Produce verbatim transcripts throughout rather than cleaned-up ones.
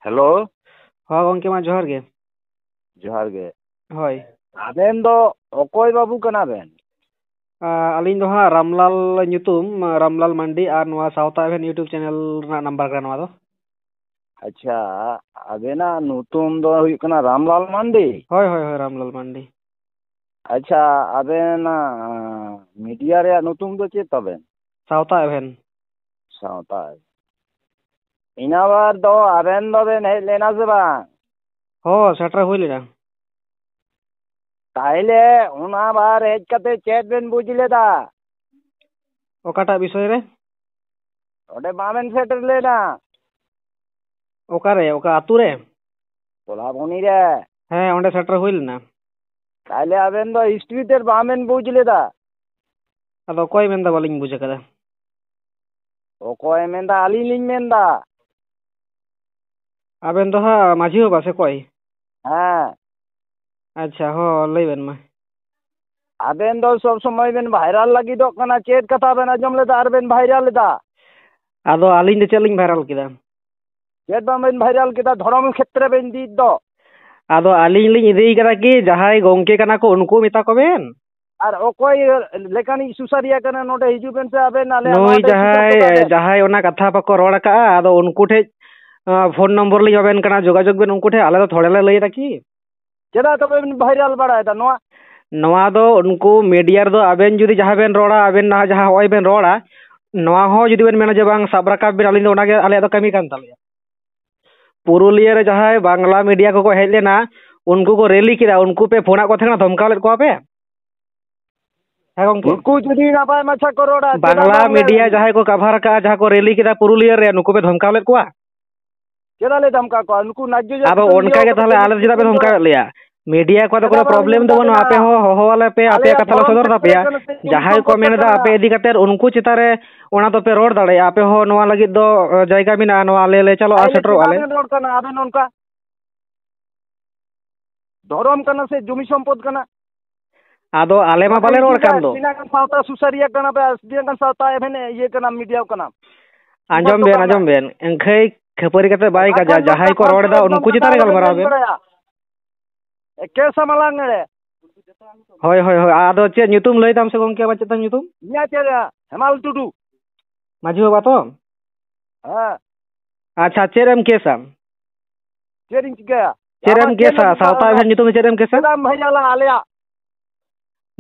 Hello. ᱦᱚᱸ ᱜᱚᱢᱠᱮ, ᱢᱟ ᱡᱚᱦᱟᱨ ᱜᱮ᱾ ᱡᱚᱦᱟᱨ ᱜᱮ᱾ ᱦᱳᱭ᱾ ᱟᱵᱮᱱ ᱫᱚ ᱚᱠᱚᱭ ᱵᱟᱹᱵᱩ ᱠᱟᱱᱟ ᱵᱮᱱ? ᱟ, ᱟᱹᱞᱤᱧ ᱫᱚ ᱦᱟᱸᱜ ᱨᱟᱢᱞᱟᱞ ᱧᱩᱛᱩᱢ, ᱨᱟᱢᱞᱟᱞ ᱢᱟᱱᱰᱤ, ᱟᱨ ᱱᱚᱣᱟ ᱥᱟᱶᱛᱟ ᱮᱵᱷᱮᱱ YouTube ᱪᱮᱱᱮᱞ ᱨᱮᱱᱟᱜ ᱱᱟᱢᱵᱟᱨ ᱠᱟᱱᱟ ᱱᱚᱣᱟ ᱫᱚ᱾ ᱟᱪᱪᱷᱟ, ᱟᱵᱮᱱᱟᱜ ᱧᱩᱛᱩᱢ ᱫᱚ ᱦᱩᱭᱩᱜ ᱠᱟᱱᱟ ᱨᱟᱢᱞᱟᱞ ᱢᱟᱱᱰᱤ? ᱦᱳᱭ, ᱦᱳᱭ, ᱦᱳᱭ, ᱨᱟᱢᱞᱟᱞ ᱢᱟᱱᱰᱤ᱾ ᱟᱪᱪᱷᱟ, ᱟᱵᱮᱱᱟᱜ ᱢᱤᱰᱤᱭᱟ ᱨᱮᱭᱟᱜ ᱧᱩᱛᱩᱢ ᱫᱚ ᱪᱮᱫ ᱛᱟᱵᱮᱱ? ᱥᱟᱶᱛᱟ ᱮᱵᱷᱮᱱ᱾ ᱥᱟᱶᱛᱟ ᱮᱵᱷᱮᱱ᱾ ᱤᱱᱟᱹ ᱵᱟᱨ ᱫᱚ ᱟᱵᱮᱱ ᱫᱚᱵᱮᱱ ᱦᱮᱡ ᱞᱮᱱᱟ ᱥᱮ ᱵᱟᱝ? ᱦᱚᱸ, ᱥᱮᱴᱮᱨ ᱦᱩᱭ ᱞᱮᱱᱟ᱾ ᱛᱟᱦᱞᱮ ᱚᱱᱟ ᱵᱟᱨ ᱦᱮᱡ ᱠᱟᱛᱮ ᱪᱮᱫ ᱵᱮᱱ ᱵᱩᱡᱽ ᱞᱮᱫᱟ? ᱚᱠᱟᱴᱟᱜ ᱵᱤᱥᱚᱭ ᱨᱮ? ᱚᱸᱰᱮ ᱵᱟᱵᱮᱱ ᱥᱮᱴᱮᱨ ᱞᱮᱱᱟ? ᱚᱠᱟᱨᱮ, ᱚᱠᱟ ᱟᱹᱛᱩ ᱨᱮ? ᱠᱚᱞᱟᱵᱚᱱᱤ ᱨᱮ᱾ ᱦᱮᱸ, ᱚᱸᱰᱮ ᱥᱮᱴᱮᱨ ᱦᱩᱭ ᱞᱮᱱᱟ᱾ ᱛᱟᱦᱞᱮ ᱟᱵᱮᱱ ᱫᱚ ᱦᱤᱥᱴᱨᱤ ᱛᱮᱫ ᱵᱟᱵᱮᱱ ᱵᱩᱡᱽ ᱞᱮᱫᱟ? ᱟᱫᱚ ᱚᱠᱚᱭ ᱢᱮᱱᱫᱟ ᱵᱟᱹᱞᱤᱧ ᱵᱩᱡᱽ ᱟᱠᱟᱫᱟ? ᱚᱠᱚᱭ ᱢᱮᱱᱫᱟ? ᱟᱹᱞᱤᱧ ᱞᱤᱧ ᱢᱮᱱᱫᱟ᱾ ᱟᱵᱮᱱ ᱫᱚ ᱦᱟᱸᱜ ᱢᱟᱹᱡᱷᱤ ᱵᱟᱵᱟ ᱥᱮ ᱚᱠᱚᱭ? ᱦᱮᱸ᱾ ᱟᱪᱪᱷᱟ, ᱦᱚᱸ, ᱞᱟᱹᱭ ᱵᱮᱱ ᱢᱟ᱾ ᱟᱵᱮᱱ ᱫᱚ ᱥᱚᱵ ᱥᱚᱢᱚᱭ ᱵᱮᱱ ᱵᱷᱟᱭᱨᱟᱞ ᱞᱟᱹᱜᱤᱫᱚᱜ ᱠᱟᱱᱟ᱾ ᱪᱮᱫ ᱠᱟᱛᱷᱟ ᱵᱮᱱ ᱟᱸᱡᱚᱢ ᱞᱮᱫᱟ ᱟᱨ ᱵᱮᱱ ᱵᱷᱟᱭᱨᱟᱞ ᱮᱫᱟ? ᱟᱫᱚ ᱟᱹᱞᱤᱧ ᱫᱚ ᱪᱮᱫ ᱞᱤᱧ ᱵᱷᱟᱭᱨᱟᱞ ᱠᱮᱫᱟ? ᱪᱮᱫ ᱵᱟᱝ ᱵᱮᱱ ᱵᱷᱟᱭᱨᱟᱞ ᱠᱮᱫᱟ? ᱫᱷᱚᱨᱚᱢ ᱠᱷᱮᱛᱨᱮ ᱵᱮᱱ ᱤᱫᱤᱭᱮᱫ ᱫᱚ᱾ ᱟᱫᱚ ᱟᱹᱞᱤᱧ ᱞᱤᱧ ᱤᱫᱤᱭ ᱠᱟᱫᱟ ᱠᱤ ᱡᱟᱦᱟᱸᱭ ᱜᱚᱝᱠᱮ ᱠᱟᱱᱟ ᱠᱚ ᱩᱱᱠᱩ ᱢᱮᱛᱟ ᱠᱚᱵᱮᱱ? ᱟᱨ ᱚᱠᱚᱭ ᱞᱮᱠᱟᱱᱤᱡ ᱥᱩᱥᱟᱹᱨᱤᱭᱟᱹ ᱠᱟᱱᱟ ᱱᱚᱰᱮ ᱦᱤᱡᱩᱜ ᱵᱮᱱ ᱥᱮ ᱟᱵᱮᱱ ᱟᱞᱮᱭᱟᱜ ᱱᱚᱣᱟ ᱱᱩᱭ ᱟᱹᱰᱤ ᱥᱩᱡᱳᱜᱽ ᱡᱟᱦᱟᱸᱭ, ᱠᱚ ᱵᱟᱲᱟᱭᱟ᱾ ᱡᱟᱦᱟᱸᱭ ᱚᱱᱟ ᱠᱟᱛᱷᱟ ᱵᱟᱠᱚ ᱨᱚᱲ ᱟᱠᱟᱜᱼᱟ, ᱟᱫᱚ ᱩᱱᱠᱩ ᱴᱷᱮᱡ, ᱟ, ᱯᱷᱳᱱ ᱱᱚᱢᱵᱚᱨ ᱞᱤᱧ ᱮᱢᱟᱵᱮᱱ ᱠᱟᱱᱟ, ᱡᱳᱜᱟᱡᱳᱜᱽ ᱵᱮᱱ ᱩᱱᱠᱩ ᱴᱷᱮᱡ, ᱟᱞᱮ ᱫᱚ ᱛᱷᱚᱲᱮ ᱞᱮ ᱞᱟᱹᱭ ᱮᱫᱟ ᱠᱤ? ᱪᱮᱫᱟᱜ ᱛᱚᱵᱮ ᱵᱮᱱ ᱵᱷᱟᱭᱨᱟᱞ ᱵᱟᱲᱟᱭᱮᱫᱟ ᱱᱚᱣᱟ? ᱱᱚᱣᱟ ᱫᱚ ᱩᱱᱠᱩ ᱢᱤᱰᱤᱭᱟ ᱨᱮᱫᱚ ᱟᱵᱮᱱ ᱡᱩᱫᱤ ᱡᱟᱦᱟᱸ ᱵᱮᱱ ᱨᱚᱲᱟ, ᱟᱵᱮᱱ ᱱᱟᱦᱟᱜ ᱡᱟᱦᱟᱸ ᱦᱚᱸᱜᱼᱚᱭ ᱵᱮᱱ ᱨᱚᱲᱟ, ᱱᱚᱣᱟ ᱦᱚᱸ ᱡᱩᱫᱤ ᱵᱮᱱ ᱢᱮᱱᱟ ᱡᱮ ᱵᱟᱝ ᱥᱟᱵ ᱨᱟᱠᱟᱵ ᱵᱮᱱ, ᱟᱹᱞᱤᱧ ᱫᱚ ᱚᱱᱟᱜᱮ ᱟᱞᱮᱭᱟᱜ ᱫᱚ ᱠᱟᱹᱢᱤ ᱠᱟᱱ ᱛᱟᱞᱮᱭᱟ᱾ ᱯᱩᱨᱩᱞᱤᱭᱟᱹ ᱨᱮ ᱡᱟᱦᱟᱸᱭ ᱵᱟᱝᱞᱟ ᱢᱤᱰᱤᱭᱟ ᱠᱚᱠᱚ ᱦᱮᱡ ᱞᱮᱱᱟ, ᱩᱱᱠᱩ ᱠᱚ ᱨᱮᱞᱤ ᱠᱮᱫᱟ, ᱩᱱᱠᱩ ᱯᱮ ᱯᱷᱳᱱᱟᱫ ᱠᱚ ᱛᱟᱦᱮᱸ ᱠᱟᱱᱟ, ᱫᱷᱚᱢᱠᱟᱣ ᱞᱮᱫ ᱠᱚᱣᱟ ᱯᱮ? ᱦᱮᱸ ᱜᱚᱝᱠᱮ᱾ ᱩᱱᱠᱩ ᱡᱩᱫᱤ ᱱᱟᱯᱟᱭ ᱢᱟᱪᱷᱟ ᱠᱚ ᱨᱚᱲᱟ, ᱪᱮᱫᱟᱜ ᱵᱟᱝᱞᱟ ᱵᱟᱝ ᱞᱟᱹᱭ ᱢᱤᱰᱤᱭᱟ ᱞᱮᱱᱟ? ᱡᱟᱦᱟᱸᱭ ᱠᱚ ᱠᱟᱵᱷᱟᱨ ᱟᱠᱟᱫᱼᱟ, ᱡᱟᱦᱟᱸ ᱠᱚ ᱨᱮᱞᱤ ᱠᱮᱫᱟ ᱯᱩᱨᱩᱞᱤᱭᱟᱹ ᱨᱮ, ᱱᱩᱠᱩ ᱯᱮ ᱫᱷᱚᱢᱠᱟᱣ ᱞᱮᱫ ᱠᱚᱣᱟ? ᱪᱮᱫᱟᱜ ᱞᱮ ᱫᱷᱚᱢᱠᱟᱣ ᱠᱚᱣᱟ? ᱩᱱᱠᱩ ᱱᱟᱡᱽᱡᱚ ᱟᱫᱚ ᱡᱟᱹᱛᱤ ᱚᱱᱠᱟ ᱜᱮ ᱛᱟᱦᱚᱞᱮ ᱟᱞᱮ ᱪᱮᱫᱟᱜ ᱯᱮ ᱫᱷᱚᱢᱠᱟᱣᱮᱫ ᱞᱮᱭᱟ? ᱢᱤᱰᱤᱭᱟ ᱠᱚᱣᱟᱜ ᱫᱚ ᱪᱮᱫᱟᱜ ᱠᱳᱱᱳ ᱵᱟᱝ ᱯᱨᱚᱵᱞᱮᱢ ᱫᱚ ᱫᱷᱚᱢᱠᱟᱣ ᱵᱟᱹᱱᱩᱜᱼᱟ, ᱞᱮᱱᱟ? ᱟᱯᱮ ᱦᱚᱸ ᱦᱚᱦᱚᱣᱟᱞᱮ ᱯᱮ, ᱟᱯᱮᱭᱟᱜ ᱟᱞᱮᱭᱟᱜ ᱠᱟᱛᱷᱟ ᱞᱮ ᱫᱷᱚᱨᱚᱢ ᱥᱚᱫᱚᱨ ᱠᱷᱮᱛᱨᱮ ᱛᱟᱯᱮᱭᱟ᱾ ᱠᱟᱱᱟ ᱥᱮ ᱡᱟᱦᱟᱸᱭ ᱠᱚ ᱢᱮᱱ ᱮᱫᱟ ᱟᱯᱮ ᱤᱫᱤ ᱠᱟᱛᱮ ᱩᱱᱠᱩ ᱪᱮᱛᱟᱱ ᱨᱮ ᱚᱱᱟ ᱫᱚᱯᱮ ᱨᱚᱲ ᱫᱟᱲᱮᱭᱟᱜᱼᱟ, ᱟᱯᱮ ᱦᱚᱸ ᱱᱚᱣᱟ ᱞᱟᱹᱜᱤᱫ ᱫᱚ, ᱮ, ᱡᱟᱭᱜᱟ ᱢᱮᱱᱟᱜᱼᱟ, ᱱᱚᱣᱟ ᱟᱞᱮ ᱞᱮ ᱪᱟᱞᱟᱜᱼᱟ, ᱟᱞᱮ ᱥᱮᱴᱮᱨᱚᱜᱼᱟ ᱪᱮᱫᱟᱜ ᱞᱮ᱾ ᱵᱮᱱ ᱨᱚᱲ ᱠᱟᱱᱟ? ᱟᱵᱮᱱ ᱚᱱᱠᱟ ᱫᱷᱚᱨᱚᱢ ᱠᱟᱱᱟ ᱥᱮ ᱡᱚᱢᱤ ᱥᱚᱢᱯᱚᱫ ᱠᱟᱱᱟ? ᱟᱫᱚ ᱟᱞᱮ ᱢᱟ ᱱᱚᱰᱮ ᱵᱟᱞᱮ ᱨᱚᱲ ᱦᱤᱡᱩᱜ ᱠᱟᱱ ᱵᱮᱱ, ᱫᱚ᱾ ᱛᱤᱱᱟᱹᱜ ᱜᱟᱱ ᱥᱟᱶᱛᱟ ᱥᱩᱥᱟᱹᱨᱤᱭᱟᱹ ᱠᱟᱱᱟ ᱯᱮ, ᱛᱤᱱᱟᱹᱜ ᱜᱟᱱ ᱥᱟᱶᱛᱟ ᱮᱵᱷᱮᱱ ᱤᱭᱟᱹ ᱠᱟᱱᱟ, ᱢᱤᱰᱤᱭᱟ ᱠᱟᱱᱟ᱾ ᱟᱸᱡᱚᱢ ᱵᱮᱱ, ᱟᱸᱡᱚᱢ ᱵᱮᱱ, ᱮᱱᱠᱷᱟᱹᱭ ᱠᱷᱟᱹᱯᱟᱹᱨᱤ ᱠᱟᱛᱮ ᱵᱟᱭ ᱠᱟᱡᱟ, ᱡᱟᱦᱟᱸᱭ ᱠᱚ ᱨᱚᱲ ᱮᱫᱟ ᱩᱱᱠᱩ ᱪᱮᱛᱟᱱ ᱨᱮ ᱜᱟᱞᱢᱟᱨᱟᱣ ᱵᱮᱱ᱾ ᱠᱮᱥ ᱟᱢᱟᱞᱟᱝ ᱮᱲᱮ᱾ ᱦᱳᱭ, ᱦᱳᱭ, ᱦᱳᱭ᱾ ᱟᱫᱚ ᱪᱮᱫ ᱧᱩᱛᱩᱢ ᱞᱟᱹᱭ ᱛᱟᱢ ᱥᱮ ᱜᱚᱝᱠᱮ, ᱟᱢᱟᱜ ᱪᱮᱫ ᱛᱟᱢ ᱧᱩᱛᱩᱢ? ᱤᱧᱟᱹᱜ ᱪᱮᱫ? ᱦᱮᱢᱟᱞ ᱴᱩᱰᱩ᱾ ᱢᱟᱹᱡᱷᱤ ᱵᱟᱵᱟ ᱛᱚ? ᱦᱮᱸ᱾ ᱟᱪᱪᱷᱟ, ᱪᱮᱫ ᱮᱢ ᱠᱮᱥᱟ? ᱪᱮᱫ ᱤᱧ ᱪᱤᱠᱟᱹᱭᱟ? ᱪᱮᱫ ᱮᱢ ᱟᱢᱟᱜ ᱪᱮᱫ ᱠᱮᱥᱟ? ᱞᱟᱹᱜᱤᱫ ᱥᱟᱶᱛᱟ ᱟᱢᱟᱜ ᱮᱵᱷᱮᱱ ᱧᱩᱛᱩᱢ ᱛᱮ ᱪᱮᱫ ᱮᱢ ᱠᱮᱥᱟ? ᱪᱮᱫᱟᱜ ᱮᱢ ᱦᱮᱡ ᱟᱞᱮ, ᱟᱞᱮᱭᱟᱜ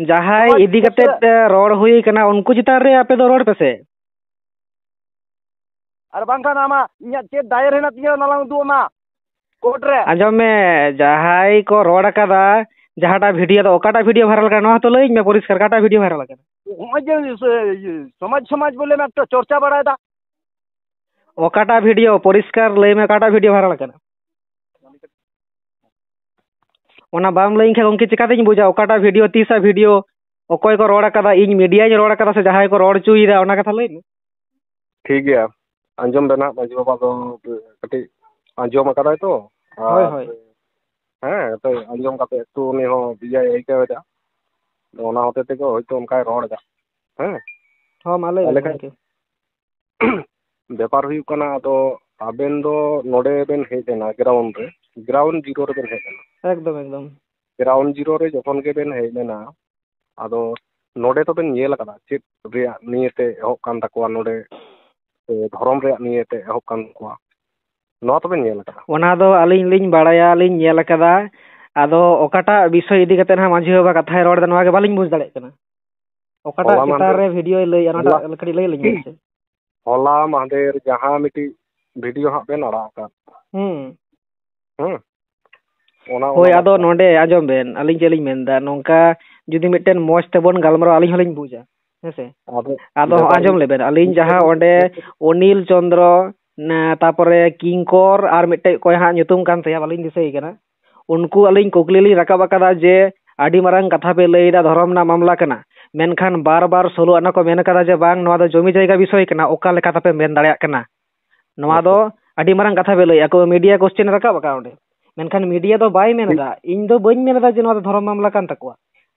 ᱡᱟᱦᱟᱸᱭ ᱥᱚᱢᱟᱡᱽ ᱤᱫᱤ ᱠᱟᱛᱮ ᱠᱷᱮᱛᱨᱮ? ᱮ, ᱨᱚᱲ ᱦᱩᱭ ᱠᱟᱱᱟ, ᱩᱱᱠᱩ ᱪᱮᱛᱟᱱ ᱨᱮ ᱟᱯᱮ ᱫᱚ ᱨᱚᱲ ᱯᱮᱥᱮ᱾ ᱟᱨ ᱵᱟᱝᱠᱷᱟᱱ ᱟᱢᱟᱜ, ᱤᱧᱟᱹᱜ ᱪᱮᱫ ᱫᱟᱭᱮᱨ ᱦᱮᱱᱟᱜ ᱛᱤᱧᱟᱹ, ᱚᱱᱟ ᱞᱟᱝ ᱩᱫᱩᱜ ᱟᱢᱟ ᱠᱳᱨᱴ ᱨᱮ᱾ ᱟᱸᱡᱚᱢ ᱢᱮ, ᱡᱟᱦᱟᱸᱭ ᱠᱚ ᱨᱚᱲ ᱟᱠᱟᱫᱟ, ᱡᱟᱦᱟᱸᱴᱟᱜ ᱵᱷᱤᱰᱤᱭᱳ ᱫᱚ ᱚᱠᱟᱴᱟᱜ ᱵᱷᱤᱰᱤᱭᱳ ᱵᱷᱟᱭᱨᱟᱞ ᱠᱟᱱᱟ, ᱱᱚᱣᱟ ᱦᱚᱸᱛᱚ ᱞᱟᱹᱭᱟᱹᱧ ᱢᱮ ᱯᱚᱨᱤᱥᱠᱟᱨ, ᱚᱠᱟᱴᱟᱜ ᱵᱷᱤᱰᱤᱭᱳ ᱵᱷᱟᱭᱨᱟᱞ ᱠᱟᱱᱟ? ᱱᱚᱜᱼᱚᱭ ᱡᱮ ᱥᱚ-, ᱤᱭᱟᱹ, ᱥᱚᱢᱟᱡᱽ, ᱥᱚᱢᱟᱡᱽ ᱵᱚᱞᱮ ᱢᱤᱫᱴᱟᱝ ᱪᱚᱨᱪᱟ ᱵᱟᱲᱟᱭᱮᱫᱟ᱾ ᱚᱠᱟᱴᱟᱜ ᱵᱷᱤᱰᱤᱭᱳ? ᱯᱚᱨᱤᱥᱠᱟᱨ ᱞᱟᱹᱭ ᱢᱮ, ᱚᱠᱟᱴᱟᱜ ᱵᱷᱤᱰᱤᱭᱳ ᱵᱷᱟᱭᱨᱟᱞ ᱠᱟᱱᱟ? ᱚᱱᱟ ᱵᱟᱢ ᱞᱟᱹᱭᱟᱹᱧ ᱠᱷᱟᱱ ᱜᱚᱢᱠᱮ, ᱪᱤᱠᱟᱛᱤᱧ ᱵᱩᱡᱟ ᱚᱠᱟᱴᱟᱜ ᱵᱷᱤᱰᱤᱭᱳ, ᱛᱤᱥᱟᱜ ᱵᱷᱤᱰᱤᱭᱳ, ᱚᱠᱚᱭ ᱠᱚ ᱨᱚᱲ ᱟᱠᱟᱫᱟ, ᱤᱧ ᱢᱤᱰᱤᱭᱟᱧ ᱨᱚᱲ ᱟᱠᱟᱫᱟ ᱥᱮ ᱡᱟᱦᱟᱸᱭ ᱠᱚ ᱨᱚᱲ ᱦᱚᱪᱚᱭᱮᱫᱟ, ᱚᱱᱟ ᱠᱟᱛᱷᱟ ᱞᱟᱹᱭ ᱢᱮ᱾ ᱴᱷᱤᱠ ᱜᱮᱭᱟ, ᱟᱸᱡᱚᱢ ᱵᱮᱱ ᱦᱟᱸᱜ, ᱢᱟᱹᱡᱷᱤ ᱵᱟᱵᱟ ᱫᱚ ᱠᱟᱹᱴᱤᱡ ᱟᱸᱡᱚᱢ ᱟᱠᱟᱫᱟᱭ ᱛᱚ᱾ ᱦᱳᱭ, ᱟᱨ ᱦᱳᱭ᱾ ᱦᱮᱸ, ᱛᱚ ᱟᱸᱡᱚᱢ ᱠᱟᱛᱮ ᱮᱠᱴᱩ ᱩᱱᱤ ᱦᱚᱸ ᱤᱭᱟᱹᱭ ᱟᱹᱭᱠᱟᱹᱣ ᱮᱫᱟ, ᱚᱱᱟ ᱦᱚᱛᱮ ᱛᱮᱜᱮ ᱦᱳᱭᱛᱳ ᱚᱱᱠᱟᱭ ᱨᱚᱲ ᱮᱫᱟ᱾ ᱦᱮᱸ᱾ ᱦᱚᱸ, ᱢᱟ ᱞᱟᱹᱭ ᱵᱮᱱ ᱛᱟᱦᱚᱞᱮ ᱠᱷᱟᱱ ᱜᱚᱢᱠᱮ᱾ ᱵᱮᱯᱟᱨ ᱦᱩᱭᱩᱜ ᱠᱟᱱᱟ, ᱟᱫᱚ ᱟᱵᱮᱱ ᱫᱚ ᱱᱚᱰᱮ ᱵᱮᱱ ᱦᱮᱡ ᱮᱱᱟ, ᱜᱨᱟᱣᱩᱱᱰ ᱨᱮ, ᱜᱨᱟᱣᱩᱱᱰ ᱡᱤᱨᱳ ᱨᱮᱵᱮᱱ ᱦᱮᱡ ᱮᱱᱟ᱾ ᱮᱠᱫᱚᱢ, ᱮᱠᱫᱚᱢ᱾ ᱜᱨᱟᱣᱩᱱᱰ ᱡᱤᱨᱳ ᱨᱮ ᱡᱚᱠᱷᱚᱱ ᱜᱮᱵᱮᱱ ᱦᱮᱡ ᱞᱮᱱᱟ, ᱟᱫᱚ ᱱᱚᱰᱮ ᱛᱚᱵᱮᱱ ᱧᱮᱞ ᱟᱠᱟᱫᱟ ᱪᱮᱫ ᱨᱮᱭᱟᱜ ᱱᱤᱭᱮᱛᱮ ᱮᱦᱚᱵ ᱠᱟᱱ ᱛᱟᱠᱚᱣᱟ ᱱᱚᱰᱮ, ᱥᱮ ᱫᱷᱚᱨᱚᱢ ᱨᱮᱭᱟᱜ ᱱᱤᱭᱮᱛᱮ ᱮᱦᱚᱵ ᱠᱟᱱ ᱛᱟᱠᱚᱣᱟ, ᱱᱚᱣᱟ ᱛᱚᱵᱮᱱ ᱧᱮᱞ ᱟᱠᱟᱫᱟ? ᱚᱱᱟ ᱫᱚ ᱟᱹᱞᱤᱧ ᱞᱤᱧ ᱵᱟᱲᱟᱭᱟ, ᱞᱤᱧ ᱧᱮᱞ ᱟᱠᱟᱫᱟ᱾ ᱟᱫᱚ ᱚᱠᱟᱴᱟᱜ ᱵᱤᱥᱚᱭ ᱤᱫᱤ ᱠᱟᱛᱮ ᱱᱟᱦᱟᱜ ᱢᱟᱹᱡᱷᱤ ᱵᱟᱵᱟ ᱠᱟᱛᱷᱟᱭ ᱨᱚᱲ ᱮᱫᱟ, ᱱᱚᱣᱟ ᱜᱮ ᱵᱟᱹᱞᱤᱧ ᱵᱩᱡᱽ ᱫᱟᱲᱮᱭᱟᱜ ᱠᱟᱱᱟ᱾ ᱚᱠᱟᱴᱟᱜ ᱦᱚᱞᱟ ᱪᱮᱛᱟᱱ ᱢᱟᱦᱫᱮᱨ, ᱨᱮ ᱵᱷᱤᱰᱤᱭᱳᱭ ᱞᱟᱹᱭᱮᱫᱼᱟ, ᱚᱱᱟᱴᱟᱜ ᱦᱚᱞᱟ, ᱠᱟᱹᱴᱤᱡ ᱞᱟᱹᱭ ᱟᱹᱞᱤᱧ ᱵᱮᱱ ᱥᱮ᱾ ᱦᱚᱞᱟ ᱢᱟᱦᱫᱮᱨ ᱡᱟᱦᱟᱸ ᱢᱤᱫᱴᱤᱡ ᱵᱷᱤᱰᱤᱭᱳ ᱦᱟᱸᱜ ᱵᱮᱱ ᱟᱲᱟᱜ ᱟᱠᱟᱫ, ᱦᱩᱸ᱾ ᱦᱩᱸ? ᱚᱱᱟ, ᱦᱳᱭ, ᱚᱱᱟ ᱟᱫᱚ ᱵᱟᱠᱷᱨᱟ᱾ ᱱᱚᱰᱮ ᱟᱸᱡᱚᱢ ᱵᱮᱱ, ᱟᱹᱞᱤᱧ ᱪᱮᱫ ᱞᱤᱧ ᱢᱮᱱᱫᱟ, ᱱᱚᱝᱠᱟ ᱡᱩᱫᱤ ᱢᱤᱫᱴᱮᱱ ᱢᱚᱸᱡᱽ ᱛᱮᱵᱚᱱ ᱜᱟᱞᱢᱟᱨᱟᱣᱟ, ᱟᱹᱞᱤᱧ ᱦᱚᱸᱞᱤᱧ ᱵᱩᱡᱟ, ᱦᱮᱸ ᱥᱮ? ᱟᱫᱚ ᱟᱫᱚ ᱵᱮᱯᱟᱨ ᱟᱸᱡᱚᱢ ᱦᱩᱭᱩᱜ ᱞᱮᱵᱮᱱ, ᱟᱹᱞᱤᱧ ᱡᱟᱦᱟᱸ ᱚᱸᱰᱮ ᱚᱱᱤᱞ ᱪᱚᱸᱫᱽᱨᱚ, ᱱᱟ-, ᱛᱟᱯᱚᱨᱮ ᱠᱤᱝᱠᱚᱨ ᱟᱨ ᱢᱤᱫᱴᱮᱡ ᱚᱠᱚᱭ ᱦᱟᱸᱜ ᱧᱩᱛᱩᱢ ᱠᱟᱱ ᱛᱟᱭᱟ, ᱵᱟᱹᱞᱤᱧ ᱫᱤᱥᱟᱹᱭᱮ ᱠᱟᱱᱟ, ᱩᱱᱠᱩ ᱟᱹᱞᱤᱧ ᱠᱩᱠᱞᱤ ᱞᱤᱧ ᱨᱟᱠᱟᱵ ᱟᱠᱟᱫᱟ ᱡᱮ ᱟᱹᱰᱤ ᱢᱟᱨᱟᱝ ᱠᱟᱛᱷᱟ ᱯᱮ ᱞᱟᱹᱭ ᱮᱫᱟ, ᱫᱷᱚᱨᱚᱢ ᱨᱮᱱᱟᱜ ᱢᱟᱢᱞᱟ ᱠᱟᱱᱟ, ᱢᱮᱱᱠᱷᱟᱱ ᱵᱟᱨ ᱵᱟᱨ ᱥᱳᱞᱳ ᱟᱱᱟ ᱠᱚ ᱢᱮᱱ ᱟᱠᱟᱫᱟ ᱡᱮ ᱵᱟᱝ, ᱱᱚᱣᱟ ᱫᱚ ᱡᱚᱢᱤ ᱡᱟᱭᱜᱟ ᱵᱤᱥᱚᱭ ᱠᱟᱱᱟ, ᱚᱠᱟ ᱞᱮᱠᱟ ᱛᱟᱯᱮ ᱢᱮᱱ ᱫᱟᱲᱮᱭᱟᱜ ᱠᱟᱱᱟ? ᱱᱚᱣᱟ ᱫᱚ ᱟᱪᱪᱷᱟ᱾ ᱟᱹᱰᱤ ᱢᱟᱨᱟᱝ ᱠᱟᱛᱷᱟ ᱯᱮ ᱞᱟᱹᱭᱮᱫᱼᱟ, ᱠᱚ ᱢᱤᱰᱤᱭᱟ ᱠᱚᱥᱪᱮᱱ ᱨᱟᱠᱟᱵ ᱟᱠᱟᱫ ᱚᱸᱰᱮ, ᱢᱮᱱᱠᱷᱟᱱ ᱢᱤᱰᱤᱭᱟ ᱫᱚ ᱵᱟᱭ ᱢᱮᱱ ᱮᱫᱟ, ᱤᱧ ᱫᱚ ᱵᱟᱹᱧ ᱢᱮᱱ ᱮᱫᱟ ᱡᱮ ᱱᱚᱣᱟ ᱫᱚ ᱫᱷᱚᱨᱚᱢ ᱢᱟᱢᱞᱟ ᱠᱟᱱ ᱛᱟᱠᱚᱣᱟ᱾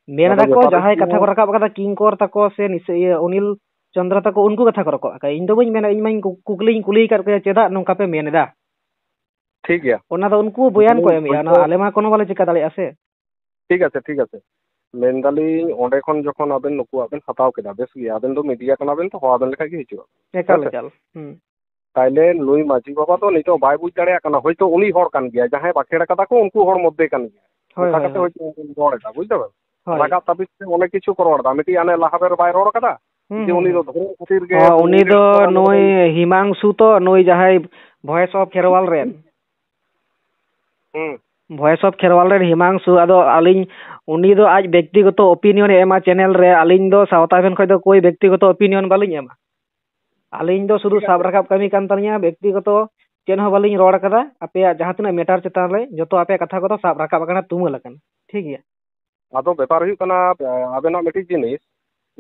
ᱢᱮᱱ ᱟᱫᱚ ᱮᱫᱟ ᱠᱚ ᱵᱮᱯᱟᱨ ᱡᱟᱦᱟᱸᱭ ᱦᱩᱭᱩᱜ ᱠᱟᱛᱷᱟ ᱠᱚ ᱠᱟᱱᱟ ᱨᱟᱠᱟᱵ ᱟᱠᱟᱫᱟ, ᱠᱤᱝᱠᱚᱨ ᱛᱟᱠᱚ ᱥᱮ ᱱᱤᱥ-, ᱤᱭᱟᱹ, ᱚᱱᱤᱞ ᱪᱚᱸᱫᱽᱨᱟ ᱛᱟᱠᱚ ᱩᱱᱠᱩ ᱠᱟᱛᱷᱟ ᱠᱚ ᱨᱚᱠᱚᱜ ᱟᱠᱟᱫ᱾ ᱤᱧ ᱫᱚ ᱵᱟᱹᱧ ᱢᱮᱱᱟ, ᱤᱧ ᱢᱟᱧ ᱠᱩ-, ᱠᱩᱠᱞᱤᱧ ᱠᱩᱞᱤ ᱟᱠᱟᱫ ᱠᱚᱣᱟ, ᱪᱮᱫᱟᱜ ᱱᱚᱝᱠᱟ ᱯᱮ ᱢᱮᱱ ᱮᱫᱟ? ᱴᱷᱤᱠ ᱜᱮᱭᱟ᱾ ᱚᱱᱟ ᱫᱚ ᱩᱱᱠᱩ ᱵᱚᱭᱟᱱ ᱠᱚ ᱮᱢᱮᱜᱼᱟ, ᱚᱱᱟ ᱦᱳᱭᱛᱳ ᱟᱞᱮ ᱢᱟ ᱠᱳᱱᱳ ᱵᱟᱞᱮ ᱪᱤᱠᱟ ᱫᱟᱲᱮᱭᱟᱜᱼᱟ ᱥᱮ᱾ ᱴᱷᱤᱠ ᱟᱪᱷᱮ, ᱴᱷᱤᱠ ᱟᱪᱷᱮ᱾ ᱢᱮᱱᱫᱟᱞᱤᱧ, ᱚᱸᱰᱮ ᱠᱷᱚᱱ ᱡᱚᱠᱷᱚᱱ ᱟᱵᱮᱱ ᱱᱩᱠᱩᱣᱟᱜ ᱵᱮᱱ ᱦᱟᱛᱟᱣ ᱠᱮᱫᱟ, ᱵᱮᱥ ᱜᱮᱭᱟ, ᱟᱵᱮᱱ ᱫᱚ ᱢᱤᱰᱤᱭᱟ ᱠᱟᱱᱟ ᱵᱮᱱ, ᱛᱚ ᱦᱚᱦᱚ ᱟᱵᱮᱱ ᱞᱮᱠᱷᱟᱡ ᱜᱮ ᱦᱤᱡᱩᱜᱼᱟ᱾ ᱮᱠᱟᱞ, ᱦᱮᱸ ᱥᱮ? ᱮᱠᱟᱞ᱾ ᱦᱩᱸ᱾ ᱛᱟᱭᱞᱮ ᱱᱩᱭ ᱢᱟᱹᱡᱷᱤ ᱵᱟᱵᱟ ᱫᱚ ᱱᱤᱛᱚᱜ ᱵᱟᱭ ᱵᱩᱡᱽ ᱫᱟᱲᱮᱭᱟᱜ ᱠᱟᱱᱟ, ᱦᱚᱭᱛᱳ ᱩᱱᱤ ᱦᱚᱲ ᱠᱟᱱ ᱜᱮᱭᱟ, ᱡᱟᱦᱟᱸᱭ ᱵᱟᱠᱷᱮᱲ ᱠᱟᱫᱟ ᱠᱚ ᱩᱱᱠᱩ ᱦᱚᱲ ᱢᱚᱫᱽᱫᱷᱮ ᱠᱟᱱ ᱜᱮᱭᱟ᱾ ᱦᱳᱭ, ᱚᱱᱠᱟ ᱦᱳᱭ, ᱠᱟᱛᱮ ᱦᱳᱭ᱾ ᱦᱚᱭᱛᱳ ᱩᱱᱠᱩ ᱨᱚᱲ ᱮᱫᱟ, ᱵᱩᱡᱽ ᱫᱟᱵᱮᱱ? ᱦᱳᱭ᱾ ᱨᱟᱜᱟᱜ ᱛᱟᱹᱯᱤᱥ ᱛᱮ ᱚᱱᱮ ᱠᱤᱪᱷᱩ ᱠᱚ ᱨᱚᱲ ᱮᱫᱟ, ᱢᱤᱫᱴᱤᱡ ᱦᱟᱱᱮ ᱞᱟᱦᱟ ᱵᱮᱨ ᱵᱟᱭ ᱨᱚᱲ ᱠᱟᱫᱟ, ᱦᱩᱸ, ᱡᱮ ᱦᱩᱸ, ᱩᱱᱤ ᱫᱚ ᱦᱩᱸ᱾ ᱫᱷᱚᱨᱚᱢ ᱠᱷᱟᱹᱛᱤᱨ ᱜᱮ ᱦᱚᱸ, ᱩᱱᱤ ᱩᱱᱤ ᱫᱚ ᱦᱚᱲ ᱱᱩᱭ ᱢᱚᱫᱽᱫᱷᱮ ᱦᱤᱢᱟᱝᱥᱩ ᱛᱚ, ᱱᱩᱭ ᱡᱟᱦᱟᱸᱭ Voice of Kherwal ᱨᱮᱱ᱾ ᱦᱩᱸ᱾ Voice of Kherwal ᱨᱮᱱ ᱦᱤᱢᱟᱝᱥᱩ, ᱟᱫᱚ ᱟᱹᱞᱤᱧ, ᱩᱱᱤ ᱫᱚ ᱟᱡ ᱵᱮᱠᱛᱤᱜᱚᱛᱚ opinion ᱮ ᱮᱢᱟ channel ᱨᱮ, ᱟᱹᱞᱤᱧ ᱫᱚ ᱥᱟᱶᱛᱟ ᱵᱷᱮᱱ ᱠᱷᱚᱡ ᱫᱚ ᱠᱳᱭ ᱵᱮᱠᱛᱤᱜᱚᱛᱚ opinion ᱵᱟᱹᱞᱤᱧ ᱮᱢᱟ᱾ ᱟᱹᱞᱤᱧ ᱫᱚ ᱥᱩᱫᱷᱩ ᱴᱷᱤᱠ ᱥᱟᱵ ᱟᱪᱷᱮ᱾ ᱨᱟᱠᱟᱵ ᱠᱟᱹᱢᱤ ᱠᱟᱱ ᱛᱟᱹᱞᱤᱧᱟ, ᱵᱮᱠᱛᱤᱜᱚᱛᱚ ᱪᱮᱫ ᱦᱚᱸ ᱵᱟᱹᱞᱤᱧ ᱨᱚᱲ ᱠᱟᱫᱟ᱾ ᱟᱯᱮᱭᱟᱜ ᱡᱟᱦᱟᱸ ᱛᱤᱱᱟᱹᱜ matter ᱪᱮᱛᱟᱱ ᱨᱮ ᱡᱚᱛᱚ ᱟᱯᱮᱭᱟᱜ ᱠᱟᱛᱷᱟ ᱠᱚᱫᱚ ᱥᱟᱵ ᱨᱟᱠᱟᱵ ᱟᱠᱟᱱᱟ, ᱛᱩᱢᱟᱹᱞ ᱟᱠᱟᱱᱟ, ᱴᱷᱤᱠ ᱜᱮᱭᱟ᱾ ᱟᱫᱚ ᱵᱮᱯᱟᱨ ᱦᱩᱭᱩᱜ ᱠᱟᱱᱟ, ᱮ, ᱟᱵᱮᱱᱟᱜ ᱢᱤᱫᱴᱤᱡ ᱡᱤᱱᱤᱥ,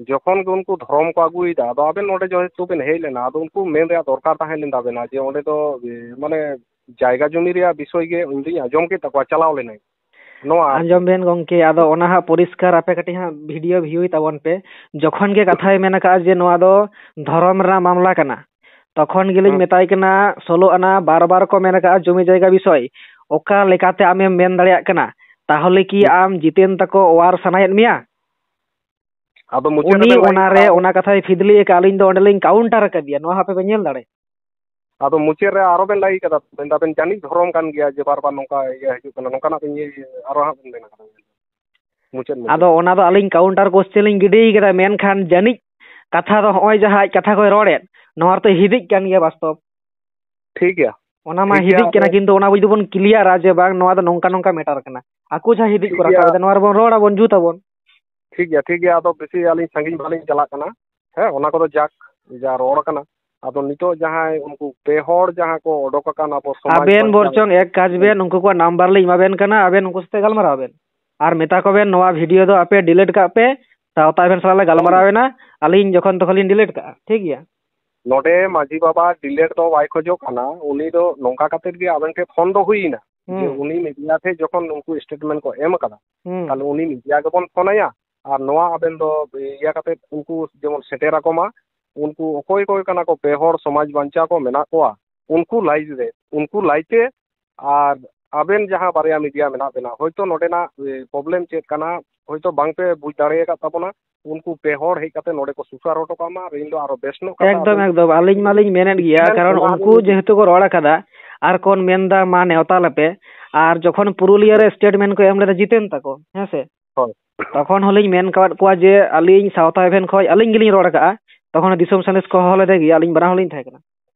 ᱡᱚᱠᱷᱚᱱ ᱜᱮ ᱩᱱᱠᱩ ᱫᱷᱚᱨᱚᱢ ᱠᱚ ᱟᱹᱜᱩᱭᱮᱫᱟ, ᱟᱫᱚ ᱟᱵᱮᱱ ᱱᱚᱰᱮ ᱡᱮᱦᱮᱛᱩ ᱵᱮᱱ ᱦᱮᱡ ᱞᱮᱱᱟ, ᱟᱫᱚ ᱩᱱᱠᱩ ᱢᱮᱱ ᱨᱮᱭᱟᱜ ᱫᱚᱨᱠᱟᱨ ᱛᱟᱦᱮᱸ ᱞᱮᱱ ᱛᱟᱵᱮᱱᱟ ᱡᱮ ᱚᱸᱰᱮ ᱫᱚ, ᱮ, ᱢᱟᱱᱮ ᱡᱟᱭᱜᱟ ᱡᱚᱢᱤ ᱨᱮᱭᱟᱜ ᱵᱤᱥᱚᱭ ᱜᱮ ᱤᱧ ᱫᱩᱧ ᱟᱸᱡᱚᱢ ᱠᱮᱫ ᱛᱟᱠᱚᱣᱟ, ᱪᱟᱞᱟᱣ ᱞᱮᱱᱟᱹᱧ᱾ ᱱᱚᱣᱟ ᱟᱸᱡᱚᱢ ᱵᱮᱱ ᱜᱚᱝᱠᱮ, ᱟᱫᱚ ᱚᱱᱟ ᱦᱟᱸᱜ ᱯᱚᱨᱤᱥᱠᱟᱨ ᱟᱯᱮ ᱠᱟᱹᱴᱤᱡ ᱦᱟᱸᱜ video view ᱭ ᱛᱟᱵᱚᱱ ᱯᱮ᱾ ᱡᱚᱠᱷᱚᱱ ᱜᱮ ᱠᱟᱛᱷᱟᱭ ᱢᱮᱱ ᱟᱠᱟᱫᱼᱟ ᱡᱮ ᱱᱚᱣᱟ ᱫᱚ ᱫᱷᱚᱨᱚᱢ ᱨᱮᱱᱟᱜ ᱢᱟᱢᱞᱟ ᱠᱟᱱᱟ, ᱛᱚᱠᱷᱚᱱ ᱜᱮᱞᱤᱧ ᱦᱩᱸ᱾ ᱢᱮᱛᱟᱭ ᱠᱟᱱᱟ, ᱥᱳᱞᱳ ᱟᱱᱟ, ᱵᱟᱨ ᱵᱟᱨ ᱠᱚ ᱢᱮᱱ ᱟᱠᱟᱫᱼᱟ ᱡᱚᱢᱤ ᱡᱟᱭᱜᱟ ᱵᱤᱥᱚᱭ, ᱚᱠᱟ ᱞᱮᱠᱟᱛᱮ ᱟᱢᱮᱢ ᱢᱮᱱ ᱫᱟᱲᱮᱭᱟᱜ ᱠᱟᱱᱟ? ᱛᱟᱦᱚᱞᱮ ᱠᱤ ᱦᱩᱸ᱾ ᱟᱢ ᱡᱤᱛᱮᱱ ᱛᱟᱠᱚ ᱚᱣᱟᱨ ᱥᱟᱱᱟᱭᱮᱫ ᱢᱮᱭᱟ? ᱟᱫᱚ ᱢᱩᱪᱟᱹᱫ ᱩᱱᱤ ᱨᱮᱵᱮᱱ ᱞᱟᱹᱭ ᱚᱱᱟ ᱨᱮ, ᱠᱟᱫᱟ᱾ ᱚᱱᱟ ᱠᱟᱛᱷᱟᱭ ᱯᱷᱤᱫᱽᱞᱤ ᱟᱠᱟᱫᱼᱟ, ᱟᱹᱞᱤᱧ ᱫᱚ ᱚᱸᱰᱮ ᱞᱤᱧ counter ᱟᱠᱟᱫᱮᱭᱟ, ᱱᱚᱣᱟ ᱦᱚᱸ ᱟᱯᱮ ᱯᱮ ᱧᱮᱞ ᱫᱟᱲᱮᱭᱟᱜᱼᱟ᱾ ᱟᱫᱚ ᱢᱩᱪᱟᱹᱫ ᱨᱮ ᱟᱨᱚ ᱵᱮᱱ ᱞᱟᱹᱭ ᱠᱟᱫᱟ, ᱢᱮᱱᱫᱟ ᱵᱮᱱ ᱡᱟᱹᱱᱤᱡ ᱫᱷᱚᱨᱚᱢ ᱠᱟᱱ ᱜᱮᱭᱟ ᱡᱮ ᱵᱟᱨ ᱵᱟᱨ ᱱᱚᱝᱠᱟ ᱤᱭᱟᱹ ᱦᱤᱡᱩᱜ ᱠᱟᱱᱟ, ᱱᱚᱝᱠᱟᱱᱟᱜ ᱵᱮᱱ ᱤᱭᱟᱹ, ᱟᱨᱚ ᱦᱟᱸᱜ ᱵᱮᱱ ᱢᱮᱱ ᱠᱟᱫᱟ᱾ ᱢᱩᱪᱟᱹᱫ, ᱢᱩᱪᱟᱹᱫ᱾ ᱟᱫᱚ ᱚᱱᱟ ᱫᱚ ᱟᱹᱞᱤᱧ counter question ᱞᱤᱧ ᱜᱤᱰᱤ ᱠᱟᱫᱟ, ᱢᱮᱱᱠᱷᱟᱱ ᱡᱟᱹᱱᱤᱡ ᱠᱟᱛᱷᱟ ᱫᱚ ᱦᱚᱸᱜᱼᱚᱭ ᱡᱟᱦᱟᱸ ᱟᱡ ᱠᱟᱛᱷᱟ ᱠᱚᱭ ᱨᱚᱲᱮᱫ, ᱱᱚᱣᱟ ᱨᱮᱛᱚ ᱦᱤᱫᱤᱡ ᱠᱟᱱ ᱜᱮᱭᱟ ᱵᱟᱥᱛᱚᱵ᱾ ᱴᱷᱤᱠ ᱜᱮᱭᱟ᱾ ᱚᱱᱟ ᱢᱟ ᱴᱷᱤᱠ ᱜᱮᱭᱟ, ᱦᱤᱫᱤᱡ ᱠᱟᱱᱟ, ᱟᱫᱚ ᱠᱤᱱᱛᱩ ᱚᱱᱟ ᱵᱚ ᱡᱩᱫᱤ ᱵᱚᱱ clear ᱟ ᱡᱮ ᱵᱟᱝ, ᱱᱚᱣᱟ ᱫᱚ ᱱᱚᱝᱠᱟ ᱱᱚᱝᱠᱟ matter ᱠᱟᱱᱟ, ᱟᱠᱚ ᱡᱟᱦᱟᱸ ᱦᱤᱫᱤᱡ ᱴᱷᱤᱠ ᱠᱚ ᱜᱮᱭᱟ᱾ ᱨᱟᱠᱟᱵ ᱮᱫᱟ, ᱱᱚᱣᱟ ᱨᱮᱵᱚᱱ ᱨᱚᱲ ᱟᱵᱚᱱ, ᱡᱩᱛ ᱟᱵᱚᱱ᱾ ᱴᱷᱤᱠ ᱜᱮᱭᱟ, ᱴᱷᱤᱠ ᱜᱮᱭᱟ, ᱟᱫᱚ ᱵᱮᱥᱤ ᱟᱹᱞᱤᱧ ᱥᱟᱺᱜᱤᱧ ᱵᱟᱹᱞᱤᱧ ᱪᱟᱞᱟᱜ ᱠᱟᱱᱟ᱾ ᱦᱮᱸ, ᱚᱱᱟ ᱠᱚᱫᱚ ᱡᱟᱠ, ᱡᱟ ᱨᱚᱲ ᱠᱟᱱᱟ᱾ ᱟᱫᱚ ᱱᱤᱛᱚᱜ ᱡᱟᱦᱟᱸᱭ ᱩᱱᱠᱩ ᱯᱮ ᱦᱚᱲ ᱡᱟᱦᱟᱸ ᱠᱚ ᱚᱰᱚᱠ ᱟᱠᱟᱱ ᱟᱵᱚ ᱥᱚᱢᱟᱡᱽ ᱟᱵᱮᱱ ᱵᱟᱧᱪᱟᱣ ᱵᱚᱨᱪᱚᱝ ᱞᱟᱹᱜᱤᱫ᱾ ᱮᱠ ᱠᱟᱡᱽ ᱵᱮᱱ, ᱩᱱᱠᱩ ᱠᱚᱣᱟᱜ number ᱞᱤᱧ ᱮᱢᱟ ᱵᱮᱱ ᱠᱟᱱᱟ, ᱟᱵᱮᱱ ᱩᱱᱠᱩ ᱥᱟᱛᱮ ᱜᱟᱞᱢᱟᱨᱟᱣ ᱵᱮᱱ᱾ ᱟᱨ ᱢᱮᱛᱟ ᱠᱚ ᱵᱮᱱ, "ᱱᱚᱣᱟ video ᱫᱚ ᱟᱯᱮ delete ᱠᱟᱜ ᱯᱮ, ᱥᱟᱶᱛᱟ ᱵᱷᱮᱱ ᱥᱟᱞᱟᱜ ᱞᱮ ᱵᱟᱝ, ᱜᱟᱞᱢᱟᱨᱟᱣ ᱵᱟᱝ᱾ ᱮᱱᱟ, ᱟᱹᱞᱤᱧ ᱡᱚᱠᱷᱚᱱ ᱛᱚᱠᱷᱚᱱ ᱞᱤᱧ delete ᱠᱟᱜᱼᱟ", ᱴᱷᱤᱠ ᱜᱮᱭᱟ? ᱱᱚᱰᱮ ᱢᱟᱹᱡᱷᱤ ᱵᱟᱵᱟ delete ᱫᱚ ᱵᱟᱭ ᱠᱷᱚᱡᱚᱜ ᱠᱟᱱᱟ, ᱩᱱᱤ ᱫᱚ ᱱᱚᱝᱠᱟ ᱠᱟᱛᱮᱫ ᱜᱮ ᱟᱵᱮᱱ ᱴᱷᱮᱱ ᱯᱷᱳᱱ ᱫᱚ ᱦᱩᱭ ᱮᱱᱟ᱾ ᱡᱮ ᱦᱩᱸ᱾ ᱩᱱᱤ media ᱴᱷᱮᱱ ᱡᱚᱠᱷᱚᱱ ᱩᱱᱠᱩ statement ᱠᱚ ᱮᱢ ᱟᱠᱟᱫᱟ, ᱦᱩᱸ᱾ ᱛᱟᱦᱞᱮ ᱩᱱᱤ media ᱜᱮᱵᱚᱱ ᱯᱷᱳᱱ ᱟᱭᱟ, ᱟᱨ ᱱᱚᱣᱟ ᱟᱵᱮᱱ ᱫᱚ ᱤᱭᱟᱹ ᱠᱟᱛᱮᱫ ᱩᱱᱠᱩ ᱡᱮᱢᱚᱱ ᱥᱮᱴᱮᱨ ᱟᱠᱚ ᱢᱟ, ᱩᱱᱠᱩ ᱚᱠᱚᱭ ᱚᱠᱚᱭ ᱠᱟᱱᱟ ᱠᱚ, ᱯᱮ ᱦᱚᱲ ᱥᱚᱢᱟᱡᱽ ᱵᱟᱧᱪᱟᱣ ᱠᱚ ᱢᱮᱱᱟᱜ ᱠᱚᱣᱟ, ᱩᱱᱠᱩ ᱞᱟᱭᱤᱡᱽ ᱨᱮ, ᱩᱱᱠᱩ ᱞᱟᱭᱤᱡᱽ ᱛᱮ᱾ ᱟᱨ ᱟᱵᱮᱱ ᱡᱟᱦᱟᱸ ᱵᱟᱨᱭᱟ ᱢᱤᱰᱤᱭᱟ ᱢᱮᱱᱟᱜ ᱵᱮᱱᱟ, ᱦᱚᱭᱛᱳ ᱱᱚᱰᱮᱱᱟᱜ, ᱮ, ᱯᱨᱚᱵᱞᱮᱢ ᱪᱮᱫ ᱠᱟᱱᱟ, ᱦᱚᱭᱛᱳ ᱵᱟᱝ ᱯᱮ ᱵᱩᱡᱽ ᱫᱟᱲᱮ ᱟᱠᱟᱫ ᱛᱟᱵᱚᱱᱟ, ᱩᱱᱠᱩ ᱯᱮ ᱦᱚᱲ ᱦᱮᱡ ᱠᱟᱛᱮ ᱱᱚᱰᱮ ᱠᱚ ᱥᱩᱥᱟᱨ ᱦᱚᱴᱚ ᱠᱟᱜ ᱢᱟ, ᱟᱨ ᱤᱧ ᱫᱚ ᱟᱨᱚ ᱵᱮᱥ ᱧᱚᱜ ᱠᱟᱛᱮ ᱮᱠᱫᱚᱢ, ᱟᱵᱮᱱ ᱮᱠᱫᱚᱢ᱾ ᱟᱹᱞᱤᱧ ᱢᱟᱞᱤᱧ ᱢᱮᱱᱮᱫ ᱜᱮᱭᱟ, ᱢᱮᱱ ᱠᱟᱨᱚᱱ ᱚᱱᱟ ᱩᱱᱠᱩ ᱟᱹᱞᱤᱧ ᱡᱮᱦᱮᱛᱩ ᱠᱚ ᱨᱚᱲ ᱟᱠᱟᱫᱟ, ᱟᱨ ᱠᱚ ᱢᱮᱱᱫᱟ, "ᱢᱟ ᱱᱮᱣᱛᱟ ᱞᱮᱯᱮ", ᱟᱨ ᱡᱚᱠᱷᱚᱱ ᱯᱩᱨᱩᱞᱤᱭᱟᱹ ᱨᱮ ᱦᱳᱭ᱾ ᱥᱴᱮᱴᱢᱮᱱᱴ ᱠᱚ ᱮᱢ ᱞᱮᱫᱟ ᱡᱤᱛᱮᱱ ᱛᱟᱠᱚ, ᱦᱮᱸ ᱥᱮ? ᱦᱳᱭ᱾ ᱛᱚᱠᱷᱚᱱ ᱦᱚᱸᱞᱤᱧ ᱢᱮᱱ ᱠᱟᱣᱟᱫ ᱠᱚᱣᱟ ᱡᱮ ᱟᱹᱞᱤᱧ ᱥᱟᱶᱛᱟ ᱮᱵᱷᱮᱱ ᱠᱷᱚᱱ ᱟᱹᱞᱤᱧ ᱜᱮᱞᱤᱧ ᱨᱚᱲ ᱟᱠᱟᱫᱼᱟ, ᱛᱚᱠᱷᱚᱱ ᱫᱤᱥᱚᱢ ᱥᱟᱸᱫᱮᱥ ᱠᱚ ᱦᱚᱦᱚ ᱞᱮᱫᱮ ᱜᱮᱭᱟ, ᱟᱹᱞᱤᱧ ᱵᱟᱱᱟ ᱦᱚᱲᱞᱤᱧ ᱛᱟᱦᱮᱸ ᱠᱟᱱᱟ᱾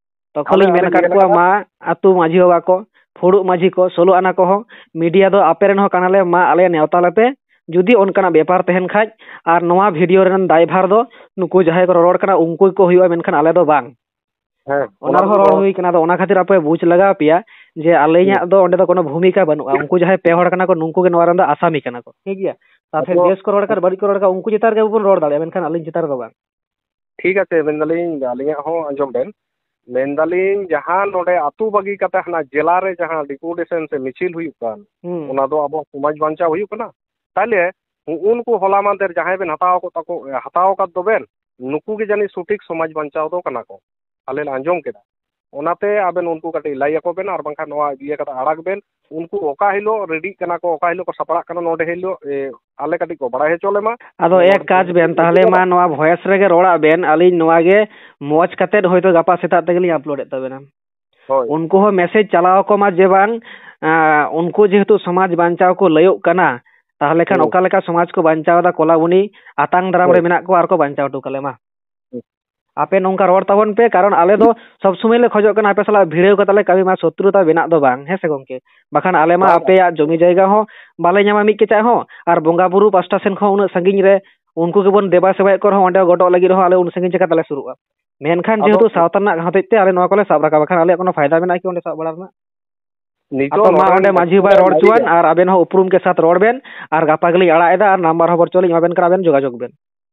ᱛᱚᱠᱷᱚᱱ ᱟᱞᱮ, ᱞᱤᱧ ᱢᱮᱱ ᱟᱞᱮ ᱟᱠᱟᱫ ᱧᱮᱞ ᱠᱚᱣᱟ, ᱟᱠᱟᱫᱟ᱾ ᱢᱟ ᱟᱹᱛᱩ ᱢᱟᱹᱡᱷᱤ ᱵᱟᱵᱟ ᱠᱚ, ᱯᱷᱩᱲᱩᱜ ᱢᱟᱹᱡᱷᱤ ᱠᱚ, ᱥᱳᱞᱳ ᱟᱱᱟ ᱠᱚᱦᱚᱸ, ᱢᱤᱰᱤᱭᱟ ᱫᱚ ᱟᱯᱮ ᱨᱮᱱ ᱦᱚᱸ ᱠᱟᱱᱟᱞᱮ, ᱢᱟ ᱟᱞᱮ ᱱᱮᱣᱛᱟ ᱞᱮᱯᱮ᱾ ᱡᱩᱫᱤ ᱚᱱᱠᱟᱱᱟᱜ ᱵᱮᱯᱟᱨ ᱛᱟᱦᱮᱱ ᱠᱷᱟᱡ, ᱟᱨ ᱱᱚᱣᱟ ᱵᱷᱤᱰᱤᱭᱳ ᱨᱮᱱ ᱫᱟᱭᱵᱷᱟᱨ ᱫᱚ ᱱᱩᱠᱩ ᱡᱟᱦᱟᱸᱭ ᱠᱚ ᱨᱚᱨᱚᱲ ᱠᱟᱱᱟ, ᱩᱱᱠᱩ ᱜᱮᱠᱚ ᱦᱩᱭᱩᱜᱼᱟ, ᱢᱮᱱᱠᱷᱟᱱ ᱟᱞᱮ ᱫᱚ ᱵᱟᱝ᱾ ᱦᱮᱸ, ᱚᱱᱟ ᱚᱱᱟ ᱨᱮᱦᱚᱸ ᱫᱚ ᱨᱚᱲ ᱦᱩᱭ ᱠᱟᱱᱟ᱾ ᱟᱫᱚ ᱚᱱᱟ ᱠᱷᱟᱹᱛᱤᱨ ᱟᱯᱮ ᱵᱩᱡᱽ ᱞᱟᱜᱟᱣ ᱯᱮᱭᱟ ᱡᱮ ᱟᱹᱞᱤᱧᱟᱜ ᱫᱚ ᱚᱸᱰᱮ ᱫᱚ ᱠᱳᱱᱳ ᱵᱷᱩᱢᱤᱠᱟ ᱵᱟᱹᱱᱩᱜᱼᱟ᱾ ᱩᱱᱠᱩ ᱡᱟᱦᱟᱸᱭ ᱯᱮ ᱦᱚᱲ ᱠᱟᱱᱟ ᱠᱚ, ᱱᱩᱠᱩ ᱜᱮ ᱱᱚᱣᱟ ᱨᱮᱱ ᱫᱚ ᱟᱥᱟᱢᱤ ᱠᱟᱱᱟ ᱠᱚ, ᱴᱷᱤᱠ ᱜᱮᱭᱟ? ᱛᱟᱛᱮ ᱟᱫᱚ ᱵᱮᱥ ᱠᱚ ᱨᱚᱲ ᱠᱟᱱ, ᱵᱟᱹᱲᱤᱡ ᱠᱚ ᱨᱚᱲ ᱠᱟᱱ, ᱩᱱᱠᱩ ᱪᱮᱛᱟᱱ ᱨᱮᱜᱮ ᱵᱚᱱ ᱨᱚᱲ ᱫᱟᱲᱮᱭᱟᱜᱼᱟ, ᱢᱮᱱᱠᱷᱟᱱ ᱟᱹᱞᱤᱧ ᱪᱮᱛᱟᱱ ᱨᱮᱫᱚ ᱵᱟᱝ᱾ ᱴᱷᱤᱠ ᱟᱪᱷᱮ, ᱢᱮᱱᱫᱟᱞᱤᱧ, ᱟᱹᱞᱤᱧᱟᱜ ᱦᱚᱸ ᱟᱸᱡᱚᱢ ᱵᱮᱱ᱾ ᱢᱮᱱᱫᱟᱞᱤᱧ, ᱡᱟᱦᱟᱸ ᱱᱚᱰᱮ ᱟᱹᱛᱩ ᱵᱟᱹᱜᱤ ᱠᱟᱛᱮ ᱦᱟᱱᱟ ᱡᱮᱞᱟ ᱨᱮ ᱡᱟᱦᱟᱸ ᱰᱤᱯᱩᱴᱮᱥᱚᱱ ᱥᱮ ᱢᱤᱪᱷᱤᱞ ᱦᱩᱭᱩᱜ ᱠᱟᱱ, ᱦᱩᱸ᱾ ᱚᱱᱟ ᱫᱚ ᱟᱵᱚ ᱥᱚᱢᱟᱡᱽ ᱵᱟᱧᱪᱟᱣ ᱦᱩᱭᱩᱜ ᱠᱟᱱᱟ? ᱛᱟᱦᱞᱮ ᱩᱱᱠᱩ ᱦᱚᱞᱟ ᱢᱟᱦᱫᱮᱨ ᱡᱟᱦᱟᱸᱭ ᱵᱮᱱ ᱦᱟᱛᱟᱣ ᱟᱠᱟᱫ ᱛᱟᱠᱚ, ᱦᱟᱛᱟᱣ ᱟᱠᱟᱫ ᱫᱚᱵᱮᱱ, ᱱᱩᱠᱩ ᱜᱮ ᱡᱟᱹᱱᱤᱡ ᱥᱚᱴᱷᱤᱠ ᱥᱚᱢᱟᱡᱽ ᱵᱟᱧᱪᱟᱣ ᱫᱚ ᱠᱟᱱᱟ ᱠᱚ, ᱟᱞᱮ ᱞᱮ ᱟᱸᱡᱚᱢ ᱠᱮᱫᱟ᱾ ᱚᱱᱟᱛᱮ ᱟᱵᱮᱱ ᱩᱱᱠᱩ ᱠᱟᱹᱴᱤᱡ ᱞᱟᱹᱭ ᱟᱠᱚ ᱵᱮᱱ, ᱟᱨ ᱵᱟᱝᱠᱷᱟᱱ ᱱᱚᱣᱟ ᱤᱭᱟᱹ ᱠᱟᱛᱮ ᱟᱲᱟᱜ ᱵᱮᱱ᱾ ᱩᱱᱠᱩ ᱚᱠᱟ ᱦᱤᱞᱳᱜ ᱨᱮᱰᱤᱜ ᱠᱟᱱᱟ ᱠᱚ, ᱚᱠᱟ ᱦᱤᱞᱳᱜ ᱠᱚ ᱥᱟᱯᱲᱟᱜ ᱠᱟᱱᱟ, ᱱᱚᱰᱮ ᱦᱤᱞᱳᱜ, ᱮ, ᱟᱞᱮ ᱠᱟᱹᱴᱤᱡ ᱠᱚ ᱵᱟᱲᱟᱭ ᱦᱚᱪᱚ ᱞᱮᱢᱟ᱾ ᱟᱫᱚ ᱱᱚᱣᱟ ᱮᱠ ᱠᱟᱡᱽ ᱵᱮᱱ, ᱛᱟᱦᱞᱮ ᱢᱟ ᱱᱚᱣᱟ ᱵᱷᱚᱭᱮᱥ ᱨᱮᱜᱮ ᱨᱚᱲᱟᱜ ᱵᱮᱱ, ᱟᱹᱞᱤᱧ ᱱᱚᱣᱟ ᱜᱮ ᱢᱚᱡᱽ ᱠᱟᱛᱮᱫ ᱦᱚᱭᱛᱳ ᱜᱟᱯᱟ ᱥᱮᱛᱟᱜ ᱛᱮᱜᱮᱞᱤᱧ ᱟᱯᱞᱳᱰᱮᱫ ᱛᱟᱵᱮᱱᱟ᱾ ᱦᱳᱭ᱾ ᱩᱱᱠᱩ ᱦᱚᱸ ᱢᱮᱥᱮᱡᱽ ᱪᱟᱞᱟᱣ ᱟᱠᱚ ᱢᱟ ᱡᱮ ᱵᱟᱝ, ᱟᱸ, ᱩᱱᱠᱩ ᱡᱮᱦᱮᱛᱩ ᱥᱚᱢᱟᱡᱽ ᱵᱟᱧᱪᱟᱣ ᱠᱚ ᱞᱟᱹᱭᱚᱜ ᱠᱟᱱᱟ, ᱛᱟᱦᱞᱮ ᱠᱷᱟᱱ ᱦᱩᱸ᱾ ᱚᱠᱟ ᱞᱮᱠᱟ ᱥᱚᱢᱟᱡᱽ ᱠᱚ ᱵᱟᱧᱪᱟᱣ ᱮᱫᱟ, ᱠᱚᱞᱟᱵᱚᱱᱤ ᱟᱛᱟᱝ ᱫᱟᱨᱟᱢ ᱨᱮ ᱦᱳᱭ᱾ ᱢᱮᱱᱟᱜ ᱠᱚᱣᱟ ᱟᱨ ᱠᱚ ᱵᱟᱧᱪᱟᱣ ᱦᱚᱴᱚ ᱠᱟᱞᱮ ᱢᱟ᱾ ᱦᱩᱸ᱾ ᱟᱯᱮ ᱱᱚᱝᱠᱟ ᱨᱚᱲ ᱛᱟᱵᱚᱱ ᱯᱮ, ᱠᱟᱨᱚᱱ ᱟᱞᱮ ᱫᱚ ᱥᱚᱵᱽ ᱥᱚᱢᱚᱭ ᱞᱮ ᱠᱷᱚᱡᱚᱜ ᱠᱟᱱᱟ ᱟᱯᱮ ᱥᱟᱞᱟᱜ ᱵᱷᱤᱲᱟᱹᱣ ᱠᱟᱛᱮ ᱞᱮ ᱠᱟᱹᱢᱤ ᱢᱟ, ᱥᱚᱛᱨᱩᱛᱟ ᱵᱮᱱᱟᱜ ᱫᱚ ᱵᱟᱝ, ᱦᱮᱸ ᱥᱮ ᱜᱚᱝᱠᱮ? ᱵᱟᱠᱷᱟᱱ ᱟᱞᱮ ᱢᱟ ᱵᱟᱝ, ᱵᱟᱝ᱾ ᱟᱯᱮᱭᱟᱜ ᱡᱚᱢᱤ ᱡᱟᱭᱜᱟ ᱦᱚᱸ ᱵᱟᱞᱮ ᱧᱟᱢᱟ ᱢᱤᱫ ᱠᱮᱪᱟᱜ ᱦᱚᱸ, ᱟᱨ ᱵᱚᱸᱜᱟ ᱵᱩᱨᱩ ᱯᱟᱥᱴᱟ ᱥᱮᱱ ᱠᱷᱚᱱ ᱩᱱᱟᱹᱜ ᱥᱟᱺᱜᱤᱧ ᱨᱮ ᱩᱱᱠᱩ ᱜᱮᱵᱚᱱ ᱫᱮᱵᱟ ᱥᱮᱵᱟᱭᱮᱫ ᱠᱚ ᱨᱮᱦᱚᱸ, ᱚᱸᱰᱮ ᱜᱚᱰᱚᱜ ᱞᱟᱹᱜᱤᱫ ᱨᱮᱦᱚᱸ ᱟᱞᱮ ᱩᱱ ᱥᱟᱺᱜᱤᱧ ᱪᱤᱠᱟᱹ ᱛᱮᱞᱮ ᱥᱩᱨᱩᱜᱼᱟ? ᱢᱮᱱᱠᱷᱟᱱ ᱟᱫᱚ ᱡᱮᱦᱮᱛᱩ ᱥᱟᱶᱛᱟ ᱨᱮᱱᱟᱜ ᱦᱚᱛᱮᱡ ᱛᱮ ᱟᱞᱮ ᱱᱚᱣᱟ ᱠᱚᱞᱮ ᱥᱟᱵ ᱨᱟᱠᱟᱵᱟ, ᱵᱟᱠᱷᱟᱱ ᱟᱞᱮᱭᱟᱜ ᱠᱳᱱᱳ ᱯᱷᱟᱭᱫᱟ ᱢᱮᱱᱟᱜᱼᱟ ᱠᱤ ᱚᱸᱰᱮ ᱥᱟᱵ ᱵᱟᱲᱟ ᱨᱮᱱᱟᱜ? ᱱᱤᱛᱚᱜ ᱟᱫᱚ ᱢᱟ ᱱᱚᱰᱮ ᱚᱸᱰᱮ ᱢᱟᱹᱡᱷᱤ ᱢᱟᱹᱡᱷᱤ ᱵᱟᱵᱟᱭ ᱵᱟᱵᱟᱭ ᱨᱚᱲ ᱞᱟᱹᱭ ᱦᱚᱪᱚᱣᱟᱱ, ᱮᱫᱟ᱾ ᱟᱨ ᱟᱵᱮᱱ ᱦᱚᱸ ᱩᱯᱨᱩᱢ ᱠᱮ ᱥᱟᱛ ᱨᱚᱲ ᱵᱮᱱ, ᱟᱨ ᱜᱟᱯᱟ ᱜᱮᱞᱤᱧ ᱟᱲᱟᱜ ᱮᱫᱟ, ᱟᱨ ᱱᱟᱢᱵᱟᱨ ᱦᱚᱸ ᱵᱚᱨᱪᱚ ᱞᱤᱧ ᱮᱢᱟ ᱵᱮᱱ ᱠᱟᱱᱟ, ᱟᱵᱮᱱ ᱡᱳᱜᱟᱡᱳᱜᱽ ᱵᱮᱱ᱾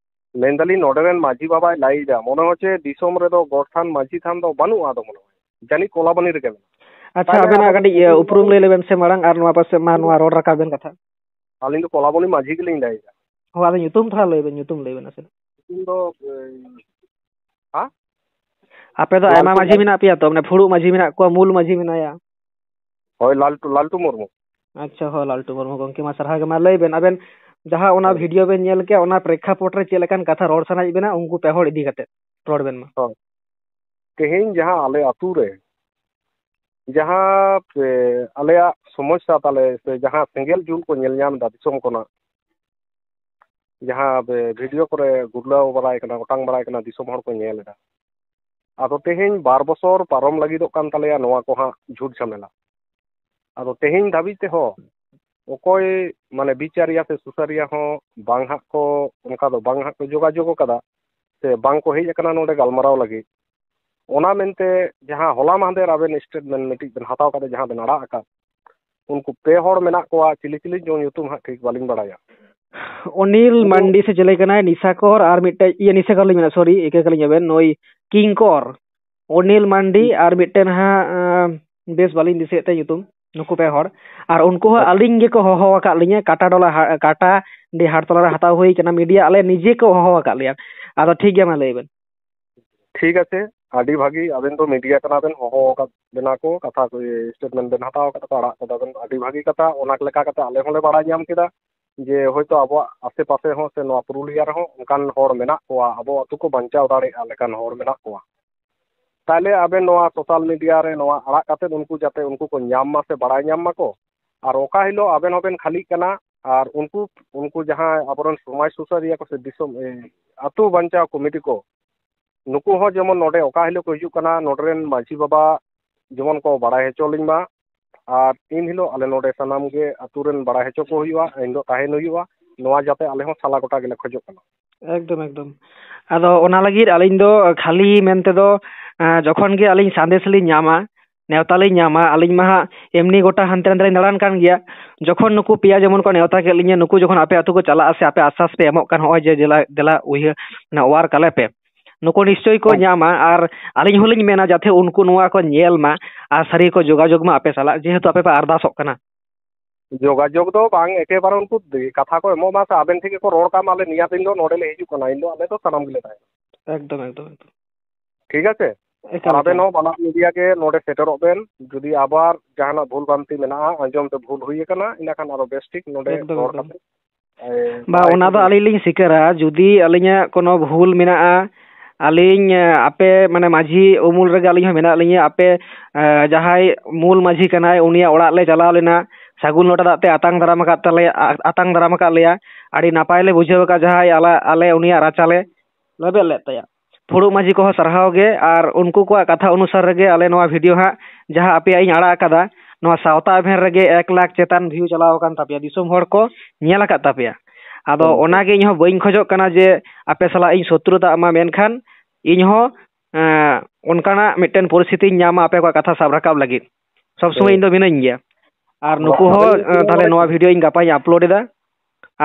ᱢᱮᱱᱫᱟᱞᱤᱧ, ᱱᱚᱰᱮ ᱨᱮᱱ ᱢᱟᱹᱡᱷᱤ ᱵᱟᱵᱟᱭ ᱞᱟᱹᱭ ᱮᱫᱟ, ᱢᱚᱱᱮ ᱦᱚᱪᱪᱷᱮ ᱫᱤᱥᱚᱢ ᱨᱮᱫᱚ ᱜᱚᱰ ᱛᱷᱟᱱ ᱢᱟᱹᱡᱷᱤ ᱛᱷᱟᱱ ᱫᱚ ᱵᱟᱹᱱᱩᱜᱼᱟ, ᱟᱫᱚ ᱢᱚᱱᱮ ᱦᱚᱭ ᱡᱟᱹᱱᱤᱡ ᱠᱚᱞᱟᱵᱚᱱᱤ ᱨᱮᱜᱮ ᱢᱮᱱᱟᱜᱼᱟ᱾ ᱟᱪᱪᱷᱟ, ᱛᱟᱦᱞᱮ ᱟᱵᱮᱱᱟᱜ ᱠᱟᱹᱴᱤᱡ, ᱤᱭᱟᱹ, ᱩᱯᱨᱩᱢ ᱞᱟᱹᱭ ᱞᱮᱵᱮᱱ ᱥᱮ ᱢᱟᱲᱟᱝ, ᱟᱨ ᱱᱚᱣᱟ ᱯᱟᱥᱮ ᱢᱟ ᱱᱚᱣᱟ ᱨᱚᱲ ᱨᱟᱠᱟᱵ ᱵᱮᱱ ᱠᱟᱛᱷᱟ᱾ ᱟᱹᱞᱤᱧ ᱫᱚ ᱠᱚᱞᱟᱵᱚᱱᱤ ᱢᱟᱹᱡᱷᱤ ᱜᱮᱞᱤᱧ ᱞᱟᱹᱭ ᱮᱫᱟ᱾ ᱦᱳᱭ, ᱟᱫᱚ ᱧᱩᱛᱩᱢ ᱛᱷᱚᱲᱟ ᱞᱟᱹᱭ ᱵᱮᱱ, ᱧᱩᱛᱩᱢ ᱞᱟᱹᱭ ᱵᱮᱱ ᱟᱥᱮ᱾ ᱧᱩᱛᱩᱢ ᱫᱚ, ᱮ, ᱟᱯᱮ ᱫᱚ ᱟᱭᱢᱟ ᱞᱟᱞᱴᱩ ᱢᱟᱹᱡᱷᱤ ᱢᱩᱨᱢᱩ᱾ ᱢᱮᱱᱟᱜ ᱯᱮᱭᱟ ᱛᱚ, ᱢᱟᱱᱮ ᱯᱷᱩᱲᱩᱜ ᱢᱟᱹᱡᱷᱤ ᱢᱮᱱᱟᱜ ᱠᱚᱣᱟ, ᱢᱩᱞ ᱢᱟᱹᱡᱷᱤ ᱢᱮᱱᱟᱭᱟ᱾ ᱦᱳᱭ, ᱞᱟᱞᱴᱩ, ᱞᱟᱞᱴᱩ ᱢᱩᱨᱢᱩ᱾ ᱟᱪᱪᱷᱟ, ᱦᱳᱭ, ᱞᱟᱞᱴᱩ ᱢᱩᱨᱢᱩ᱾ ᱜᱚᱢᱠᱮ, ᱢᱟ ᱥᱟᱨᱦᱟᱣ ᱜᱮ, ᱢᱟ ᱞᱟᱹᱭ ᱵᱮᱱ ᱟᱵᱮᱱ ᱡᱟᱦᱟᱸ ᱚᱱᱟ ᱦᱳᱭ᱾ ᱵᱷᱤᱰᱤᱭᱳ ᱵᱮᱱ ᱧᱮᱞ ᱠᱮᱜᱼᱟ, ᱚᱱᱟ ᱯᱨᱮᱠᱠᱷᱟᱯᱚᱴ ᱨᱮ ᱪᱮᱫ ᱞᱮᱠᱟᱱ ᱠᱟᱛᱷᱟ ᱨᱚᱲ ᱥᱟᱱᱟᱭᱮᱫ ᱵᱮᱱᱟ, ᱩᱱᱠᱩ ᱯᱮ ᱦᱚᱲ ᱤᱫᱤ ᱠᱟᱛᱮ ᱨᱚᱲ ᱵᱮᱱ ᱢᱟ᱾ ᱦᱳᱭ᱾ ᱛᱮᱦᱮᱧ ᱡᱟᱦᱟᱸ ᱟᱞᱮ ᱟᱹᱛᱩ ᱨᱮ, ᱡᱟᱦᱟᱸ, ᱮ, ᱟᱞᱮᱭᱟᱜ ᱥᱚᱢᱚᱥᱥᱟ ᱛᱟᱞᱮ ᱥᱮ ᱡᱟᱦᱟᱸ ᱥᱮᱸᱜᱮᱞ ᱡᱩᱞ ᱠᱚ ᱧᱮᱞ ᱧᱟᱢ ᱮᱫᱟ ᱫᱤᱥᱚᱢ ᱠᱷᱚᱱᱟᱜ, ᱡᱟᱦᱟᱸ ᱵᱮ-, ᱵᱷᱤᱰᱤᱭᱳ ᱠᱚᱨᱮ ᱜᱩᱨᱞᱟᱹᱣ ᱵᱟᱲᱟᱭ ᱠᱟᱱᱟ, ᱚᱴᱟᱝ ᱵᱟᱲᱟᱭ ᱠᱟᱱᱟ, ᱫᱤᱥᱚᱢ ᱦᱚᱲ ᱠᱚ ᱧᱮᱞ ᱮᱫᱟ᱾ ᱟᱫᱚ ᱛᱮᱦᱮᱧ ᱵᱟᱨ ᱵᱚᱪᱷᱚᱨ ᱯᱟᱨᱚᱢ ᱞᱟᱹᱜᱤᱫᱚᱜ ᱠᱟᱱ ᱛᱟᱞᱮᱭᱟ ᱱᱚᱣᱟ ᱠᱚ ᱦᱟᱸᱜ ᱡᱷᱩᱴ ᱡᱷᱟᱢᱮᱞᱟ᱾ ᱟᱫᱚ ᱛᱮᱦᱮᱧ ᱫᱷᱟᱹᱵᱤᱡ ᱛᱮᱦᱚᱸ ᱚᱠᱚᱭ ᱢᱟᱱᱮ ᱵᱤᱪᱟᱹᱨᱤᱭᱟᱹ ᱥᱮ ᱥᱩᱥᱟᱹᱨᱤᱭᱟᱹ ᱦᱚᱸ ᱵᱟᱝ ᱦᱟᱸᱜ ᱠᱚ, ᱚᱱᱠᱟ ᱫᱚ ᱵᱟᱝ ᱦᱟᱸᱜ ᱠᱚ ᱡᱳᱜᱟᱡᱳᱜᱽ ᱟᱠᱟᱫᱟ ᱥᱮ ᱵᱟᱝ ᱠᱚ ᱦᱮᱡ ᱟᱠᱟᱱᱟ ᱱᱚᱰᱮ ᱜᱟᱞᱢᱟᱨᱟᱣ ᱞᱟᱹᱜᱤᱫ᱾ ᱚᱱᱟ ᱢᱮᱱᱛᱮ ᱡᱟᱦᱟᱸ ᱦᱚᱞᱟ ᱢᱟᱦᱫᱮᱨ ᱟᱵᱮᱱ ᱥᱴᱮᱴᱢᱮᱱᱴ ᱢᱤᱫᱴᱤᱡ ᱵᱮᱱ ᱦᱟᱛᱟᱣ ᱠᱟᱛᱮ ᱡᱟᱦᱟᱸ ᱵᱮᱱ ᱟᱲᱟᱜ ᱟᱠᱟᱫ, ᱩᱱᱠᱩ ᱯᱮ ᱦᱚᱲ ᱢᱮᱱᱟᱜ ᱠᱚᱣᱟ, ᱪᱤᱞᱤ ᱪᱤᱞᱤ ᱪᱚᱝ ᱧᱩᱛᱩᱢ ᱦᱟᱸᱜ ᱴᱷᱤᱠ ᱵᱟᱹᱞᱤᱧ ᱵᱟᱲᱟᱭᱟ᱾ ᱚᱱᱤᱞ ᱩᱱᱠᱩ ᱢᱟᱱᱰᱤ ᱥᱮ ᱪᱤᱞᱤ ᱠᱟᱱᱟᱭ, ᱱᱤᱥᱟ ᱠᱚᱨ ᱟᱨ ᱢᱤᱫᱴᱮᱡ, ᱤᱭᱟᱹ, ᱱᱤᱥᱟ ᱠᱚᱨ ᱞᱤᱧ ᱢᱮᱱᱟ, ᱥᱚᱨᱤ, ᱤᱠᱟᱹ ᱠᱟᱹᱞᱤᱧ ᱟᱵᱮᱱ, ᱱᱩᱭ ᱠᱤᱝᱠᱚᱨ, ᱚᱱᱤᱞ ᱢᱟᱱᱰᱤ ᱟᱨ ᱢᱤᱫᱴᱮᱱ ᱦᱟᱸᱜ, ᱟᱸ, ᱵᱮᱥ ᱵᱟᱹᱞᱤᱧ ᱫᱤᱥᱟᱹᱭᱮᱫ ᱛᱟᱭᱟ ᱧᱩᱛᱩᱢ, ᱱᱩᱠᱩ ᱯᱮ ᱦᱚᱲ᱾ ᱟᱨ ᱩᱱᱠᱩ ᱦᱚᱸ ᱟᱪᱪᱷᱟ᱾ ᱟᱹᱞᱤᱧ ᱜᱮᱠᱚ ᱦᱚᱦᱚ ᱟᱠᱟᱫ ᱞᱤᱧᱟᱹ, ᱠᱟᱴᱟ ᱰᱚᱞᱟ ᱦᱟ-, ᱠᱟᱴᱟ ᱰᱤ ᱦᱟᱴ ᱛᱚᱞᱟ ᱨᱮ ᱦᱟᱛᱟᱣ ᱦᱩᱭ ᱠᱟᱱᱟ, ᱢᱤᱰᱤᱭᱟ ᱟᱞᱮ ᱱᱤᱡᱮ ᱠᱚ ᱦᱚᱦᱚ ᱟᱠᱟᱫ ᱞᱮᱭᱟ᱾ ᱟᱫᱚ ᱴᱷᱤᱠ ᱜᱮᱭᱟ, ᱢᱟ ᱞᱟᱹᱭ ᱵᱮᱱ᱾ ᱴᱷᱤᱠ ᱟᱪᱷᱮ, ᱟᱹᱰᱤ ᱵᱷᱟᱹᱜᱤ, ᱟᱵᱮᱱ ᱫᱚ ᱢᱤᱰᱤᱭᱟ ᱠᱟᱱᱟ ᱵᱮᱱ, ᱦᱚᱦᱚ ᱟᱠᱟᱫ ᱵᱮᱱᱟ ᱠᱚ, ᱠᱟᱛᱷᱟ ᱠᱚ, ᱥᱴᱮᱴᱢᱮᱱᱴ ᱵᱮᱱ ᱦᱟᱛᱟᱣ ᱟᱠᱟᱫᱟ ᱠᱚ, ᱟᱲᱟᱜ ᱠᱟᱫᱟ ᱵᱮᱱ, ᱟᱹᱰᱤ ᱵᱷᱟᱹᱜᱤ ᱠᱟᱛᱷᱟ᱾ ᱚᱱᱟ ᱞᱮᱠᱟ ᱠᱟᱛᱮ ᱟᱞᱮ ᱦᱚᱸᱞᱮ ᱵᱟᱲᱟᱭ ᱧᱟᱢ ᱠᱮᱫᱟ ᱡᱮ ᱦᱚᱭᱛᱳ ᱟᱵᱚᱣᱟᱜ ᱟᱥᱮ ᱯᱟᱥᱮ ᱦᱚᱸ ᱥᱮ ᱱᱚᱣᱟ ᱯᱩᱨᱩᱞᱤᱭᱟ ᱨᱮᱦᱚᱸ ᱚᱱᱠᱟᱱ ᱦᱚᱲ ᱢᱮᱱᱟᱜ ᱠᱚᱣᱟ, ᱟᱵᱚ ᱟᱹᱛᱩ ᱠᱚ ᱵᱟᱧᱪᱟᱣ ᱫᱟᱲᱮᱭᱟᱜᱼᱟ ᱞᱮᱠᱟᱱ ᱦᱚᱲ ᱢᱮᱱᱟᱜ ᱠᱚᱣᱟ᱾ ᱛᱟᱦᱞᱮ ᱟᱵᱮᱱ ᱱᱚᱣᱟ ᱥᱳᱥᱟᱞ ᱢᱤᱰᱤᱭᱟ ᱨᱮ ᱱᱚᱣᱟ ᱟᱲᱟᱜ ᱠᱟᱛᱮ ᱩᱱᱠᱩ ᱡᱟᱛᱮ ᱩᱱᱠᱩ ᱠᱚ ᱧᱟᱢ ᱢᱟ ᱥᱮ ᱵᱟᱲᱟᱭ ᱧᱟᱢ ᱢᱟᱠᱚ, ᱟᱨ ᱚᱠᱟ ᱦᱤᱞᱳᱜ ᱟᱵᱮᱱ ᱦᱚᱸᱵᱮᱱ ᱠᱷᱟᱹᱞᱤᱜ ᱠᱟᱱᱟ, ᱟᱨ ᱩᱱᱠᱩ, ᱩᱱᱠᱩ ᱡᱟᱦᱟᱸᱭ ᱟᱵᱚᱨᱮᱱ ᱥᱚᱢᱟᱡᱽ ᱥᱩᱥᱟᱹᱨᱤᱭᱟᱹ ᱠᱚ ᱥᱮ ᱫᱤᱥᱚᱢ, ᱮ, ᱟᱹᱛᱩ ᱵᱟᱧᱪᱟᱣ ᱠᱚᱢᱤᱴᱤ ᱠᱚ, ᱱᱩᱠᱩ ᱦᱚᱸ ᱡᱮᱢᱚᱱ ᱱᱚᱰᱮ ᱚᱠᱟ ᱦᱤᱞᱳᱜ ᱠᱚ ᱦᱤᱡᱩᱜ ᱠᱟᱱᱟ, ᱱᱚᱰᱮ ᱨᱮᱱ ᱢᱟᱹᱡᱷᱤ ᱵᱟᱵᱟ ᱡᱮᱢᱚᱱ ᱠᱚ ᱵᱟᱲᱟᱭ ᱦᱚᱪᱚ ᱞᱤᱧ ᱢᱟ, ᱟᱨ ᱤᱱ ᱦᱤᱞᱳᱜ ᱟᱞᱮ ᱱᱚᱰᱮ ᱥᱟᱱᱟᱢ ᱜᱮ ᱟᱹᱛᱩ ᱨᱮᱱ ᱵᱟᱲᱟᱭ ᱦᱚᱪᱚ ᱠᱚ ᱦᱩᱭᱩᱜᱼᱟ, ᱮᱱ ᱦᱤᱞᱳᱜ ᱛᱟᱦᱮᱱ ᱦᱩᱭᱩᱜᱼᱟ᱾ ᱱᱚᱣᱟ ᱡᱟᱛᱮ ᱟᱞᱮ ᱦᱚᱸ ᱥᱟᱞᱟ ᱜᱚᱴᱟ ᱜᱮᱞᱮ ᱠᱷᱚᱡᱚᱜ ᱠᱟᱱᱟ᱾ ᱮᱠᱫᱚᱢ, ᱮᱠᱫᱚᱢ᱾ ᱟᱫᱚ ᱚᱱᱟ ᱞᱟᱹᱜᱤᱫ ᱟᱹᱞᱤᱧ ᱫᱚ ᱠᱷᱟᱹᱞᱤ ᱢᱮᱱ ᱛᱮᱫᱚ, ᱮᱸ, ᱡᱚᱠᱷᱚᱱ ᱜᱮ ᱟᱹᱞᱤᱧ ᱥᱟᱸᱫᱮᱥ ᱞᱤᱧ ᱧᱟᱢᱟ, ᱱᱮᱣᱛᱟ ᱞᱤᱧ ᱧᱟᱢᱟ, ᱟᱹᱞᱤᱧ ᱢᱟ ᱦᱟᱸᱜ ᱮᱢᱱᱤ ᱜᱚᱴᱟ ᱦᱟᱱᱛᱮ ᱱᱟᱛᱮ ᱞᱤᱧ ᱫᱟᱬᱟᱱ ᱠᱟᱱ ᱜᱮᱭᱟ᱾ ᱡᱚᱠᱷᱚᱱ ᱱᱩᱠᱩ ᱯᱮᱭᱟ ᱡᱮᱢᱚᱱ ᱠᱚ ᱱᱮᱣᱛᱟ ᱠᱮᱫ ᱞᱤᱧᱟ, ᱱᱩᱠᱩ ᱡᱚᱠᱷᱚᱱ ᱟᱯᱮ ᱟᱹᱛᱩ ᱠᱚ ᱪᱟᱞᱟᱜᱼᱟ ᱥᱮ ᱟᱯᱮ ᱟᱥᱥᱟᱥ ᱯᱮ ᱮᱢᱚᱜ ᱠᱟᱱ, ᱦᱚᱸᱜᱼᱚᱭ ᱡᱮ ᱫᱮᱞᱟ, ᱫᱮᱞᱟ ᱩᱭᱦᱟᱹᱨ, ᱚᱱᱟ ᱚᱣᱟᱨ ᱠᱟᱞᱮ ᱯᱮ, ᱱᱩᱠᱩ ᱱᱤᱥᱪᱳᱭ ᱠᱚ ᱦᱮᱸ᱾ ᱧᱟᱢᱟ᱾ ᱟᱨ ᱟᱹᱞᱤᱧ ᱦᱚᱸᱞᱤᱧ ᱢᱮᱱᱟ ᱡᱟᱛᱮ ᱩᱱᱠᱩ ᱱᱚᱣᱟ ᱠᱚ ᱧᱮᱞ ᱢᱟ ᱟᱨ ᱥᱟᱹᱨᱤ ᱠᱚ ᱡᱳᱜᱟᱡᱳᱜᱽ ᱢᱟ ᱟᱯᱮ ᱥᱟᱞᱟᱜ, ᱡᱮᱦᱮᱛᱩ ᱟᱯᱮ ᱯᱮ ᱟᱨᱫᱟᱥᱚᱜ ᱠᱟᱱᱟ᱾ ᱡᱳᱜᱟᱡᱳᱜᱽ ᱫᱚ ᱵᱟᱝ, ᱮᱠᱮᱵᱟᱨᱮ ᱩᱱᱠᱩ ᱫᱮ-, ᱠᱟᱛᱷᱟ ᱠᱚ ᱮᱢᱚᱜ ᱢᱟ ᱥᱮ ᱟᱵᱮᱱ ᱴᱷᱮᱱ ᱜᱮᱠᱚ ᱨᱚᱲ ᱠᱟᱜ ᱢᱟ, ᱟᱞᱮ ᱱᱤᱭᱟᱹ ᱫᱤᱱ ᱫᱚ ᱱᱚᱰᱮ ᱞᱮ ᱦᱤᱡᱩᱜ ᱠᱟᱱᱟ, ᱤᱱ ᱫᱚ ᱟᱞᱮ ᱫᱚ ᱥᱟᱱᱟᱢ ᱜᱮᱞᱮ ᱛᱟᱦᱮᱱᱟ᱾ ᱮᱠᱫᱚᱢ, ᱮᱠᱫᱚᱢ, ᱮᱠᱫᱚᱢ᱾ ᱴᱷᱤᱠ ᱟᱪᱷᱮ? ᱮᱠᱟᱞ, ᱟᱨ ᱟᱵᱮᱱ ᱮᱠᱟᱞ᱾ ᱦᱚᱸ ᱵᱟᱱᱟᱨ ᱢᱤᱰᱤᱭᱟ ᱜᱮ ᱱᱚᱰᱮ ᱥᱮᱴᱮᱨᱚᱜ ᱵᱮᱱ᱾ ᱡᱩᱫᱤ ᱟᱵᱟᱨ ᱡᱟᱦᱟᱱᱟᱜ ᱵᱷᱩᱞ ᱵᱷᱨᱟᱱᱛᱤ ᱢᱮᱱᱟᱜᱼᱟ, ᱟᱸᱡᱚᱢ ᱛᱮ ᱵᱷᱩᱞ ᱦᱩᱭ ᱟᱠᱟᱱᱟ, ᱤᱱᱟᱹᱠᱷᱟᱱ ᱟᱨᱚ ᱵᱮᱥ ᱴᱷᱤᱠ ᱱᱚᱰᱮ ᱮᱠᱫᱚᱢ, ᱨᱚᱲ ᱮᱠᱫᱚᱢ᱾ ᱠᱟᱛᱮ, ᱮ, ᱵᱟ, ᱵᱟᱲᱟᱭ ᱚᱱᱟ ᱫᱚ ᱦᱚᱪᱚ ᱟᱹᱞᱤᱧ ᱞᱤᱧ ᱥᱤᱠᱟᱹᱨᱟ᱾ ᱡᱩᱫᱤ ᱟᱹᱞᱤᱧᱟᱜ ᱠᱳᱱᱳ ᱵᱷᱩᱞ ᱢᱮᱱᱟᱜᱼᱟ, ᱟᱹᱞᱤᱧ, ᱮ, ᱟᱯᱮ, ᱢᱟᱱᱮ, ᱢᱟᱹᱡᱷᱤ ᱩᱢᱩᱞ ᱨᱮᱜᱮ ᱟᱹᱞᱤᱧ ᱦᱚᱸ ᱢᱮᱱᱟᱜ ᱞᱤᱧᱟ᱾ ᱟᱯᱮ, ᱮ, ᱡᱟᱦᱟᱸᱭ ᱢᱩᱞ ᱢᱟᱹᱡᱷᱤ ᱠᱟᱱᱟᱭ, ᱩᱱᱤᱭᱟᱜ ᱚᱲᱟᱜ ᱞᱮ ᱪᱟᱞᱟᱣ ᱞᱮᱱᱟ, ᱥᱟᱹᱜᱩᱱ ᱞᱚᱴᱟ ᱫᱟᱜ ᱛᱮ ᱟᱛᱟᱝ ᱫᱟᱨᱟᱢ ᱟᱠᱟᱫ ᱛᱟᱞᱮᱭᱟ, ᱟ-, ᱟᱛᱟᱝ ᱫᱟᱨᱟᱢ ᱟᱠᱟᱫ ᱞᱮᱭᱟ᱾ ᱟᱹᱰᱤ ᱱᱟᱯᱟᱭ ᱞᱮ ᱵᱩᱡᱷᱟᱹᱣ ᱟᱠᱟᱫ, ᱡᱟᱦᱟᱸᱭ ᱟᱞᱮ, ᱟᱞᱮ ᱩᱱᱤᱭᱟᱜ ᱨᱟᱪᱟᱞᱮ ᱞᱮᱵᱮᱫ ᱞᱮᱫ ᱛᱟᱭᱟ᱾ ᱯᱷᱩᱲᱩᱜ ᱢᱟᱹᱡᱷᱤ ᱠᱚᱦᱚᱸ ᱥᱟᱨᱦᱟᱣ ᱜᱮ, ᱟᱨ ᱩᱱᱠᱩ ᱠᱚᱣᱟᱜ ᱠᱟᱛᱷᱟ ᱚᱱᱩᱥᱟᱨ ᱨᱮᱜᱮ ᱟᱞᱮ ᱱᱚᱣᱟ ᱵᱷᱤᱰᱤᱭᱳ ᱦᱟᱸᱜ ᱡᱟᱦᱟᱸ ᱟᱯᱮᱭᱟᱜ ᱤᱧ ᱟᱲᱟᱜ ᱟᱠᱟᱫᱟ, ᱱᱚᱣᱟ ᱥᱟᱶᱛᱟ ᱮᱵᱷᱮᱱ ᱨᱮᱜᱮ ᱮᱠ ᱞᱟᱠᱷ ᱪᱮᱛᱟᱱ ᱵᱷᱤᱭᱩ ᱪᱟᱞᱟᱣ ᱟᱠᱟᱱ ᱛᱟᱯᱮᱭᱟ, ᱫᱤᱥᱚᱢ ᱦᱚᱲ ᱠᱚ ᱧᱮᱞ ᱟᱠᱟᱫ ᱛᱟᱯᱮᱭᱟ᱾ ᱟᱫᱚ ᱦᱩᱸ᱾ ᱚᱱᱟᱜᱮ ᱤᱧ ᱦᱚᱸ ᱵᱟᱹᱧ ᱠᱷᱚᱡᱚᱜ ᱠᱟᱱᱟ ᱡᱮ ᱟᱯᱮ ᱥᱟᱞᱟᱜ ᱤᱧ ᱥᱚᱛᱨᱩᱛᱟᱜ ᱢᱟ, ᱢᱮᱱᱠᱷᱟᱱ ᱤᱧ ᱦᱚᱸ, ᱮᱸ, ᱚᱱᱠᱟᱱᱟᱜ ᱢᱤᱫᱴᱮᱱ ᱯᱚᱨᱤᱥᱛᱷᱤᱛᱤᱧ ᱧᱟᱢᱟ ᱟᱯᱮ ᱠᱚᱣᱟᱜ ᱠᱟᱛᱷᱟ ᱥᱟᱵ ᱨᱟᱠᱟᱵ ᱞᱟᱹᱜᱤᱫ᱾ ᱥᱚᱵᱽ ᱥᱚᱢᱚᱭ ᱦᱩᱸ᱾ ᱤᱧ ᱫᱚ ᱢᱤᱱᱟᱹᱧ ᱜᱮᱭᱟ᱾ ᱟᱨ ᱦᱳᱭ, ᱱᱩᱠᱩ ᱦᱚᱸ, ᱟᱵᱮᱱ ᱮᱸ, ᱛᱟᱦᱞᱮ ᱱᱚᱣᱟ ᱵᱷᱤᱰᱤᱭᱳ ᱤᱧ ᱜᱟᱯᱟᱧ ᱟᱯᱞᱳᱰ ᱮᱫᱟ᱾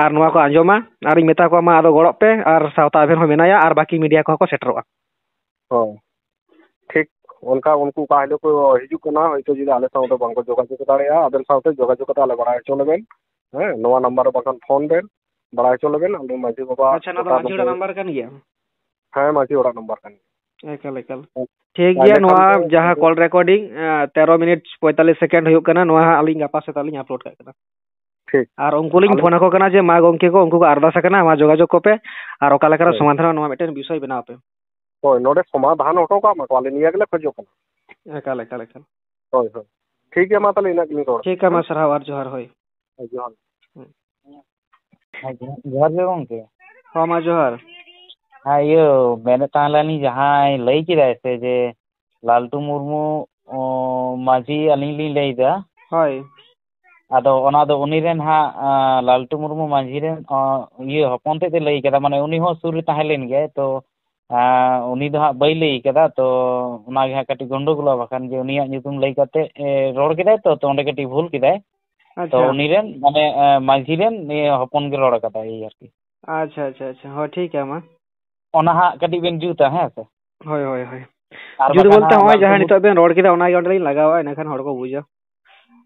ᱟᱨ ᱱᱚᱣᱟ ᱠᱚ ᱟᱸᱡᱚᱢᱟ, ᱟᱨᱤᱧ ᱢᱮᱛᱟ ᱠᱚᱣᱟ, ᱢᱟ ᱟᱫᱚ ᱜᱚᱲᱚᱜ ᱯᱮ, ᱟᱨ ᱥᱟᱶᱛᱟ ᱮᱵᱷᱮᱱ ᱦᱚᱸ ᱢᱮᱱᱟᱭᱟ, ᱟᱨ ᱵᱟᱹᱠᱤ ᱢᱤᱰᱤᱭᱟ ᱠᱚᱦᱚᱸ ᱠᱚ ᱥᱮᱴᱮᱨᱚᱜᱼᱟ᱾ ᱦᱳᱭ, ᱴᱷᱤᱠ᱾ ᱚᱱᱠᱟ ᱩᱱᱠᱩ ᱚᱠᱟ ᱦᱤᱞᱳᱜ ᱠᱚ ᱦᱤᱡᱩᱜ ᱠᱟᱱᱟ, ᱦᱚᱭᱛᱳ ᱡᱩᱫᱤ ᱟᱞᱮ ᱥᱟᱶᱛᱮ ᱵᱟᱝᱠᱚ ᱡᱳᱜᱟᱡᱳᱜᱽ ᱫᱟᱲᱮᱭᱟᱜᱼᱟ, ᱟᱵᱮᱱ ᱥᱟᱶᱛᱮ ᱡᱳᱜᱟᱡᱳᱜᱽ ᱠᱟᱛᱮ ᱟᱞᱮ ᱵᱟᱲᱟᱭ ᱦᱚᱪᱚ ᱞᱮᱵᱮᱱ᱾ ᱦᱮᱸ, ᱱᱚᱣᱟ ᱱᱟᱢᱵᱟᱨ ᱨᱮ ᱵᱟᱝᱠᱷᱟᱱ ᱯᱷᱳᱱ ᱵᱮᱱ, ᱵᱟᱲᱟᱭ ᱦᱚᱪᱚ ᱞᱮᱵᱮᱱ᱾ ᱟᱫᱚ ᱢᱟᱹᱡᱷᱤ ᱵᱟᱵᱟ ᱟᱪᱪᱷᱟ, ᱱᱚᱣᱟ ᱫᱚ ᱚᱠᱟ ᱢᱟᱹᱡᱷᱤ ᱚᱲᱟᱜ ᱱᱟᱢᱵᱟᱨ ᱱᱟᱢᱵᱟᱨ ᱠᱟᱱ ᱜᱮᱭᱟ? ᱦᱮᱸ, ᱢᱟᱹᱡᱷᱤ ᱚᱲᱟᱜ ᱱᱟᱢᱵᱟᱨ ᱠᱟᱱ ᱜᱮᱭᱟ᱾ ᱮᱠᱟᱞ, ᱮᱠᱟᱞ᱾ ᱦᱮᱸ᱾ ᱴᱷᱤᱠ ᱜᱮᱭᱟ, ᱮᱸᱰᱮᱠᱷᱟᱱ ᱱᱚᱣᱟ ᱫᱚ ᱡᱟᱦᱟᱸ ᱠᱚᱞ ᱨᱮᱠᱚᱨᱰᱤᱝ, ᱮᱸ, ᱛᱮᱨᱚ ᱢᱤᱱᱤᱴ ᱯᱚᱸᱭᱛᱟᱞᱞᱤᱥ ᱥᱮᱠᱮᱱᱰ ᱦᱩᱭᱩᱜ ᱠᱟᱱᱟ, ᱱᱚᱣᱟ ᱦᱟᱸᱜ ᱟᱹᱞᱤᱧ ᱜᱟᱯᱟ ᱥᱮᱛᱟᱜ ᱞᱤᱧ ᱟᱯᱞᱳᱰ ᱠᱟᱜ ᱠᱟᱱᱟ᱾ ᱴᱷᱤᱠ᱾ ᱟᱨ ᱩᱱᱠᱩ ᱞᱤᱧ ᱟᱞᱮ ᱯᱷᱳᱱ ᱟᱠᱚ ᱠᱟᱱᱟ ᱡᱮ ᱢᱟ ᱜᱚᱢᱠᱮ ᱠᱚ, ᱩᱱᱠᱩ ᱠᱚ ᱟᱨᱫᱟᱥ ᱟᱠᱟᱱᱟ, ᱢᱟ ᱡᱳᱜᱟᱡᱳᱜᱽ ᱠᱚᱯᱮ ᱟᱨ ᱚᱠᱟ ᱞᱮᱠᱟᱨᱮ ᱦᱳᱭ᱾ ᱥᱚᱢᱟᱫᱷᱟᱱ ᱱᱚᱣᱟ ᱢᱤᱫᱴᱮᱱ ᱵᱤᱥᱚᱭ ᱵᱮᱱᱟᱣ ᱯᱮ᱾ ᱦᱳᱭ, ᱱᱚᱰᱮ ᱥᱚᱢᱟᱫᱷᱟᱱ ᱦᱚᱴᱚ ᱠᱟᱜ ᱢᱟᱠᱚ, ᱟᱞᱮ ᱱᱤᱭᱟᱹ ᱜᱮᱞᱮ ᱠᱷᱚᱡᱚᱜ ᱠᱟᱱᱟ᱾ ᱮᱠᱟᱞ, ᱮᱠᱟᱞ, ᱮᱠᱟᱞ᱾ ᱦᱳᱭ, ᱦᱳᱭ᱾ ᱴᱷᱤᱠ ᱜᱮᱭᱟ, ᱢᱟ ᱛᱟᱦᱞᱮ ᱤᱱᱟᱹᱜ ᱜᱮᱞᱤᱧ ᱨᱚᱲ᱾ ᱴᱷᱤᱠ ᱜᱮᱭᱟ, ᱢᱟ ᱦᱮᱸ? ᱥᱟᱨᱦᱟᱣ ᱟᱨ ᱡᱚᱦᱟᱨ, ᱦᱳᱭ᱾ ᱦᱳᱭ, ᱡᱚᱦᱟᱨ᱾ ᱦᱩᱸ᱾ ᱦᱮᱸ, ᱡᱚᱦᱟᱨ, ᱡᱚᱦᱟᱨ ᱜᱮ ᱜᱚᱢᱠᱮ᱾ ᱦᱚᱸ, ᱢᱟ ᱡᱚᱦᱟᱨ᱾ ᱦᱮᱸ, ᱤᱭᱟᱹ, ᱢᱮᱱᱮᱫ ᱛᱟᱦᱮᱸ ᱞᱤᱧ, ᱡᱟᱦᱟᱸᱭ ᱞᱟᱹᱭ ᱠᱮᱫᱟᱭ ᱥᱮ ᱡᱮ ᱞᱟᱞᱴᱩ ᱢᱩᱨᱢᱩ, ᱚ, ᱢᱟᱹᱡᱷᱤ ᱟᱹᱞᱤᱧ ᱞᱤᱧ ᱞᱟᱹᱭᱫᱟ᱾ ᱦᱳᱭ᱾ ᱟᱫᱚ ᱚᱱᱟ ᱫᱚ ᱩᱱᱤ ᱨᱮᱱ ᱦᱟᱸᱜ, ᱟ, ᱞᱟᱞᱴᱩ ᱢᱩᱨᱢᱩ ᱢᱟᱹᱡᱷᱤ ᱨᱮᱱ, ᱚ, ᱤᱭᱟᱹ, ᱦᱚᱯᱚᱱ ᱛᱮᱫ ᱮ ᱞᱟᱹᱭ ᱠᱟᱫᱟ, ᱢᱟᱱᱮ ᱩᱱᱤ ᱦᱚᱸ ᱥᱩᱨ ᱨᱮ ᱛᱟᱦᱮᱸ ᱞᱮᱱ ᱜᱮᱭᱟᱭ, ᱛᱚ, ᱟ, ᱩᱱᱤ ᱫᱚ ᱦᱟᱸᱜ ᱵᱟᱹᱭ ᱞᱟᱹᱭ ᱠᱟᱫᱟ, ᱛᱚ ᱚᱱᱟᱜᱮ ᱦᱟᱸᱜ ᱠᱟᱹᱴᱤᱡ ᱜᱚᱱᱰᱳᱜᱳᱞᱚᱜᱼᱟ, ᱵᱟᱠᱷᱟᱱ ᱡᱮ ᱩᱱᱤᱭᱟᱜ ᱧᱩᱛᱩᱢ ᱞᱟᱹᱭ ᱠᱟᱛᱮ, ᱮ, ᱨᱚᱲ ᱠᱮᱫᱟᱭ ᱛᱚ, ᱛᱚ ᱚᱸᱰᱮ ᱠᱟᱹᱴᱤᱡ ᱵᱷᱩᱞ ᱠᱮᱫᱟᱭ᱾ ᱛᱚ ᱟᱪᱪᱷᱟ᱾ ᱩᱱᱤ ᱨᱮᱱ, ᱢᱟᱱᱮ, ᱮ, ᱢᱟᱹᱡᱷᱤ ᱨᱮᱱ, ᱤᱭᱟᱹ, ᱦᱚᱯᱚᱱ ᱜᱮ ᱨᱚᱲ ᱠᱟᱫᱟᱭ, ᱮᱭ ᱟᱨᱠᱤ᱾ ᱟᱪᱪᱷᱟ, ᱟᱪᱪᱷᱟ, ᱟᱪᱪᱷᱟ, ᱦᱳᱭ, ᱴᱷᱤᱠ ᱜᱮᱭᱟ, ᱢᱟ᱾ ᱚᱱᱟ ᱦᱟᱸᱜ ᱠᱟᱹᱴᱤᱡ ᱵᱮᱱ ᱡᱩᱛᱟ, ᱦᱮᱸ ᱥᱮ? ᱦᱳᱭ, ᱦᱳᱭ, ᱦᱳᱭ᱾ ᱟᱨ ᱡᱩᱛ ᱵᱟᱠᱷᱟᱱ ᱵᱚᱞᱛᱮ ᱦᱟᱸᱜ ᱱᱚᱜᱼᱚᱭ ᱞᱟᱞᱴᱩ ᱡᱟᱦᱟᱸ ᱢᱩᱨᱢᱩ ᱱᱤᱛᱚᱜ ᱵᱮᱱ ᱨᱚᱲ ᱠᱮᱫᱟ, ᱚᱱᱟᱜᱮ ᱚᱸᱰᱮ ᱞᱤᱧ ᱞᱟᱜᱟᱣᱟ, ᱤᱱᱟᱹᱠᱷᱟᱱ ᱦᱚᱲ ᱠᱚ ᱵᱩᱡᱟ᱾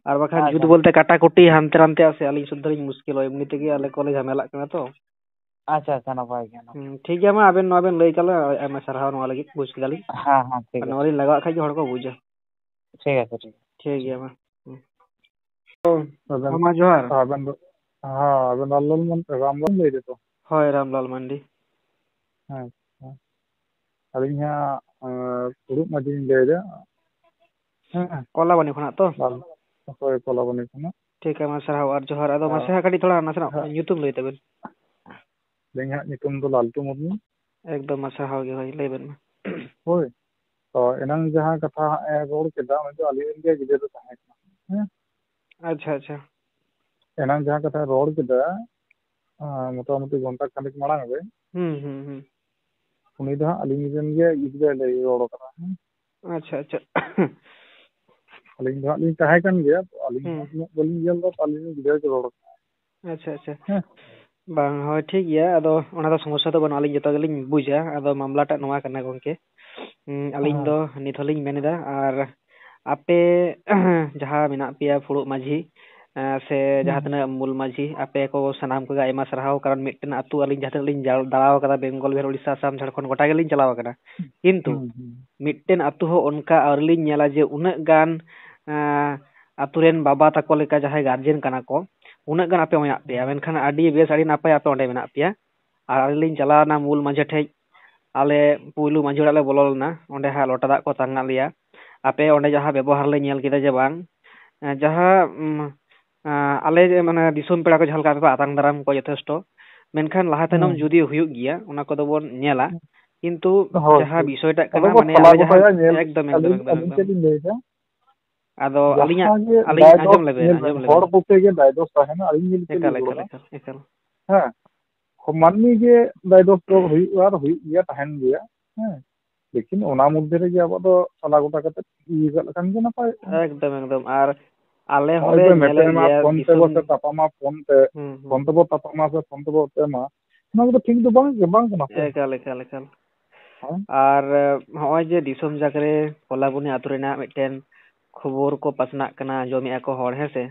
ᱟᱨ ᱵᱟᱠᱷᱟᱱ ᱟᱪᱪᱷᱟ᱾ ᱡᱩᱛ ᱵᱚᱞᱛᱮ ᱠᱟᱴᱟᱠᱩᱴᱤ ᱦᱟᱱᱛᱮ ᱱᱟᱱᱛᱮᱜᱼᱟ ᱥᱮ, ᱟᱹᱞᱤᱧ ᱥᱩᱫᱽᱫᱷᱟᱹ ᱞᱤᱧ ᱢᱩᱥᱠᱤᱞᱚᱜᱼᱟ, ᱮᱢᱱᱤ ᱛᱮᱜᱮ ᱟᱞᱮ ᱠᱚᱞᱮ ᱡᱷᱟᱢᱮᱞᱟᱜ ᱠᱟᱱᱟ ᱛᱚ᱾ ᱟᱪᱪᱷᱟ, ᱟᱪᱪᱷᱟ, ᱱᱟᱯᱟᱭ ᱜᱮ, ᱱᱟᱯᱟᱭ᱾ ᱦᱩᱸ, ᱴᱷᱤᱠ ᱜᱮᱭᱟ, ᱢᱟ ᱟᱵᱮᱱ ᱱᱚᱣᱟ ᱵᱮᱱ ᱞᱟᱹᱭ ᱠᱟᱜ ᱞᱮ, ᱟᱭᱢᱟ ᱥᱟᱨᱦᱟᱣ, ᱱᱚᱣᱟ ᱞᱟᱹᱜᱤᱫ ᱵᱩᱡᱽ ᱠᱮᱫᱟᱞᱤᱧ᱾ ᱦᱮᱸ, ᱦᱮᱸ, ᱴᱷᱤᱠ ᱟᱨ ᱟᱪᱷᱮ᱾ ᱱᱚᱣᱟ ᱞᱤᱧ ᱞᱟᱜᱟᱣᱟᱜ ᱠᱷᱟᱡ ᱜᱮ ᱦᱚᱲ ᱠᱚ ᱵᱩᱡᱟ᱾ ᱴᱷᱤᱠ ᱟᱪᱷᱮ, ᱴᱷᱤᱠ ᱟᱪᱷᱮ᱾ ᱴᱷᱤᱠ ᱜᱮᱭᱟ, ᱢᱟ᱾ ᱦᱩᱸ᱾ ᱟᱵᱮᱱ, ᱢᱟ ᱡᱚᱦᱟᱨ᱾ ᱟᱵᱮᱱ ᱫᱚ, ᱦᱮᱸ, ᱟᱵᱮᱱ ᱫᱚ ᱞᱟᱞ ᱢᱚᱱ-, ᱨᱟᱢᱞᱟᱞ ᱞᱟᱹᱭ ᱫᱟᱛᱚ? ᱦᱳᱭ, ᱨᱟᱢᱞᱟᱞ ᱢᱟᱱᱰᱤ᱾ ᱟᱪᱪᱷᱟ᱾ ᱟᱹᱞᱤᱧ ᱦᱟᱸᱜ, ᱟᱸ, ᱯᱷᱩᱲᱩᱜ ᱢᱟᱹᱡᱷᱤ ᱞᱤᱧ ᱞᱟᱹᱭ ᱮᱫᱟ᱾ ᱦᱮᱸ᱾ ᱠᱚᱞᱟᱵᱚᱱᱤ ᱠᱷᱚᱱᱟᱜ ᱛᱚ? ᱞᱟᱞ-, ᱦᱳᱭ, ᱠᱚᱞᱟᱵᱚᱱᱤ ᱠᱷᱚᱱᱟᱜ᱾ ᱴᱷᱤᱠ, ᱟᱭᱢᱟ ᱥᱟᱨᱦᱟᱣ ᱟᱨ ᱡᱚᱦᱟᱨ᱾ ᱟᱫᱚ ᱦᱮᱸ᱾ ᱢᱟᱥᱮ ᱦᱟᱸᱜ ᱠᱟᱹᱴᱤᱡ ᱛᱷᱚᱲᱟ ᱱᱟᱥᱮᱱᱟᱜ ᱦᱮᱸ᱾ ᱧᱩᱛᱩᱢ ᱞᱟᱹᱭ ᱛᱟᱵᱮᱱ᱾ ᱟᱹᱞᱤᱧᱟᱜ ᱧᱩᱛᱩᱢ ᱫᱚ ᱞᱟᱞᱴᱩ ᱢᱩᱨᱢᱩ᱾ ᱮᱠᱫᱚᱢ ᱢᱟ ᱥᱟᱨᱦᱟᱣ ᱜᱮ, ᱦᱳᱭ, ᱞᱟᱹᱭ ᱵᱮᱱ ᱢᱟ᱾ ᱦᱳᱭ᱾ ᱛᱚ, ᱮᱱᱟᱝ ᱡᱟᱦᱟᱸ ᱠᱟᱛᱷᱟ ᱦᱟᱸᱜ ᱮ ᱨᱚᱲ ᱠᱮᱫᱟ, ᱩᱱᱤ ᱫᱚ ᱟᱹᱞᱤᱧ ᱨᱮᱱ ᱜᱮ ᱜᱤᱫᱽᱨᱟᱹ ᱫᱚ ᱛᱟᱦᱮᱸ ᱠᱟᱱᱟ᱾ ᱦᱮᱸ? ᱟᱪᱪᱷᱟ, ᱟᱪᱪᱷᱟ᱾ ᱮᱱᱟᱝ ᱡᱟᱦᱟᱸ ᱠᱟᱛᱷᱟᱭ ᱨᱚᱲ ᱠᱮᱫᱟ, ᱟᱸ, ᱢᱚᱴᱟᱢᱩᱴᱤ ᱜᱷᱚᱱᱴᱟ ᱠᱷᱟᱱᱮᱠ ᱢᱟᱲᱟᱝ ᱨᱮ, ᱦᱩᱸ, ᱦᱩᱸ, ᱦᱩᱸ᱾ ᱩᱱᱤ ᱫᱚ ᱦᱟᱸᱜ ᱟᱹᱞᱤᱧ ᱨᱮᱱ ᱜᱮ ᱜᱤᱫᱽᱨᱟᱹ ᱞᱟᱹᱭ ᱨᱚᱲ ᱠᱟᱱᱟ᱾ ᱦᱮᱸ? ᱟᱪᱪᱷᱟ, ᱟᱪᱪᱷᱟ᱾ ᱟᱹᱞᱤᱧ ᱫᱚ ᱦᱟᱸᱜ ᱞᱤᱧ ᱛᱟᱦᱮᱸ ᱠᱟᱱ ᱜᱮᱭᱟ, ᱛᱚ ᱟᱹᱞᱤᱧ ᱦᱩᱸ᱾ ᱦᱚᱸ ᱩᱱᱟᱹᱜ ᱵᱟᱹᱞᱤᱧ ᱧᱮᱞ ᱫᱟ, ᱛᱚ ᱟᱹᱞᱤᱧ ᱨᱮᱱ ᱜᱤᱫᱽᱨᱟᱹ ᱜᱮ ᱨᱚᱲ ᱠᱟᱱᱟ᱾ ᱟᱪᱪᱷᱟ, ᱟᱪᱪᱷᱟ᱾ ᱦᱮᱸ᱾ ᱵᱟᱝ, ᱦᱳᱭ, ᱴᱷᱤᱠ ᱜᱮᱭᱟ᱾ ᱟᱫᱚ ᱚᱱᱟ ᱫᱚ ᱥᱚᱢᱚᱥᱥᱟ ᱫᱚ ᱵᱟᱹᱱᱩᱜᱼᱟ, ᱟᱹᱞᱤᱧ ᱡᱚᱛᱚ ᱜᱮᱞᱤᱧ ᱵᱩᱡᱟ᱾ ᱟᱫᱚ ᱢᱟᱢᱞᱟ ᱴᱟᱜ ᱱᱚᱣᱟ ᱠᱟᱱᱟ, ᱜᱚᱝᱠᱮ᱾ ᱩᱸ, ᱟᱹᱞᱤᱧ ᱦᱮᱸ᱾ ᱫᱚ ᱱᱤᱛ ᱦᱚᱸᱞᱤᱧ ᱢᱮᱱ ᱮᱫᱟ, ᱟᱨ ᱟᱯᱮ ᱡᱟᱦᱟᱸ ᱢᱮᱱᱟᱜ ᱯᱮᱭᱟ ᱯᱷᱩᱲᱩᱜ ᱢᱟᱹᱡᱷᱤ, ᱮᱸ, ᱥᱮ ᱦᱩᱸ᱾ ᱡᱟᱦᱟᱸ ᱛᱤᱱᱟᱹᱜ ᱢᱩᱞ ᱢᱟᱹᱡᱷᱤ, ᱟᱯᱮ ᱠᱚ ᱥᱟᱱᱟᱢ ᱠᱚᱜᱮ ᱟᱭᱢᱟ ᱥᱟᱨᱦᱟᱣ, ᱠᱟᱨᱚᱱ ᱢᱤᱫᱴᱮᱱ ᱟᱹᱛᱩ ᱟᱹᱞᱤᱧ ᱡᱟᱦᱟᱸ ᱛᱤᱱᱟᱹᱜ ᱞᱤᱧ ᱡᱟᱞ-, ᱫᱟᱬᱟ ᱟᱠᱟᱫᱟ, ᱵᱮᱝᱜᱚᱞ, ᱵᱤᱦᱟᱨ, ᱩᱲᱤᱥᱥᱟ, ᱟᱥᱟᱢ, ᱡᱷᱟᱲᱠᱷᱚᱸᱰ, ᱜᱚᱴᱟ ᱜᱮᱞᱤᱧ ᱪᱟᱞᱟᱣ ᱟᱠᱟᱱᱟ᱾ ᱠᱤᱱᱛᱩ ᱦᱩᱸ, ᱦᱩᱸ᱾ ᱢᱤᱫᱴᱮᱱ ᱟᱹᱛᱩ ᱦᱚᱸ ᱚᱱᱠᱟ ᱟᱹᱣᱨᱤ ᱞᱤᱧ ᱧᱮᱞᱟ ᱡᱮ ᱩᱱᱟᱹᱜ ᱜᱟᱱ, ᱮᱸ, ᱟᱹᱛᱩ ᱨᱮᱱ ᱵᱟᱵᱟ ᱛᱟᱠᱚ ᱞᱮᱠᱟ ᱡᱟᱦᱟᱸᱭ ᱜᱟᱨᱡᱮᱱ ᱠᱟᱱᱟ ᱠᱚ, ᱩᱱᱟᱹᱜ ᱜᱟᱱ ᱟᱯᱮ ᱢᱮᱱᱟᱜ ᱯᱮᱭᱟ᱾ ᱦᱩᱸ᱾ ᱢᱮᱱᱠᱷᱟᱱ ᱟᱹᱰᱤ ᱵᱮᱥ, ᱟᱹᱰᱤ ᱱᱟᱯᱟᱭ ᱟᱯᱮ ᱚᱸᱰᱮ ᱢᱮᱱᱟᱜ ᱯᱮᱭᱟ᱾ ᱟᱨ ᱟᱹᱞᱤᱧ ᱞᱤᱧ ᱪᱟᱞᱟᱣᱱᱟ ᱢᱩᱞ ᱢᱟᱹᱡᱷᱤ ᱴᱷᱮᱡ, ᱟᱞᱮ ᱯᱩᱭᱞᱩ ᱢᱟᱹᱡᱷᱤ ᱚᱲᱟᱜ ᱞᱮ ᱵᱚᱞᱚ ᱞᱮᱱᱟ, ᱚᱸᱰᱮ ᱦᱟᱸᱜ ᱞᱚᱴᱟ ᱫᱟᱜ ᱠᱚ ᱛᱟᱝ ᱟᱫ ᱞᱮᱭᱟ᱾ ᱟᱯᱮ ᱚᱸᱰᱮ ᱡᱟᱦᱟᱸ ᱵᱮᱵᱚᱦᱟᱨ ᱞᱮ ᱧᱮᱞ ᱠᱮᱫᱟ ᱡᱮ ᱵᱟᱝ, ᱮᱸ, ᱡᱟᱦᱟᱸ, ᱩᱢ, ᱟᱸ, ᱟᱞᱮ ᱡᱮ ᱢᱟᱱᱮ ᱫᱤᱥᱚᱢ ᱯᱮᱲᱟ ᱠᱚ ᱡᱟᱦᱟᱸ ᱞᱮᱠᱟ ᱟᱯᱮ ᱯᱮ ᱟᱛᱟᱝ ᱫᱟᱨᱟᱢ ᱠᱚᱣᱟ ᱡᱚᱛᱷᱮᱥᱴᱚ, ᱢᱮᱱᱠᱷᱟᱱ ᱞᱟᱦᱟ ᱛᱟᱭᱱᱚᱢ ᱦᱩᱸ᱾ ᱡᱩᱫᱤ ᱦᱩᱭᱩᱜ ᱜᱮᱭᱟ, ᱚᱱᱟ ᱠᱚᱫᱚ ᱵᱚᱱ ᱧᱮᱞᱟ᱾ ᱦᱩᱸ᱾ ᱠᱤᱱᱛᱩ ᱦᱳᱭ, ᱡᱟᱦᱟᱸ ᱦᱳᱭ᱾ ᱵᱤᱥᱚᱭᱴᱟᱜ ᱟᱫᱚ ᱠᱟᱱᱟ, ᱵᱚ ᱢᱟᱱᱮ ᱥᱟᱞᱟ ᱟᱞᱮ ᱡᱟᱦᱟᱸ, ᱜᱚᱴᱟᱭᱟ ᱧᱮᱞ, ᱮᱠᱫᱚᱢ, ᱮᱠᱫᱚᱢ, ᱟᱹᱞᱤᱧ, ᱮᱠᱫᱚᱢ, ᱟᱹᱞᱤᱧ ᱮᱠᱫᱚᱢ᱾ ᱪᱮᱫ ᱞᱤᱧ ᱞᱟᱹᱭᱫᱟ? ᱟᱫᱚ ᱟᱹᱞᱤᱧᱟᱜ, ᱡᱟᱦᱟᱸ ᱜᱮ ᱟᱹᱞᱤᱧ ᱫᱟᱭ ᱫᱚᱥ, ᱟᱸᱡᱚᱢ ᱞᱮᱵᱮᱱ, ᱧᱮᱞ ᱵᱮᱱ, ᱟᱸᱡᱚᱢ ᱦᱚᱲ ᱞᱮᱵᱮᱱ᱾ ᱯᱚᱠᱠᱷᱮ ᱜᱮ ᱫᱟᱭ ᱫᱚᱥ ᱛᱟᱦᱮᱱᱟ, ᱟᱹᱞᱤᱧ ᱜᱮ ᱞᱤᱧ ᱮᱠᱟᱞ, ᱞᱟᱹᱭ ᱮᱠᱟᱞ, ᱨᱚᱲᱟ᱾ ᱮᱠᱟᱞ, ᱮᱠᱟᱞ᱾ ᱦᱮᱸ, ᱢᱟᱹᱱᱢᱤ ᱜᱮ ᱫᱟᱭ ᱫᱚᱥ ᱫᱚ ᱦᱩᱭᱩᱜᱼᱟ ᱟᱨ ᱦᱩᱭᱩᱜ ᱜᱮᱭᱟ, ᱛᱟᱦᱮᱱ ᱜᱮᱭᱟ᱾ ᱦᱮᱸ, ᱞᱮᱠᱤᱱ ᱚᱱᱟ ᱢᱚᱫᱽᱫᱷᱮ ᱨᱮᱜᱮ ᱟᱵᱚ ᱫᱚ ᱥᱟᱞᱟ ᱜᱚᱴᱟ ᱠᱟᱛᱮ ᱤᱭᱟᱹ ᱠᱟᱜ ᱞᱮᱠᱷᱟᱱ ᱜᱮ ᱱᱟᱯᱟᱭᱚᱜᱼᱟ᱾ ᱮᱠᱫᱚᱢ, ᱮᱠᱫᱚᱢ᱾ ᱟᱨ ᱟᱞᱮ ᱱᱚᱜᱼᱚᱭ ᱦᱚᱸᱞᱮ ᱡᱮ ᱧᱮᱞᱮᱫ ᱢᱮᱯᱮᱢᱟ ᱜᱮᱭᱟ ᱯᱷᱳᱱ ᱛᱮᱵᱚ ᱫᱤᱥᱚᱢ ᱥᱮ ᱛᱟᱯᱟᱢᱟ ᱯᱷᱳᱱ ᱛᱮ, ᱦᱩᱸ, ᱦᱩᱸ᱾ ᱯᱷᱳᱱ ᱛᱮᱵᱚ ᱛᱟᱯᱟᱢᱟ ᱥᱮ ᱯᱷᱳᱱ ᱛᱮᱵᱚ ᱮᱯᱮᱢᱟ, ᱚᱱᱟ ᱠᱚᱫᱚ ᱴᱷᱤᱠ ᱫᱚ ᱵᱟᱝ, ᱵᱟᱝ ᱠᱟᱱᱟ ᱥᱮ? ᱮᱠᱟᱞ, ᱮᱠᱟᱞ, ᱮᱠᱟᱞ᱾ ᱦᱮᱸ? ᱟᱨ, ᱮ, ᱦᱚᱸᱜᱼᱚᱭ ᱡᱮ ᱫᱤᱥᱚᱢ ᱡᱟᱠ ᱨᱮ ᱠᱚᱞᱟᱵᱚᱱᱤ ᱟᱛᱳ ᱨᱮᱱᱟᱜ ᱢᱤᱫᱴᱮᱱ ᱠᱷᱚᱵᱚᱨ ᱠᱚ ᱯᱟᱥᱱᱟᱜ ᱠᱟᱱᱟ, ᱟᱸᱡᱚᱢᱮᱫᱼᱟ ᱠᱚ ᱦᱚᱲ, ᱦᱮᱸ ᱥᱮ?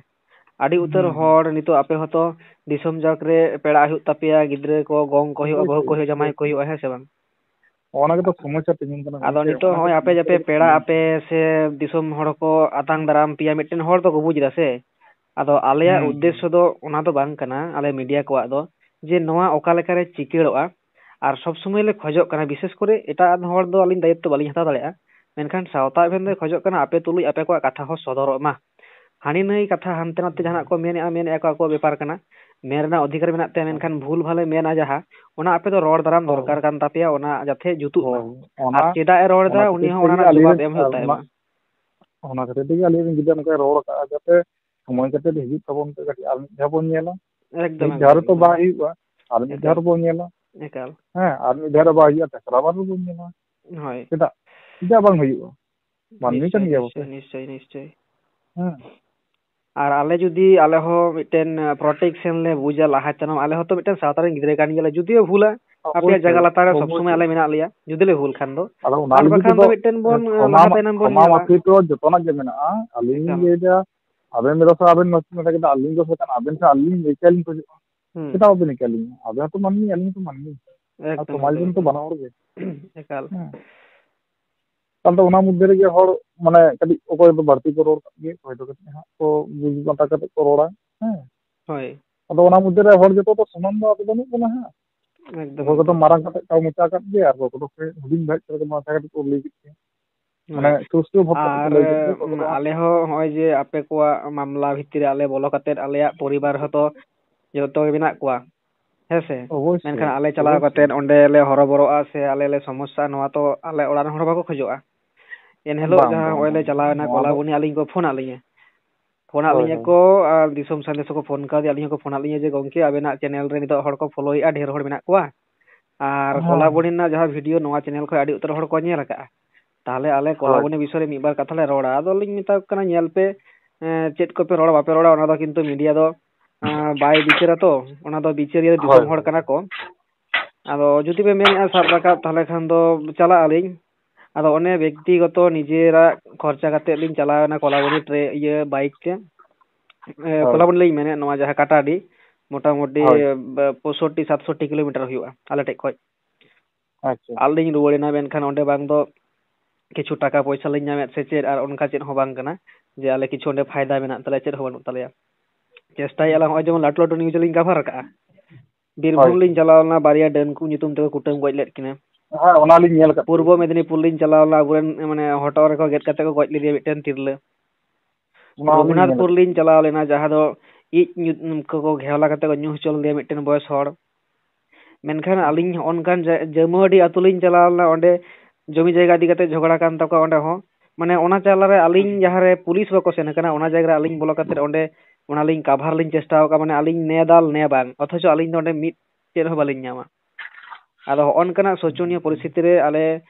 ᱟᱹᱰᱤ ᱩᱛᱟᱹᱨ ᱦᱩᱸ, ᱦᱩᱸ᱾ ᱦᱚᱲ ᱱᱤᱛᱚᱜ ᱟᱯᱮ ᱦᱚᱸᱛᱚ ᱫᱤᱥᱚᱢ ᱡᱟᱠ ᱨᱮ ᱯᱮᱲᱟᱜ ᱦᱩᱭᱩᱜ ᱛᱟᱯᱮᱭᱟ, ᱜᱤᱫᱽᱨᱟᱹ ᱠᱚ, ᱜᱚᱝ ᱠᱚ ᱦᱩᱭᱩᱜᱼᱟ, ᱚᱵᱚᱥᱥᱳᱭ, ᱵᱟᱹᱦᱩ ᱠᱚ ᱦᱩᱭᱩᱜᱼᱟ, ᱚᱵᱚᱥᱥᱳᱭ᱾ ᱡᱟᱢᱟᱭ ᱠᱚ ᱦᱩᱭᱩᱜᱼᱟ, ᱦᱮᱸ ᱥᱮ ᱵᱟᱝ? ᱚᱱᱟ ᱜᱮᱛᱚ ᱥᱚᱢᱚᱥᱥᱟ ᱛᱤᱸᱜᱩᱱ ᱠᱟᱱᱟ ᱟᱫᱚ ᱜᱚᱢᱠᱮ, ᱱᱤᱛᱚᱜ ᱚᱱᱟ ᱦᱚᱸᱜᱼᱚᱭ ᱜᱮᱛᱚ ᱟᱯᱮ ᱡᱟᱯᱮ ᱥᱚᱢᱚᱥᱥᱟ ᱯᱮᱲᱟᱜ ᱛᱤᱸᱜᱩᱱ ᱟᱯᱮ ᱥᱮ ᱫᱤᱥᱚᱢ ᱦᱚᱲ ᱠᱚ ᱟᱛᱟᱝ ᱫᱟᱨᱟᱢ ᱯᱮᱭᱟ, ᱢᱤᱫᱴᱮᱱ ᱦᱚᱲ ᱫᱚᱠᱚ ᱵᱩᱡᱽ ᱮᱫᱟ ᱥᱮ᱾ ᱟᱫᱚ ᱟᱞᱮᱭᱟᱜ ᱦᱩᱸ, ᱦᱩᱸ᱾ ᱩᱫᱽᱫᱮᱥᱥᱚ ᱫᱚ ᱚᱱᱟ ᱫᱚ ᱵᱟᱝ ᱠᱟᱱᱟ, ᱟᱞᱮ ᱢᱤᱰᱤᱭᱟ ᱠᱚᱣᱟᱜ ᱫᱚ, ᱡᱮ ᱱᱚᱣᱟ ᱚᱠᱟ ᱞᱮᱠᱟᱨᱮ ᱪᱤᱠᱟᱹᱲᱚᱜᱼᱟ᱾ ᱟᱨ ᱥᱚᱵᱽ ᱥᱚᱢᱚᱭ ᱞᱮ ᱠᱷᱚᱡᱚᱜ ᱠᱟᱱᱟ, ᱵᱤᱥᱮᱥ ᱠᱚᱨᱮ ᱮᱴᱟᱜ ᱦᱚᱲ ᱫᱚ ᱟᱹᱞᱤᱧ ᱫᱟᱭᱤᱛᱛᱚ ᱵᱟᱹᱞᱤᱧ ᱦᱟᱛᱟᱣ ᱫᱟᱲᱮᱭᱟᱜᱼᱟ, ᱢᱮᱱᱠᱷᱟᱱ ᱥᱟᱶᱛᱟ ᱟᱵᱷᱮᱱ ᱫᱚᱭ ᱠᱷᱚᱡᱚᱜ ᱠᱟᱱᱟ ᱟᱯᱮ ᱛᱩᱞᱩᱡ ᱟᱯᱮ ᱠᱚᱣᱟᱜ ᱠᱟᱛᱷᱟ ᱦᱚᱸ ᱥᱚᱫᱚᱨᱚᱜ ᱢᱟ᱾ ᱦᱟᱹᱱᱤ ᱱᱟᱹᱭ ᱠᱟᱛᱷᱟ ᱦᱟᱱᱛᱮ ᱱᱟᱛᱮ ᱡᱟᱦᱟᱱᱟᱜ ᱠᱚ ᱢᱮᱱᱮᱜᱼᱟ, ᱢᱮᱱᱮᱜᱼᱟ ᱠᱚ, ᱟᱠᱚᱣᱟᱜ ᱵᱮᱯᱟᱨ ᱠᱟᱱᱟ, ᱢᱮᱱ ᱨᱮᱱᱟᱜ ᱚᱫᱷᱤᱠᱟᱨ ᱢᱮᱱᱟᱜ ᱛᱟᱭᱟ, ᱢᱮᱱᱠᱷᱟᱱ ᱵᱷᱩᱞ ᱵᱷᱟᱞᱮ ᱢᱮᱱᱟ ᱡᱟᱦᱟᱸ, ᱚᱱᱟ ᱟᱯᱮ ᱫᱚ ᱨᱚᱲ ᱫᱟᱨᱟᱢ ᱦᱳᱭ᱾ ᱫᱚᱨᱠᱟᱨ ᱠᱟᱱ ᱛᱟᱯᱮᱭᱟ, ᱚᱱᱟ ᱡᱟᱛᱮ ᱡᱩᱛᱩᱜ ᱢᱟ᱾ ᱦᱳᱭ, ᱚᱱᱟ ᱟᱨ ᱪᱮᱫᱟᱜ ᱮ ᱨᱚᱲ ᱮᱫᱟ, ᱚᱱᱟ ᱩᱱᱤ ᱠᱷᱟᱹᱛᱤᱨ ᱦᱚᱸ ᱚᱱᱟ ᱛᱮᱜᱮ ᱨᱮᱱᱟᱜ ᱟᱹᱞᱤᱧ ᱡᱚᱵᱟᱵ ᱞᱤᱧ, ᱮᱢ ᱦᱩᱭᱩᱜ ᱟᱨ ᱛᱟᱭ ᱚᱱᱟ, ᱢᱟ᱾ ᱚᱱᱟ ᱠᱷᱟᱹᱛᱤᱨ ᱛᱮᱜᱮ ᱟᱹᱞᱤᱧ ᱨᱮᱱ ᱜᱤᱫᱽᱨᱟᱹ ᱱᱚᱝᱠᱟᱭ ᱨᱚᱲ ᱟᱠᱟᱫᱼᱟ, ᱡᱟᱛᱮ ᱥᱚᱢᱚᱭ ᱠᱟᱛᱮ ᱦᱤᱡᱩᱜ ᱛᱟᱵᱚᱱ ᱯᱮ, ᱠᱟᱹᱴᱤᱡ ᱟᱨ ᱢᱤᱫ ᱫᱷᱟᱣ ᱵᱚᱱ ᱧᱮᱞᱟ᱾ ᱮᱠᱫᱚᱢ, ᱢᱤᱫ ᱫᱷᱟᱣ ᱮᱠᱫᱚᱢ, ᱨᱮᱛᱚ ᱮᱠᱫᱚᱢ᱾ ᱵᱟᱭ ᱦᱩᱭᱩᱜᱼᱟ, ᱟᱨ ᱢᱤᱫ ᱫᱷᱟᱣ ᱮᱠᱟᱞ᱾ ᱨᱮᱵᱚᱱ ᱧᱮᱞᱟ᱾ ᱮᱠᱟᱞ᱾ ᱦᱮᱸ, ᱟᱨ ᱢᱤᱫ ᱫᱷᱟᱣ ᱨᱮ ᱵᱟᱭ ᱦᱩᱭᱩᱜᱼᱟ, ᱛᱮᱥᱨᱟ ᱵᱟᱨ ᱨᱮᱵᱚᱱ ᱧᱮᱞᱟ᱾ ᱦᱳᱭ᱾ ᱪᱮᱫᱟᱜ? ᱪᱮᱫᱟᱜ ᱵᱟᱝ ᱦᱩᱭᱩᱜᱼᱟ? ᱢᱟᱹᱱᱢᱤ ᱠᱟᱱ ᱱᱤᱥᱪᱳᱭ, ᱜᱮᱭᱟ ᱵᱚᱱ ᱥᱮ᱾ ᱱᱤᱥᱪᱳᱭ, ᱱᱤᱥᱪᱳᱭ, ᱱᱤᱥᱪᱳᱭ᱾ ᱦᱮᱸ᱾ ᱟᱨ ᱟᱞᱮ ᱡᱩᱫᱤ, ᱟᱞᱮ ᱦᱚᱸ ᱢᱤᱫᱴᱮᱱ, ᱟᱸ, protection ᱞᱮ ᱵᱩᱡᱟ ᱞᱟᱦᱟ ᱡᱟᱱᱟᱢ, ᱟᱞᱮ ᱦᱚᱸᱛᱚ ᱢᱤᱫᱴᱮᱱ ᱥᱟᱶᱛᱟ ᱨᱮᱱ ᱜᱤᱫᱽᱨᱟᱹ ᱠᱟᱱ ᱜᱮᱭᱟᱞᱮ, ᱡᱩᱫᱤᱭᱳ ᱵᱷᱩᱞᱟ, ᱟᱯᱮᱭᱟᱜ ᱚᱵᱚᱥᱥᱳᱭ, ᱡᱟᱭᱜᱟ ᱞᱟᱛᱟᱨ ᱨᱮ ᱥᱚᱵᱽ ᱥᱚᱢᱚᱭ ᱚᱵᱚᱥᱥᱳᱭ᱾ ᱟᱞᱮ ᱢᱮᱱᱟᱜ ᱞᱮᱭᱟ, ᱡᱩᱫᱤ ᱞᱮ ᱵᱷᱩᱞ ᱠᱷᱟᱱ ᱫᱚ᱾ ᱟᱫᱚ ᱚᱱᱟ ᱟᱨ ᱞᱟᱹᱜᱤᱫ ᱵᱟᱠᱷᱟᱱ ᱛᱮᱫᱚ, ᱫᱚ ᱢᱤᱫᱴᱮᱱ ᱵᱚᱱ, ᱚᱱᱟ ᱞᱟᱦᱟ ᱢᱟ, ᱛᱟᱭᱱᱚᱢ ᱵᱚᱱ ᱚᱱᱟ ᱧᱮᱞᱟ᱾ ᱢᱟᱯᱷᱤᱠ ᱫᱚ ᱡᱚᱛᱚᱱᱟᱜ ᱜᱮ ᱢᱮᱱᱟᱜᱼᱟ᱾ ᱟᱹᱞᱤᱧ ᱞᱤᱧ ᱮᱠᱟᱞ᱾ ᱞᱟᱹᱭᱫᱟ, ᱟᱵᱮᱱ ᱵᱮᱱ ᱨᱚᱲ ᱠᱟᱱᱟ, ᱟᱵᱮᱱ ᱴᱷᱮᱱ ᱟᱹᱞᱤᱧ ᱞᱤᱧ ᱞᱟᱹᱭ ᱠᱮᱭᱟ, ᱞᱤᱧ ᱠᱷᱚᱡᱚᱜᱼᱟ᱾ ᱦᱩᱸ᱾ ᱪᱮᱫᱟᱜ ᱵᱟᱵᱮᱱ ᱞᱟᱹᱭ ᱠᱮᱭᱟ ᱟᱹᱞᱤᱧ? ᱟᱵᱮᱱ ᱦᱚᱸᱛᱚ ᱢᱟᱹᱱᱢᱤ, ᱟᱹᱞᱤᱧ ᱦᱚᱸᱛᱚ ᱢᱟᱹᱱᱢᱤ᱾ ᱟᱨ ᱮᱠᱫᱚᱢ, ᱥᱚᱢᱟᱡᱽ ᱮᱠᱫᱚᱢ, ᱨᱮᱱ ᱛᱚ ᱮᱠᱫᱚᱢ᱾ ᱵᱟᱱᱟ ᱦᱚᱲ ᱜᱮ᱾ ᱮᱠᱟᱞ᱾ ᱦᱮᱸ᱾ ᱟᱫᱚ ᱚᱱᱟ ᱢᱚᱫᱽᱫᱷᱮ ᱨᱮᱜᱮ ᱦᱚᱲ, ᱢᱟᱱᱮ, ᱠᱟᱹᱴᱤᱡ ᱚᱠᱚᱭ ᱫᱚ ᱵᱟᱹᱲᱛᱤ ᱠᱚ ᱨᱚᱲ ᱠᱟᱜ ᱜᱮ, ᱚᱠᱚᱭ ᱫᱚ ᱠᱟᱹᱴᱤᱡ ᱦᱟᱸᱜ ᱠᱚ ᱵᱩᱡᱽ ᱵᱟᱛᱟ ᱠᱟᱛᱮ ᱠᱚ ᱨᱚᱲᱟ᱾ ᱦᱮᱸ᱾ ᱦᱳᱭ᱾ ᱟᱫᱚ ᱚᱱᱟ ᱢᱚᱫᱽᱫᱷᱮ ᱨᱮ ᱦᱚᱲ ᱡᱚᱛᱚ ᱫᱚ ᱥᱚᱢᱟᱱ ᱫᱚ ᱟᱫᱚ ᱵᱟᱹᱱᱩᱜ ᱵᱚᱱᱟ ᱦᱟᱸᱜ᱾ ᱮᱠᱫᱚᱢ, ᱚᱠᱚᱭ ᱠᱚᱫᱚ ᱮᱠᱫᱚᱢ᱾ ᱢᱟᱨᱟᱝ ᱠᱟᱛᱮ ᱠᱚ ᱢᱚᱪᱟ ᱠᱟᱫ ᱜᱮ, ᱟᱨ ᱚᱠᱚᱭ ᱠᱚᱫᱚ ᱠᱟᱹᱡ ᱦᱩᱰᱤᱧ ᱵᱷᱟᱡ ᱠᱟᱛᱮ ᱢᱟᱪᱷᱟ ᱠᱟᱹᱴᱤᱡ ᱠᱚ ᱞᱟᱹᱭ ᱠᱮᱫ ᱜᱮ᱾ ᱢᱟᱱᱮ ᱦᱳᱭ᱾ ᱥᱩᱥᱴᱷᱩ ᱵᱷᱟᱵ ᱠᱟᱛᱮ ᱠᱚ ᱟᱨ, ᱞᱟᱹᱭ ᱠᱮᱫ ᱜᱮ, ᱚᱠᱚᱭ ᱩᱢ, ᱠᱚᱫᱚ ᱦᱟᱸᱜ ᱟᱞᱮ ᱦᱚᱸ ᱦᱚᱸᱜᱼᱚᱭ ᱡᱮ ᱟᱯᱮ ᱠᱚᱣᱟᱜ ᱢᱟᱢᱞᱟ ᱵᱷᱤᱛᱤᱨ ᱨᱮ ᱟᱞᱮ ᱵᱚᱞᱚ ᱠᱟᱛᱮᱫ ᱟᱞᱮᱭᱟᱜ ᱯᱚᱨᱤᱵᱟᱨ ᱦᱚᱸᱛᱚ ᱡᱚᱛᱚ ᱜᱮ ᱢᱮᱱᱟᱜ ᱠᱚᱣᱟ, ᱦᱮᱸ ᱥᱮ? ᱚᱵᱚᱥᱥᱳᱭ, ᱢᱮᱱᱠᱷᱟᱱ ᱟᱞᱮ ᱪᱟᱞᱟᱣ ᱚᱵᱚᱥᱥᱳᱭ᱾ ᱠᱟᱛᱮᱫ ᱚᱸᱰᱮ ᱞᱮ ᱦᱚᱨᱚᱵᱚᱨᱚᱜᱼᱟ ᱥᱮ ᱟᱞᱮ ᱞᱮ ᱥᱚᱢᱚᱥᱥᱟ, ᱱᱚᱣᱟ ᱛᱚ ᱟᱞᱮ ᱚᱲᱟᱜ ᱨᱮᱱ ᱦᱚᱲ ᱵᱟᱠᱚ ᱠᱷᱚᱡᱚᱜᱼᱟ᱾ ᱮᱱ ᱦᱤᱞᱳᱜ ᱵᱟᱝ, ᱡᱟᱦᱟᱸ ᱵᱟᱝ, ᱦᱚᱸᱜᱼᱚᱭ ᱞᱮ ᱵᱟᱝ, ᱵᱟᱝ᱾ ᱪᱟᱞᱟᱣ ᱮᱱᱟ ᱱᱚᱣᱟ ᱫᱚ ᱠᱚᱞᱟᱵᱚᱱᱤ, ᱟᱹᱞᱤᱧ ᱠᱚ ᱯᱷᱳᱱ ᱟᱫ ᱞᱤᱧᱟ᱾ ᱯᱷᱳᱱ ᱟᱫ ᱦᱳᱭ, ᱞᱤᱧᱟ ᱦᱳᱭ᱾ ᱠᱚ, ᱟᱨ ᱫᱤᱥᱚᱢ ᱥᱟᱸᱫᱮᱥ ᱦᱚᱸᱠᱚ ᱯᱷᱳᱱ ᱠᱟᱣᱫᱮᱭᱟ, ᱟᱹᱞᱤᱧ ᱦᱚᱸᱠᱚ ᱯᱷᱳᱱ ᱟᱫ ᱞᱤᱧᱟ ᱡᱮ, "ᱜᱚᱝᱠᱮ, ᱟᱵᱮᱱᱟᱜ ᱪᱮᱱᱮᱞ ᱨᱮ ᱱᱤᱛᱚᱜ ᱦᱚᱲ ᱠᱚ ᱯᱷᱳᱞᱳᱭᱮᱫᱼᱟ, ᱰᱷᱮᱨ ᱦᱚᱲ ᱢᱮᱱᱟᱜ ᱠᱚᱣᱟ᱾ ᱟᱨ ᱦᱮᱸ, ᱠᱚᱞᱟᱵᱚᱱᱤ ᱦᱮᱸ᱾ ᱨᱮᱱᱟᱜ ᱡᱟᱦᱟᱸ ᱵᱷᱤᱰᱤᱭᱳ, ᱱᱚᱣᱟ ᱪᱮᱱᱮᱞ ᱠᱷᱚᱱ ᱟᱹᱰᱤ ᱩᱛᱟᱹᱨ ᱦᱚᱲ ᱠᱚ ᱧᱮᱞ ᱟᱠᱟᱫᱼᱟ᱾ ᱛᱟᱦᱚᱞᱮ ᱟᱞᱮ ᱦᱳᱭ᱾ ᱠᱚᱞᱟᱵᱚᱱᱤ ᱵᱤᱥᱚᱭ ᱨᱮ ᱢᱤᱫ ᱵᱟᱨ ᱠᱟᱛᱷᱟ ᱞᱮ ᱨᱚᱲᱟ᱾" ᱟᱫᱚ ᱞᱤᱧ ᱢᱮᱛᱟ ᱠᱚ ᱠᱟᱱᱟ, "ᱧᱮᱞ ᱯᱮ, ᱮᱸ, ᱪᱮᱫ ᱠᱚᱯᱮ ᱨᱚᱲᱟ, ᱵᱟᱯᱮ ᱨᱚᱲᱟ, ᱚᱱᱟ ᱫᱚ ᱠᱤᱱᱛᱩ ᱢᱤᱰᱤᱭᱟ ᱫᱚ, ᱟᱸ, ᱵᱟᱭ ᱵᱤᱪᱟᱹᱨᱟ ᱛᱚ, ᱚᱱᱟ ᱫᱚ ᱵᱤᱪᱟᱹᱨᱤᱭᱟᱹ ᱫᱚ ᱫᱤᱥᱚᱢ ᱦᱳᱭ, ᱦᱚᱲ ᱦᱳᱭ᱾ ᱠᱟᱱᱟ ᱠᱚ᱾ ᱟᱫᱚ ᱡᱩᱫᱤ ᱯᱮ ᱢᱮᱱᱮᱫᱼᱟ ᱥᱟᱵ ᱨᱟᱠᱟᱵ, ᱛᱟᱦᱚᱞᱮ ᱠᱷᱟᱱ ᱫᱚ ᱪᱟᱞᱟᱜ ᱟᱹᱞᱤᱧ᱾" ᱟᱫᱚ ᱚᱱᱮ ᱵᱮᱠᱛᱤᱜᱚᱛᱚ ᱱᱤᱡᱮᱨᱟᱜ ᱠᱷᱚᱨᱪᱟ ᱠᱟᱛᱮᱫ ᱞᱤᱧ ᱪᱟᱞᱟᱣ ᱮᱱᱟ ᱠᱚᱞᱟᱵᱚᱱᱤ ᱴᱨᱮ-, ᱤᱭᱟᱹ, ᱵᱟᱭᱤᱠ ᱛᱮ᱾ ᱮ, ᱦᱳᱭ᱾ ᱠᱚᱞᱟᱵᱚᱱᱤ ᱞᱤᱧ ᱢᱮᱱᱮᱫ, ᱱᱚᱣᱟ ᱡᱟᱦᱟᱸ ᱠᱟᱴᱟᱰᱤ, ᱢᱚᱴᱟᱢᱩᱴᱤ, ᱦᱳᱭ᱾ ᱮ, ᱯᱚᱸᱭᱥᱚᱴᱴᱤ ᱥᱟᱛᱥᱚᱴᱴᱤ ᱠᱤᱞᱳᱢᱤᱴᱟᱨ ᱦᱩᱭᱩᱜᱼᱟ ᱟᱞᱮ ᱴᱷᱮᱡ ᱠᱷᱚᱡ᱾ ᱟᱪᱪᱷᱟ᱾ ᱟᱨ ᱞᱤᱧ ᱨᱩᱣᱟᱹᱲ ᱮᱱᱟ, ᱢᱮᱱᱠᱷᱟᱱ ᱚᱸᱰᱮ ᱵᱟᱝ ᱫᱚ ᱠᱤᱪᱷᱩ ᱴᱟᱠᱟ ᱯᱚᱭᱥᱟ ᱞᱤᱧ ᱧᱟᱢᱮᱫ ᱥᱮ ᱪᱮᱫ, ᱟᱨ ᱚᱱᱠᱟ ᱪᱮᱫ ᱦᱚᱸ ᱵᱟᱝ ᱠᱟᱱᱟ ᱡᱮ ᱟᱞᱮ ᱠᱤᱪᱷᱩ ᱚᱸᱰᱮ ᱯᱷᱟᱭᱫᱟ ᱢᱮᱱᱟᱜ ᱛᱟᱞᱮᱭᱟ, ᱪᱮᱫ ᱦᱚᱸ ᱵᱟᱹᱱᱩᱜ ᱛᱟᱞᱮᱭᱟ᱾ ᱪᱮᱥᱴᱟᱭᱮᱫᱼᱟ ᱞᱮ, ᱦᱚᱸᱜᱼᱚᱭ ᱡᱮᱢᱚᱱ ᱞᱟᱹᱴᱩ ᱞᱟᱹᱴᱩ news ᱞᱤᱧ cover ᱟᱠᱟᱫᱼᱟ, ᱵᱤᱨᱵᱷᱩᱢ ᱦᱳᱭ᱾ ᱞᱤᱧ ᱪᱟᱞᱟᱣ ᱞᱮᱱᱟ, ᱵᱟᱨᱭᱟ ᱰᱟᱹᱱ ᱠᱚ ᱧᱩᱛᱩᱢ ᱛᱮᱠᱚ ᱠᱩᱴᱟᱹᱢ ᱜᱚᱡ ᱞᱮᱫ ᱠᱤᱱᱟ᱾ ᱦᱮᱸ, ᱚᱱᱟᱞᱤᱧ ᱧᱮᱞ ᱟᱠᱟᱫ ᱯᱩᱨᱵᱚ ᱜᱮᱭᱟ᱾ ᱢᱮᱫᱤᱱᱤᱯᱩᱨ ᱞᱤᱧ ᱪᱟᱞᱟᱣ ᱞᱮᱱᱟ, ᱟᱵᱚᱨᱮᱱ, ᱢᱟᱱᱮ, ᱦᱚᱴᱚᱜ ᱨᱮᱠᱚ ᱜᱮᱫ ᱠᱟᱛᱮ ᱠᱚ ᱜᱚᱡ ᱞᱮᱫᱮᱭᱟ ᱢᱤᱫᱴᱮᱱ ᱛᱤᱨᱞᱟᱹ᱾ ᱚᱱᱟ ᱦᱚᱸᱞᱤᱧ ᱧᱮᱞ ᱨᱚᱜᱷᱩᱱᱟᱛᱷᱯᱩᱨ ᱟᱠᱟᱫ᱾ ᱞᱤᱧ ᱪᱟᱞᱟᱣ ᱞᱮᱱᱟ, ᱡᱟᱦᱟᱸ ᱫᱚ ᱤᱡ ᱧᱩ-, ᱠᱚᱠᱚ ᱜᱷᱮᱣᱞᱟ ᱠᱟᱛᱮ ᱠᱚ ᱧᱩ ᱦᱚᱪᱚ ᱞᱮᱫᱮᱭᱟ ᱢᱤᱫᱴᱮᱱ ᱵᱚᱭᱮᱥ ᱦᱚᱲ᱾ ᱢᱮᱱᱠᱷᱟᱱ ᱟᱹᱞᱤᱧ ᱦᱚᱸᱜᱼᱚ ᱱᱚᱝᱠᱟᱱ ᱡᱟ-, ᱡᱟᱹᱢᱩᱟᱹᱰᱤ ᱟᱹᱛᱩ ᱞᱤᱧ ᱪᱟᱞᱟᱣ ᱞᱮᱱᱟ, ᱚᱸᱰᱮ ᱡᱚᱢᱤ ᱡᱟᱭᱜᱟ ᱤᱫᱤ ᱠᱟᱛᱮ ᱡᱷᱚᱜᱽᱲᱟ ᱠᱟᱱ ᱛᱟᱠᱚᱣᱟ ᱚᱸᱰᱮ ᱦᱚᱸ᱾ ᱢᱟᱱᱮ ᱚᱱᱟ ᱪᱟᱞᱟᱨᱮ ᱟᱹᱞᱤᱧ ᱡᱟᱦᱟᱸ ᱨᱮ ᱯᱩᱞᱤᱥ ᱵᱟᱠᱚ ᱥᱮᱱ ᱟᱠᱟᱱᱟ, ᱚᱱᱟ ᱡᱟᱭᱜᱟ ᱨᱮ ᱟᱹᱞᱤᱧ ᱵᱚᱞᱚ ᱠᱟᱛᱮ ᱚᱸᱰᱮ ᱚᱱᱟᱞᱤᱧ cover ᱞᱤᱧ ᱪᱮᱥᱴᱟ ᱟᱠᱟᱫᱼᱟ, ᱢᱟᱱᱮ ᱟᱹᱞᱤᱧ ᱱᱮ ᱫᱟᱞ ᱱᱮ ᱵᱟᱝ, ᱚᱛᱷᱚᱪᱚ ᱟᱹᱞᱤᱧ ᱫᱚ ᱚᱸᱰᱮ ᱢᱤᱫ ᱪᱮᱫ ᱦᱚᱸ ᱵᱟᱹᱞᱤᱧ ᱧᱟᱢᱟ᱾ ᱟᱫᱚ ᱦᱚᱸᱜᱼᱚ ᱱᱚᱝᱠᱟᱱᱟᱜ ᱥᱳᱪᱚᱱᱤᱭᱚ ᱯᱚᱨᱤᱥᱛᱷᱤᱛᱤ ᱨᱮ ᱟᱞᱮ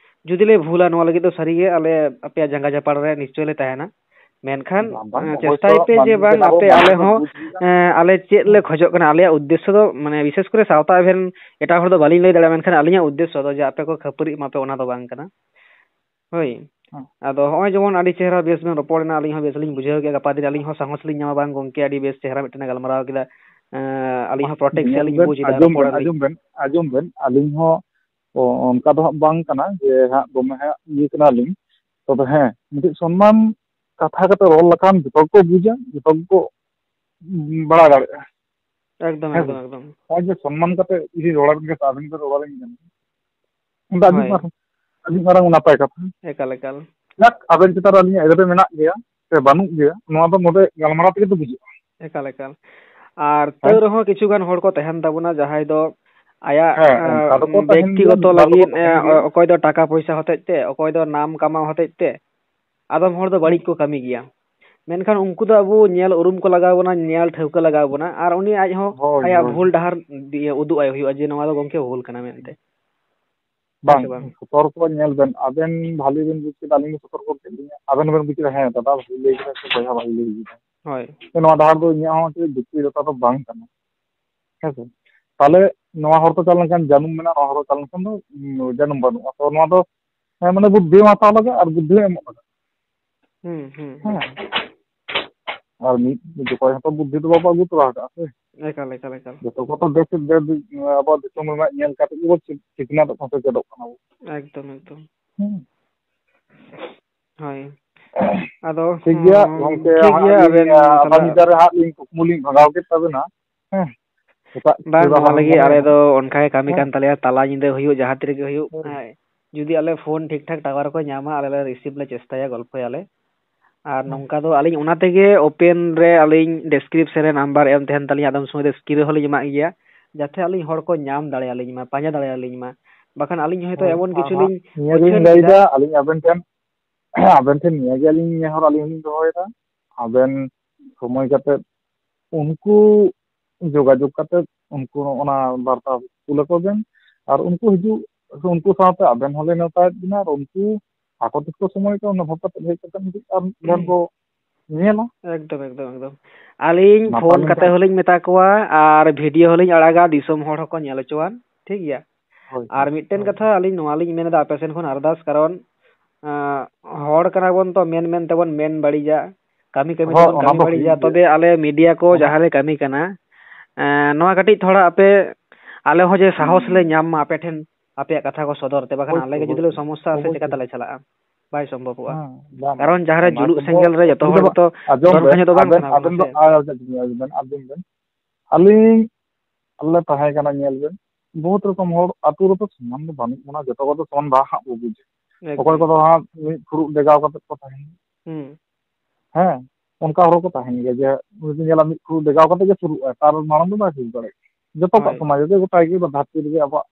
ᱡᱩᱫᱤ ᱞᱮ ᱵᱷᱩᱞᱟ, ᱱᱚᱣᱟ ᱞᱟᱹᱜᱤᱫ ᱫᱚ ᱥᱟᱹᱨᱤᱜᱮ ᱟᱞᱮ ᱟᱯᱮᱭᱟᱜ ᱡᱟᱸᱜᱟ ᱡᱟᱯᱟᱲ ᱨᱮ ᱱᱤᱥᱪᱚᱭ ᱞᱮ ᱛᱟᱦᱮᱱᱟ᱾ ᱢᱮᱱᱠᱷᱟᱱ, ᱵᱟᱝ, ᱵᱟᱝ, ᱮᱸ, ᱚᱵᱚᱥᱥᱚ ᱪᱮᱥᱴᱟᱭ ᱯᱮ ᱡᱮ ᱢᱟᱹᱱᱢᱤ ᱵᱟᱝ ᱞᱮᱠᱟ ᱵᱚ ᱟᱯᱮ ᱟᱞᱮ ᱠᱟᱹᱢᱤ ᱫᱚ ᱦᱚᱸ, ᱵᱩᱡᱽ ᱦᱩᱭᱩᱜᱼᱟ᱾ ᱮᱸ, ᱟᱞᱮ ᱪᱮᱫ ᱞᱮ ᱦᱮᱸ᱾ ᱠᱷᱚᱡᱚᱜ ᱠᱟᱱᱟ, ᱟᱞᱮᱭᱟᱜ ᱩᱫᱽᱫᱮᱥᱥᱚ ᱫᱚ, ᱢᱟᱱᱮ, ᱵᱤᱥᱮᱥ ᱠᱚᱨᱮ ᱥᱟᱶᱛᱟ ᱮᱵᱷᱮᱱ ᱮᱴᱟᱜ ᱦᱚᱲ ᱫᱚ ᱵᱟᱹᱞᱤᱧ ᱞᱟᱹᱭ ᱫᱟᱲᱮᱭᱟᱜᱼᱟ, ᱢᱮᱱᱠᱷᱟᱱ ᱟᱹᱞᱤᱧᱟᱜ ᱩᱫᱽᱫᱮᱥᱥᱚ ᱫᱚ ᱡᱮ ᱟᱯᱮ ᱠᱚ ᱠᱷᱟᱹᱯᱟᱹᱨᱤᱜ ᱢᱟᱯᱮ, ᱚᱱᱟ ᱫᱚ ᱵᱟᱝ ᱠᱟᱱᱟ᱾ ᱦᱳᱭ᱾ ᱦᱮᱸ᱾ ᱟᱫᱚ ᱦᱚᱸᱜᱼᱚᱭ ᱡᱮᱢᱚᱱ ᱟᱹᱰᱤ ᱪᱮᱦᱨᱟ ᱵᱮᱥ ᱵᱮᱱ ᱨᱚᱯᱚᱲ ᱮᱱᱟ, ᱟᱹᱞᱤᱧ ᱦᱚᱸ ᱵᱮᱥ ᱞᱤᱧ ᱵᱩᱡᱷᱟᱹᱣ ᱠᱮᱫᱟ, ᱜᱟᱯᱟ ᱫᱤᱱ ᱟᱹᱞᱤᱧ ᱦᱚᱸ ᱥᱟᱦᱚᱥ ᱞᱤᱧ ᱧᱟᱢᱟ, ᱵᱟᱝ ᱜᱚᱢᱠᱮ ᱟᱹᱰᱤ ᱵᱮᱥ ᱪᱮᱦᱨᱟ ᱢᱤᱫᱴᱮᱱ ᱮ ᱜᱟᱞᱢᱟᱨᱟᱣ ᱠᱮᱫᱟ, ᱮᱸ, ᱟᱹᱞᱤᱧ ᱦᱚᱸ ᱯᱨᱚᱴᱮᱠᱴ ᱥᱮᱫ ᱧᱮᱞ ᱞᱤᱧ ᱵᱮᱱ, ᱵᱩᱡᱽ ᱮᱫᱟ ᱟᱸᱡᱚᱢ ᱨᱚᱯᱚᱲ ᱵᱮᱱ, ᱟᱹᱞᱤᱧ᱾ ᱟᱸᱡᱚᱢ ᱵᱮᱱ, ᱟᱸᱡᱚᱢ ᱵᱮᱱ, ᱟᱹᱞᱤᱧ ᱦᱚᱸ ᱚ-, ᱚᱱᱠᱟ ᱫᱚ ᱦᱟᱸᱜ ᱵᱟᱝ ᱠᱟᱱᱟ ᱡᱮ ᱦᱟᱸᱜ ᱫᱚᱢᱮ ᱦᱟᱸᱜ ᱤᱭᱟᱹ ᱠᱟᱱᱟᱞᱤᱧ᱾ ᱛᱚᱵᱮ ᱦᱮᱸ, ᱢᱤᱫᱴᱤᱡ ᱥᱚᱱᱢᱟᱱ ᱠᱟᱛᱷᱟ ᱠᱟᱛᱮ ᱨᱚᱲ ᱞᱮᱠᱷᱟᱱ ᱡᱚᱛᱚ ᱜᱮᱠᱚ ᱵᱩᱡᱟ, ᱡᱚᱛᱚ ᱜᱮᱠᱚ ᱵᱟᱲᱟᱭ ᱫᱟᱲᱮᱭᱟᱜᱼᱟ᱾ ᱮᱠᱫᱚᱢ, ᱦᱮᱸ ᱥᱮ? ᱮᱠᱫᱚᱢ, ᱮᱠᱫᱚᱢ᱾ ᱱᱚᱜᱼᱚᱭ ᱡᱮ ᱥᱚᱱᱢᱟᱱ ᱠᱟᱛᱮ ᱡᱩᱫᱤ ᱨᱚᱲ ᱟᱵᱤᱱ ᱠᱟᱱᱟ, ᱟᱹᱵᱤᱱ ᱵᱤᱱ ᱨᱚᱲ ᱟᱹᱞᱤᱧ ᱠᱟᱱᱟ, ᱚᱱᱟ ᱫᱚ ᱟᱹᱰᱤ ᱦᱳᱭ᱾ ᱢᱟᱨᱟᱝ, ᱟᱹᱰᱤ ᱢᱟᱨᱟᱝ ᱱᱟᱯᱟᱭ ᱠᱟᱛᱷᱟ᱾ ᱮᱠᱟᱞ, ᱮᱠᱟᱞ᱾ ᱡᱟᱠ, ᱟᱵᱮᱱ ᱪᱮᱛᱟᱱ ᱨᱮ ᱟᱹᱞᱤᱧᱟᱜ ᱮᱫᱨᱮ ᱢᱮᱱᱟᱜ ᱜᱮᱭᱟ ᱥᱮ ᱵᱟᱹᱱᱩᱜ ᱜᱮᱭᱟ, ᱱᱚᱣᱟ ᱫᱚ ᱱᱚᱰᱮ ᱜᱟᱞᱢᱟᱨᱟᱣ ᱛᱮᱜᱮ ᱛᱚ ᱵᱩᱡᱷᱟᱹᱜᱼᱟ᱾ ᱮᱠᱟᱞ, ᱮᱠᱟᱞ᱾ ᱟᱨ ᱛᱟᱹᱣ ᱦᱮᱸ? ᱨᱮᱦᱚᱸ ᱠᱤᱪᱷᱩ ᱜᱟᱱ ᱦᱚᱲ ᱠᱚ ᱛᱟᱦᱮᱱ ᱛᱟᱵᱚᱱᱟ, ᱡᱟᱦᱟᱸᱭ ᱫᱚ ᱟᱭᱟᱜ, ᱦᱮᱸ, ᱚᱱᱠᱟ ᱫᱚᱠᱚ ᱟᱸ, ᱛᱟᱦᱮᱱ ᱜᱮᱭᱟ, ᱵᱮᱠᱛᱤᱜᱚᱛᱚ ᱢᱤᱫ ᱵᱟᱨ ᱫᱚᱠᱚ ᱞᱟᱹᱜᱤᱫ, ᱛᱟᱦᱮᱱ ᱮᱸ, ᱜᱮᱭᱟ᱾ ᱚᱠᱚᱭ ᱫᱚ ᱴᱟᱠᱟ ᱯᱚᱭᱥᱟ ᱦᱚᱛᱮᱡ ᱛᱮ, ᱚᱠᱚᱭ ᱫᱚ ᱱᱟᱢ ᱠᱟᱢᱟᱣ ᱦᱚᱛᱮᱡ ᱛᱮ, ᱟᱫᱚᱢ ᱦᱚᱲ ᱫᱚ ᱵᱟᱹᱲᱤᱡ ᱦᱩᱸ᱾ ᱠᱚ ᱠᱟᱹᱢᱤ ᱜᱮᱭᱟ᱾ ᱢᱮᱱᱠᱷᱟᱱ ᱩᱱᱠᱩ ᱫᱚ ᱟᱵᱚ ᱧᱮᱞ ᱩᱨᱩᱢ ᱠᱚ ᱞᱟᱜᱟᱣ ᱵᱚᱱᱟ, ᱧᱮᱞ ᱴᱷᱟᱹᱣᱠᱟᱹ ᱞᱟᱜᱟᱣ ᱵᱚᱱᱟ, ᱟᱨ ᱩᱱᱤ ᱟᱡ ᱦᱚᱸ ᱦᱳᱭ, ᱟᱭᱟᱜ ᱦᱳᱭ᱾ ᱵᱷᱩᱞ ᱰᱟᱦᱟᱨ ᱫᱤᱭᱮ ᱩᱫᱩᱜ ᱟᱭ ᱦᱩᱭᱩᱜᱼᱟ ᱡᱮ ᱱᱚᱣᱟ ᱫᱚ ᱜᱚᱢᱠᱮ ᱵᱷᱩᱞ ᱠᱟᱱᱟ ᱢᱮᱱᱛᱮ᱾ ᱦᱮᱸ ᱵᱟᱝ, ᱥᱮ ᱵᱟᱝ? ᱥᱚᱛᱚᱨᱠᱚ ᱧᱮᱞ ᱵᱮᱱ, ᱟᱵᱮᱱ ᱵᱷᱟᱞᱤ ᱵᱮᱱ ᱵᱩᱡ ᱠᱮᱫᱟ, ᱟᱹᱞᱤᱧ ᱵᱮᱱ ᱥᱚᱛᱚᱨᱠᱚ ᱠᱮᱫ ᱞᱤᱧᱟ, ᱟᱵᱮᱱ ᱦᱚᱸᱵᱮᱱ ᱵᱩᱡ ᱠᱮᱫᱟ, ᱦᱮᱸ, ᱫᱟᱫᱟ ᱵᱷᱟᱞᱤ ᱞᱟᱹᱭ ᱠᱮᱫᱟ ᱥᱮ ᱵᱚᱭᱦᱟ ᱵᱷᱟᱞᱤ ᱞᱟᱹᱭ ᱠᱮᱫᱟ᱾ ᱦᱳᱭ᱾ ᱛᱚ, ᱱᱚᱣᱟ ᱰᱟᱦᱟᱨ ᱫᱚ ᱤᱧᱟᱹᱜ ᱦᱚᱸ ᱪᱮᱫ ᱡᱩᱠᱛᱤ ᱡᱚᱛᱟ ᱫᱚ ᱵᱟᱝ ᱠᱟᱱᱟ, ᱦᱮᱸ ᱥᱮ? ᱛᱟᱦᱞᱮ ᱱᱚᱣᱟ ᱦᱚᱨ ᱛᱮ ᱪᱟᱞᱟᱣ ᱞᱮᱱᱠᱷᱟᱱ ᱡᱟᱹᱱᱩᱢ ᱢᱮᱱᱟᱜᱼᱟ, ᱱᱚᱣᱟ ᱦᱚᱨ ᱛᱮ ᱪᱟᱞᱟᱣ ᱞᱮᱱᱠᱷᱟᱱ ᱫᱚ, ᱩᱸ, ᱡᱟᱹᱱᱩᱢ ᱵᱟᱹᱱᱩᱜᱼᱟ᱾ ᱛᱚ, ᱱᱚᱣᱟ ᱫᱚ, ᱦᱮᱸ, ᱢᱟᱱᱮ, ᱵᱩᱫᱽᱫᱷᱤ ᱦᱚᱸ ᱦᱟᱛᱟᱣ ᱞᱟᱜᱟᱜᱼᱟ ᱟᱨ ᱵᱩᱫᱽᱫᱷᱤ ᱦᱚᱸ ᱮᱢᱚᱜ ᱞᱟᱜᱟᱜᱼᱟ᱾ ᱦᱩᱸ, ᱦᱩᱸ, ᱦᱩᱸ᱾ ᱦᱮᱸ᱾ ᱟᱨ ᱢᱤᱫ ᱡᱚᱠᱷᱚᱡ ᱦᱚᱸᱛᱚ ᱵᱩᱫᱽᱫᱷᱤ ᱫᱚ ᱵᱟᱵᱚ ᱟᱹᱜᱩ ᱛᱚᱨᱟ ᱟᱠᱟᱫᱼᱟ ᱥᱮ᱾ ᱮᱠᱟᱞ, ᱮᱠᱟᱞ, ᱮᱠᱟᱞ᱾ ᱡᱚᱛᱚ ᱠᱚᱛᱚ ᱫᱮᱥ, ᱫᱮᱥ, ᱟᱵᱚᱣᱟᱜ ᱫᱤᱥᱚᱢ ᱨᱮᱱᱟᱜ ᱧᱮᱞ ᱠᱟᱛᱮ ᱜᱮᱵᱚ ᱥᱤ-, ᱥᱤᱠᱷᱱᱟᱹᱛᱚᱜ ᱠᱟᱱᱟ ᱥᱮ ᱪᱮᱫᱚᱜ ᱠᱟᱱᱟ ᱵᱚ᱾ ᱮᱠᱫᱚᱢ, ᱮᱠᱫᱚᱢ᱾ ᱦᱩᱸ᱾ ᱦᱳᱭ᱾ ᱟᱫᱚ, ᱴᱷᱤᱠ ᱜᱮᱭᱟ, ᱦᱩᱸ, ᱜᱚᱢᱠᱮ, ᱴᱷᱤᱠ ᱦᱟᱸᱜ ᱜᱮᱭᱟ, ᱟᱹᱞᱤᱧ, ᱟᱵᱮᱱ ᱟ, ᱟᱜᱟᱢᱤ ᱛᱟᱦᱞᱮ ᱫᱤᱱ ᱨᱮ ᱦᱟᱸᱜ ᱞᱤᱧ ᱠᱩᱠᱢᱩ ᱞᱤᱧ ᱵᱷᱟᱜᱟᱣ ᱠᱮᱫ ᱛᱟᱵᱮᱱᱟ᱾ ᱦᱮᱸ, ᱮᱴᱟᱜ ᱠᱤᱪᱷᱩ ᱵᱟᱝ, ᱫᱚ ᱱᱚᱣᱟ ᱵᱟᱝ ᱞᱟᱹᱜᱤᱫ ᱢᱚᱱᱮ ᱟᱞᱮ ᱦᱩᱭᱩᱜ ᱫᱚ ᱠᱟᱱᱟ᱾ ᱚᱱᱠᱟ ᱜᱮ ᱠᱟᱹᱢᱤ ᱦᱮᱸ᱾ ᱠᱟᱱ ᱛᱟᱞᱮᱭᱟ, ᱛᱟᱞᱟ ᱧᱤᱫᱟᱹ ᱦᱩᱭᱩᱜ, ᱡᱟᱦᱟᱸ ᱛᱤ ᱨᱮᱜᱮ ᱦᱩᱭᱩᱜ, ᱦᱳᱭ᱾ ᱦᱮᱸ, ᱡᱩᱫᱤ ᱟᱞᱮ ᱯᱷᱳᱱ ᱴᱷᱤᱠ ᱴᱷᱟᱠ ᱴᱟᱣᱟᱨ ᱠᱚ ᱧᱟᱢᱟ, ᱟᱞᱮ ᱞᱮ ᱨᱤᱥᱤᱵᱷ ᱞᱮ ᱪᱮᱥᱴᱟᱭᱟ, ᱜᱚᱞᱯᱷᱚᱭᱟᱞᱮ᱾ ᱟᱨ ᱦᱮᱸ᱾ ᱱᱚᱝᱠᱟ ᱫᱚ ᱟᱹᱞᱤᱧ ᱚᱱᱟ ᱛᱮᱜᱮ ᱳᱯᱮᱱ ᱨᱮ ᱟᱹᱞᱤᱧ ᱰᱮᱥᱠᱨᱤᱯᱥᱚᱱ ᱨᱮ ᱱᱟᱢᱵᱟᱨ ᱮᱢ ᱛᱟᱦᱮᱱ ᱛᱟᱹᱞᱤᱧᱟ, ᱟᱫᱚᱢ ᱥᱚᱢᱚᱭ ᱫᱚ ᱥᱠᱨᱤᱱ ᱨᱮᱦᱚᱸ ᱞᱤᱧ ᱮᱢᱟᱜ ᱜᱮᱭᱟ, ᱡᱟᱛᱮ ᱟᱹᱞᱤᱧ ᱦᱚᱲ ᱠᱚ ᱧᱟᱢ ᱫᱟᱲᱮᱭᱟᱞᱤᱧ ᱢᱟ, ᱯᱟᱸᱡᱟ ᱫᱟᱲᱮᱭᱟᱞᱤᱧ ᱢᱟ᱾ ᱵᱟᱠᱷᱟᱱ ᱟᱹᱞᱤᱧ ᱦᱚᱭᱛᱳ ᱦᱳᱭ, ᱮᱢᱚᱱ ᱟᱨ ᱠᱤᱪᱷᱩ ᱦᱟᱸᱜ ᱞᱤᱧ ᱱᱤᱭᱟᱹ ᱩᱪᱷᱟᱹᱱ ᱜᱤᱧ ᱠᱮᱫᱟ᱾ ᱞᱟᱹᱭᱫᱟ, ᱟᱹᱞᱤᱧ ᱟᱵᱮᱱ ᱴᱷᱮᱱ, ᱟᱵᱮᱱ ᱴᱷᱮᱱ ᱱᱤᱭᱟᱹ ᱜᱮ ᱟᱹᱞᱤᱧ ᱱᱮᱦᱚᱨ ᱟᱹᱞᱤᱧ ᱦᱚᱸᱞᱤᱧ ᱫᱚᱦᱚᱭᱮᱫᱟ, ᱟᱵᱮᱱ ᱥᱚᱢᱚᱭ ᱠᱟᱛᱮ ᱩᱱᱠᱩ ᱡᱳᱜᱟᱡᱳᱜᱽ ᱠᱟᱛᱮ ᱩᱱᱠᱩ ᱚᱱᱟ ᱵᱟᱨᱛᱟ ᱠᱩᱞ ᱟᱠᱚ ᱵᱮᱱ, ᱟᱨ ᱩᱱᱠᱩ ᱦᱤᱡᱩᱜ, ᱩᱱᱠᱩ ᱥᱟᱶᱛᱮ ᱟᱵᱮᱱ ᱦᱚᱸᱞᱮ ᱱᱮᱣᱛᱟᱭᱮᱫ ᱵᱮᱱᱟ, ᱟᱨ ᱩᱱᱠᱩ ᱟᱠᱚ ᱛᱮᱠᱚ ᱥᱚᱢᱚᱭ ᱠᱚ ᱚᱱᱩᱵᱷᱚᱵ ᱠᱟᱛᱮ ᱦᱮᱡ ᱠᱟᱛᱮ ᱢᱤᱫᱴᱤᱡ ᱟᱨ ᱜᱟᱱ ᱠᱚ ᱧᱮᱞᱟ᱾ ᱮᱠᱫᱚᱢ, ᱮᱠᱫᱚᱢ, ᱮᱠᱫᱚᱢ᱾ ᱟᱹᱞᱤᱧ ᱱᱟᱯᱟᱭ ᱯᱷᱳᱱ ᱞᱤᱧ ᱠᱟᱛᱮ ᱠᱟᱹᱢᱤ᱾ ᱦᱚᱸᱞᱤᱧ ᱢᱮᱛᱟ ᱠᱚᱣᱟ ᱟᱨ ᱵᱷᱤᱰᱤᱭᱳ ᱦᱚᱸᱞᱤᱧ ᱟᱲᱟᱜᱟ, ᱫᱤᱥᱚᱢ ᱦᱚᱲ ᱦᱚᱸᱠᱚ ᱧᱮᱞ ᱦᱚᱪᱚᱣᱟᱱ, ᱴᱷᱤᱠ ᱜᱮᱭᱟ? ᱦᱳᱭ, ᱟᱨ ᱦᱳᱭ, ᱢᱤᱫᱴᱮᱱ ᱦᱳᱭ, ᱠᱟᱛᱷᱟ ᱦᱳᱭ᱾ ᱟᱹᱞᱤᱧ ᱱᱚᱣᱟ ᱞᱤᱧ ᱢᱮᱱ ᱮᱫᱟ ᱟᱯᱮ ᱥᱮᱱ ᱠᱷᱚᱱ ᱟᱨᱫᱟᱥ, ᱠᱟᱨᱚᱱ, ᱟᱸ, ᱦᱚᱲ ᱠᱟᱱᱟ ᱵᱚᱱ ᱛᱚ, ᱢᱮᱱ ᱢᱮᱱ ᱛᱮᱵᱚᱱ ᱢᱮᱱ ᱵᱟᱹᱲᱤᱡᱟ, ᱠᱟᱹᱢᱤ ᱠᱟᱹᱢᱤ ᱦᱳᱭ, ᱛᱮᱵᱚᱱ ᱚᱱᱟ ᱠᱟᱹᱢᱤ ᱫᱚ ᱦᱩᱭᱩᱜ ᱵᱟᱹᱲᱤᱡᱟ᱾ ᱜᱮᱭᱟ᱾ ᱛᱚᱵᱮ ᱟᱞᱮ ᱢᱤᱰᱤᱭᱟ ᱠᱚ ᱚᱱᱟ ᱡᱟᱦᱟᱸ ᱨᱮ ᱠᱟᱹᱢᱤ ᱠᱟᱱᱟ, ᱮᱸ, ᱱᱚᱣᱟ ᱠᱟᱹᱴᱤᱡ ᱛᱷᱚᱲᱟ ᱟᱯᱮ, ᱟᱞᱮ ᱦᱚᱸ ᱡᱮ ᱥᱟᱦᱚᱥ ᱞᱮ ᱦᱩᱸ᱾ ᱧᱟᱢ ᱢᱟ ᱟᱯᱮ ᱴᱷᱮᱱ, ᱟᱯᱮᱭᱟᱜ ᱠᱟᱛᱷᱟ ᱠᱚ ᱥᱚᱫᱚᱨ ᱛᱮ, ᱵᱟᱠᱷᱟᱱ ᱟᱞᱮ ᱜᱮ ᱚᱵᱚᱥᱥᱳᱭ, ᱡᱩᱫᱤ ᱞᱮ ᱚᱵᱚᱥᱥᱳᱭ, ᱥᱚᱢᱚᱥᱥᱟ ᱥᱮ ᱚᱵᱚᱥᱥᱳᱭ᱾ ᱪᱤᱠᱟᱛᱮ ᱞᱮ ᱪᱟᱞᱟᱜᱼᱟ? ᱵᱟᱭ ᱥᱚᱢᱵᱷᱚᱵᱚᱜᱼᱟ᱾ ᱦᱮᱸ, ᱵᱟᱝ, ᱠᱟᱨᱚᱱ ᱡᱟᱦᱟᱸ ᱨᱮ ᱚᱱᱟ ᱡᱩᱞᱩᱜ ᱠᱚᱫᱚ ᱥᱮᱸᱜᱮᱞ ᱨᱮ ᱡᱚᱛᱚ ᱩᱱᱤ ᱫᱚ ᱦᱚᱲ ᱵᱟ-, ᱜᱮᱛᱚ ᱟᱸᱡᱚᱢ ᱫᱷᱚᱨ ᱵᱮᱱ, ᱠᱷᱟᱧᱚ ᱫᱚ ᱵᱟᱝ ᱠᱟᱱᱟ ᱟᱵᱮᱱ ᱵᱚᱱ ᱫᱚ, ᱥᱮ? ᱟᱸᱡᱚᱢ ᱵᱮᱱ, ᱟᱸᱡᱚᱢ ᱵᱮᱱ᱾ ᱟᱹᱞᱤᱧ, ᱟᱞᱮ ᱛᱟᱦᱮᱸ ᱠᱟᱱᱟ, ᱧᱮᱞ ᱵᱮᱱ, ᱵᱚᱦᱩᱛ ᱨᱚᱠᱚᱢ ᱦᱚᱲ, ᱟᱹᱛᱩ ᱨᱮᱫᱚ ᱥᱚᱢᱟᱱ ᱫᱚ ᱵᱟᱹᱱᱩᱜ ᱵᱚᱱᱟ, ᱡᱚᱛᱚ ᱠᱚᱫᱚ ᱥᱚᱢᱟᱱ ᱵᱟᱝ ᱦᱟᱸᱜ ᱵᱚ ᱵᱩᱡᱟ᱾ ᱮᱠᱫᱚᱢ᱾ ᱚᱠᱚᱭ ᱠᱚᱫᱚ ᱦᱟᱸᱜ ᱢᱤᱫ ᱯᱷᱩᱲᱩᱜ ᱰᱮᱜᱟᱣ ᱠᱟᱛᱮ ᱠᱚ ᱛᱟᱦᱮᱱᱟ᱾ ᱦᱩᱸ᱾ ᱦᱮᱸ, ᱚᱱᱠᱟ ᱦᱚᱲ ᱠᱚ ᱛᱟᱦᱮᱱ ᱜᱮᱭᱟ ᱡᱮ ᱩᱱᱤ ᱫᱚ ᱧᱮᱞᱟ ᱢᱤᱫ ᱯᱷᱩᱲᱩᱜ ᱰᱮᱜᱟᱣ ᱠᱟᱛᱮ ᱜᱮ ᱥᱩᱨᱩᱜᱼᱟᱭ, ᱛᱟᱨ ᱢᱟᱲᱟᱝ ᱫᱚ ᱵᱟᱭ ᱥᱩᱨ ᱫᱟᱲᱮᱭᱟᱜᱼᱟ᱾ ᱡᱚᱛᱚ ᱠᱚᱣᱟᱜ ᱦᱳᱭ᱾ ᱥᱚᱢᱟᱡᱽ ᱨᱮ ᱜᱚᱴᱟ ᱜᱮ ᱫᱷᱟᱹᱨᱛᱤ ᱨᱮᱜᱮ ᱟᱵᱚᱣᱟᱜ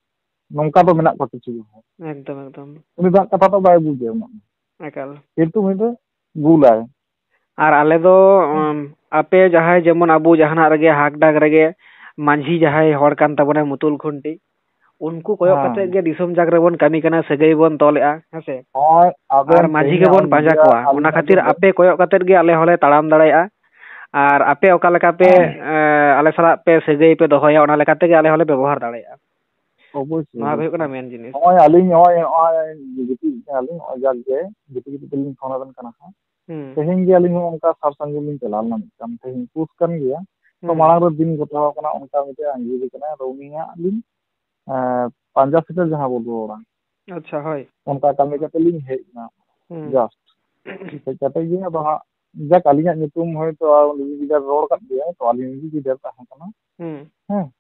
ᱱᱚᱝᱠᱟ ᱫᱚ ᱢᱮᱱᱟᱜ ᱠᱚᱣᱟ ᱠᱤᱪᱷᱩ ᱦᱚᱲ᱾ ᱮᱠᱫᱚᱢ, ᱮᱠᱫᱚᱢ᱾ ᱩᱱᱤ ᱫᱚ ᱦᱟᱸᱜ ᱠᱟᱛᱷᱟ ᱫᱚ ᱵᱟᱭ ᱵᱩᱡᱟ ᱩᱱᱟᱹᱜ᱾ ᱮᱠᱟᱞ᱾ ᱠᱤᱱᱛᱩ ᱩᱱᱤ ᱫᱚ ᱜᱩᱞᱟᱭ᱾ ᱟᱨ ᱟᱞᱮ ᱫᱚ, ᱦᱮᱸ᱾ ᱩᱢ, ᱟᱯᱮ ᱡᱟᱦᱟᱸᱭ ᱡᱮᱢᱚᱱ ᱟᱵᱚ ᱡᱟᱦᱟᱱᱟᱜ ᱨᱮᱜᱮ ᱦᱟᱠ ᱰᱟᱠ ᱨᱮᱜᱮ ᱢᱟᱹᱡᱷᱤ ᱡᱟᱦᱟᱸᱭ ᱦᱚᱲ ᱠᱟᱱ ᱛᱟᱵᱚᱱᱟᱭ ᱢᱩᱛᱩᱞ ᱠᱷᱩᱱᱴᱤ, ᱩᱱᱠᱩ ᱠᱚᱭᱚᱜ ᱦᱮᱸ᱾ ᱠᱟᱛᱮᱫ ᱜᱮ ᱫᱤᱥᱚᱢ ᱡᱟᱠ ᱨᱮᱵᱚᱱ ᱠᱟᱹᱢᱤ ᱠᱟᱱᱟ, ᱥᱟᱹᱜᱟᱹᱭ ᱵᱚᱱ ᱛᱚᱞᱮᱜᱼᱟ, ᱦᱮᱸ ᱥᱮ? ᱱᱚᱜᱼᱚᱭ ᱟᱵᱮᱱ ᱟᱨ ᱢᱟᱹᱡᱷᱤ ᱛᱮᱦᱮᱧᱟᱜ ᱜᱮᱵᱚᱱ ᱯᱟᱸᱡᱟ ᱢᱤᱰᱤᱭᱟ ᱠᱚᱣᱟ᱾ ᱟᱹᱞᱤᱧ ᱚᱱᱟ ᱠᱷᱟᱹᱛᱤᱨ ᱟᱸᱡᱚᱢ ᱵᱮᱱ᱾ ᱟᱯᱮ ᱠᱚᱭᱚᱜ ᱠᱟᱛᱮᱫ ᱜᱮ ᱟᱞᱮ ᱦᱚᱸᱞᱮ ᱛᱟᱲᱟᱢ ᱫᱟᱲᱮᱭᱟᱜᱼᱟ᱾ ᱟᱨ ᱟᱯᱮ ᱚᱠᱟ ᱞᱮᱠᱟ ᱯᱮ, ᱮᱸ, ᱟᱞᱮ ᱥᱟᱞᱟᱜ ᱯᱮ ᱥᱟᱹᱜᱟᱹᱭ ᱯᱮ ᱫᱚᱦᱚᱭᱟ, ᱚᱱᱟ ᱞᱮᱠᱟ ᱛᱮᱜᱮ ᱟᱞᱮ ᱦᱚᱸᱞᱮ ᱵᱮᱵᱚᱦᱟᱨ ᱫᱟᱲᱮᱭᱟᱜᱼᱟ᱾ ᱚᱵᱚᱥᱥᱳᱭ, ᱱᱚᱣᱟ ᱜᱮ ᱦᱩᱭᱩᱜ ᱠᱟᱱᱟ ᱚᱵᱚᱥᱥᱳᱭ᱾ ᱢᱮᱱ ᱡᱤᱱᱤᱥ᱾ ᱱᱚᱜᱼᱚᱭ ᱟᱹᱞᱤᱧ ᱱᱚᱜᱼᱚᱭ, ᱱᱚᱜᱼᱚᱭ ᱜᱤᱛᱤᱡ ᱠᱟᱱᱟᱞᱤᱧ, ᱱᱚᱜᱼᱚᱭ ᱡᱟᱠ ᱜᱮ ᱜᱤᱛᱤᱡ ᱜᱤᱛᱤᱡ ᱛᱮᱞᱤᱧ ᱯᱷᱳᱱ ᱟᱵᱮᱱ ᱠᱟᱱᱟ ᱦᱟᱸᱜ᱾ ᱦᱩᱸ᱾ ᱛᱮᱦᱮᱧ ᱜᱮ ᱟᱹᱞᱤᱧ ᱦᱚᱸ ᱚᱱᱠᱟ ᱥᱟᱨ ᱥᱟᱺᱜᱤᱧ ᱞᱤᱧ ᱪᱟᱞᱟᱣ ᱞᱮᱱᱟ ᱢᱤᱫᱴᱟᱝ, ᱛᱮᱦᱮᱧ ᱯᱩᱥ ᱠᱟᱱ ᱜᱮᱭᱟ᱾ ᱛᱚ, ᱦᱩᱸ᱾ ᱢᱟᱲᱟᱝ ᱨᱮ ᱫᱤᱱ ᱜᱚᱴᱟᱣ ᱠᱟᱱᱟ, ᱚᱱᱠᱟ ᱢᱤᱫᱴᱮᱡ ᱟᱸᱜᱤᱨ ᱠᱟᱱᱟ, ᱟᱫᱚ ᱩᱱᱤᱭᱟᱜ ᱞᱤᱧ, ᱮᱸ, ᱯᱟᱸᱡᱟ ᱥᱮᱴᱮᱨ ᱡᱟᱦᱟᱸ ᱵᱚ ᱨᱚᱲᱟ᱾ ᱟᱪᱪᱷᱟ, ᱦᱳᱭ᱾ ᱚᱱᱠᱟ ᱠᱟᱹᱢᱤ ᱠᱟᱛᱮ ᱞᱤᱧ ᱦᱮᱡ ᱮᱱᱟ, ᱦᱩᱸ᱾ Just᱾ ᱦᱮᱡ ᱠᱟᱛᱮ ᱜᱮ ᱟᱫᱚ ᱦᱟᱸᱜ, ᱡᱟᱠ, ᱟᱹᱞᱤᱧᱟᱜ ᱧᱩᱛᱩᱢ ᱦᱚᱭᱛᱳ ᱟᱨ ᱩᱱᱤ ᱜᱤᱫᱟᱹᱨ ᱨᱚᱲ ᱠᱟᱫ ᱜᱮᱭᱟᱭ, ᱛᱚ ᱟᱹᱞᱤᱧ ᱜᱮ ᱜᱤᱫᱟᱹᱨ ᱛᱟᱦᱮᱸ ᱠᱟᱱᱟ᱾ ᱦᱩᱸ᱾ ᱦᱮᱸ᱾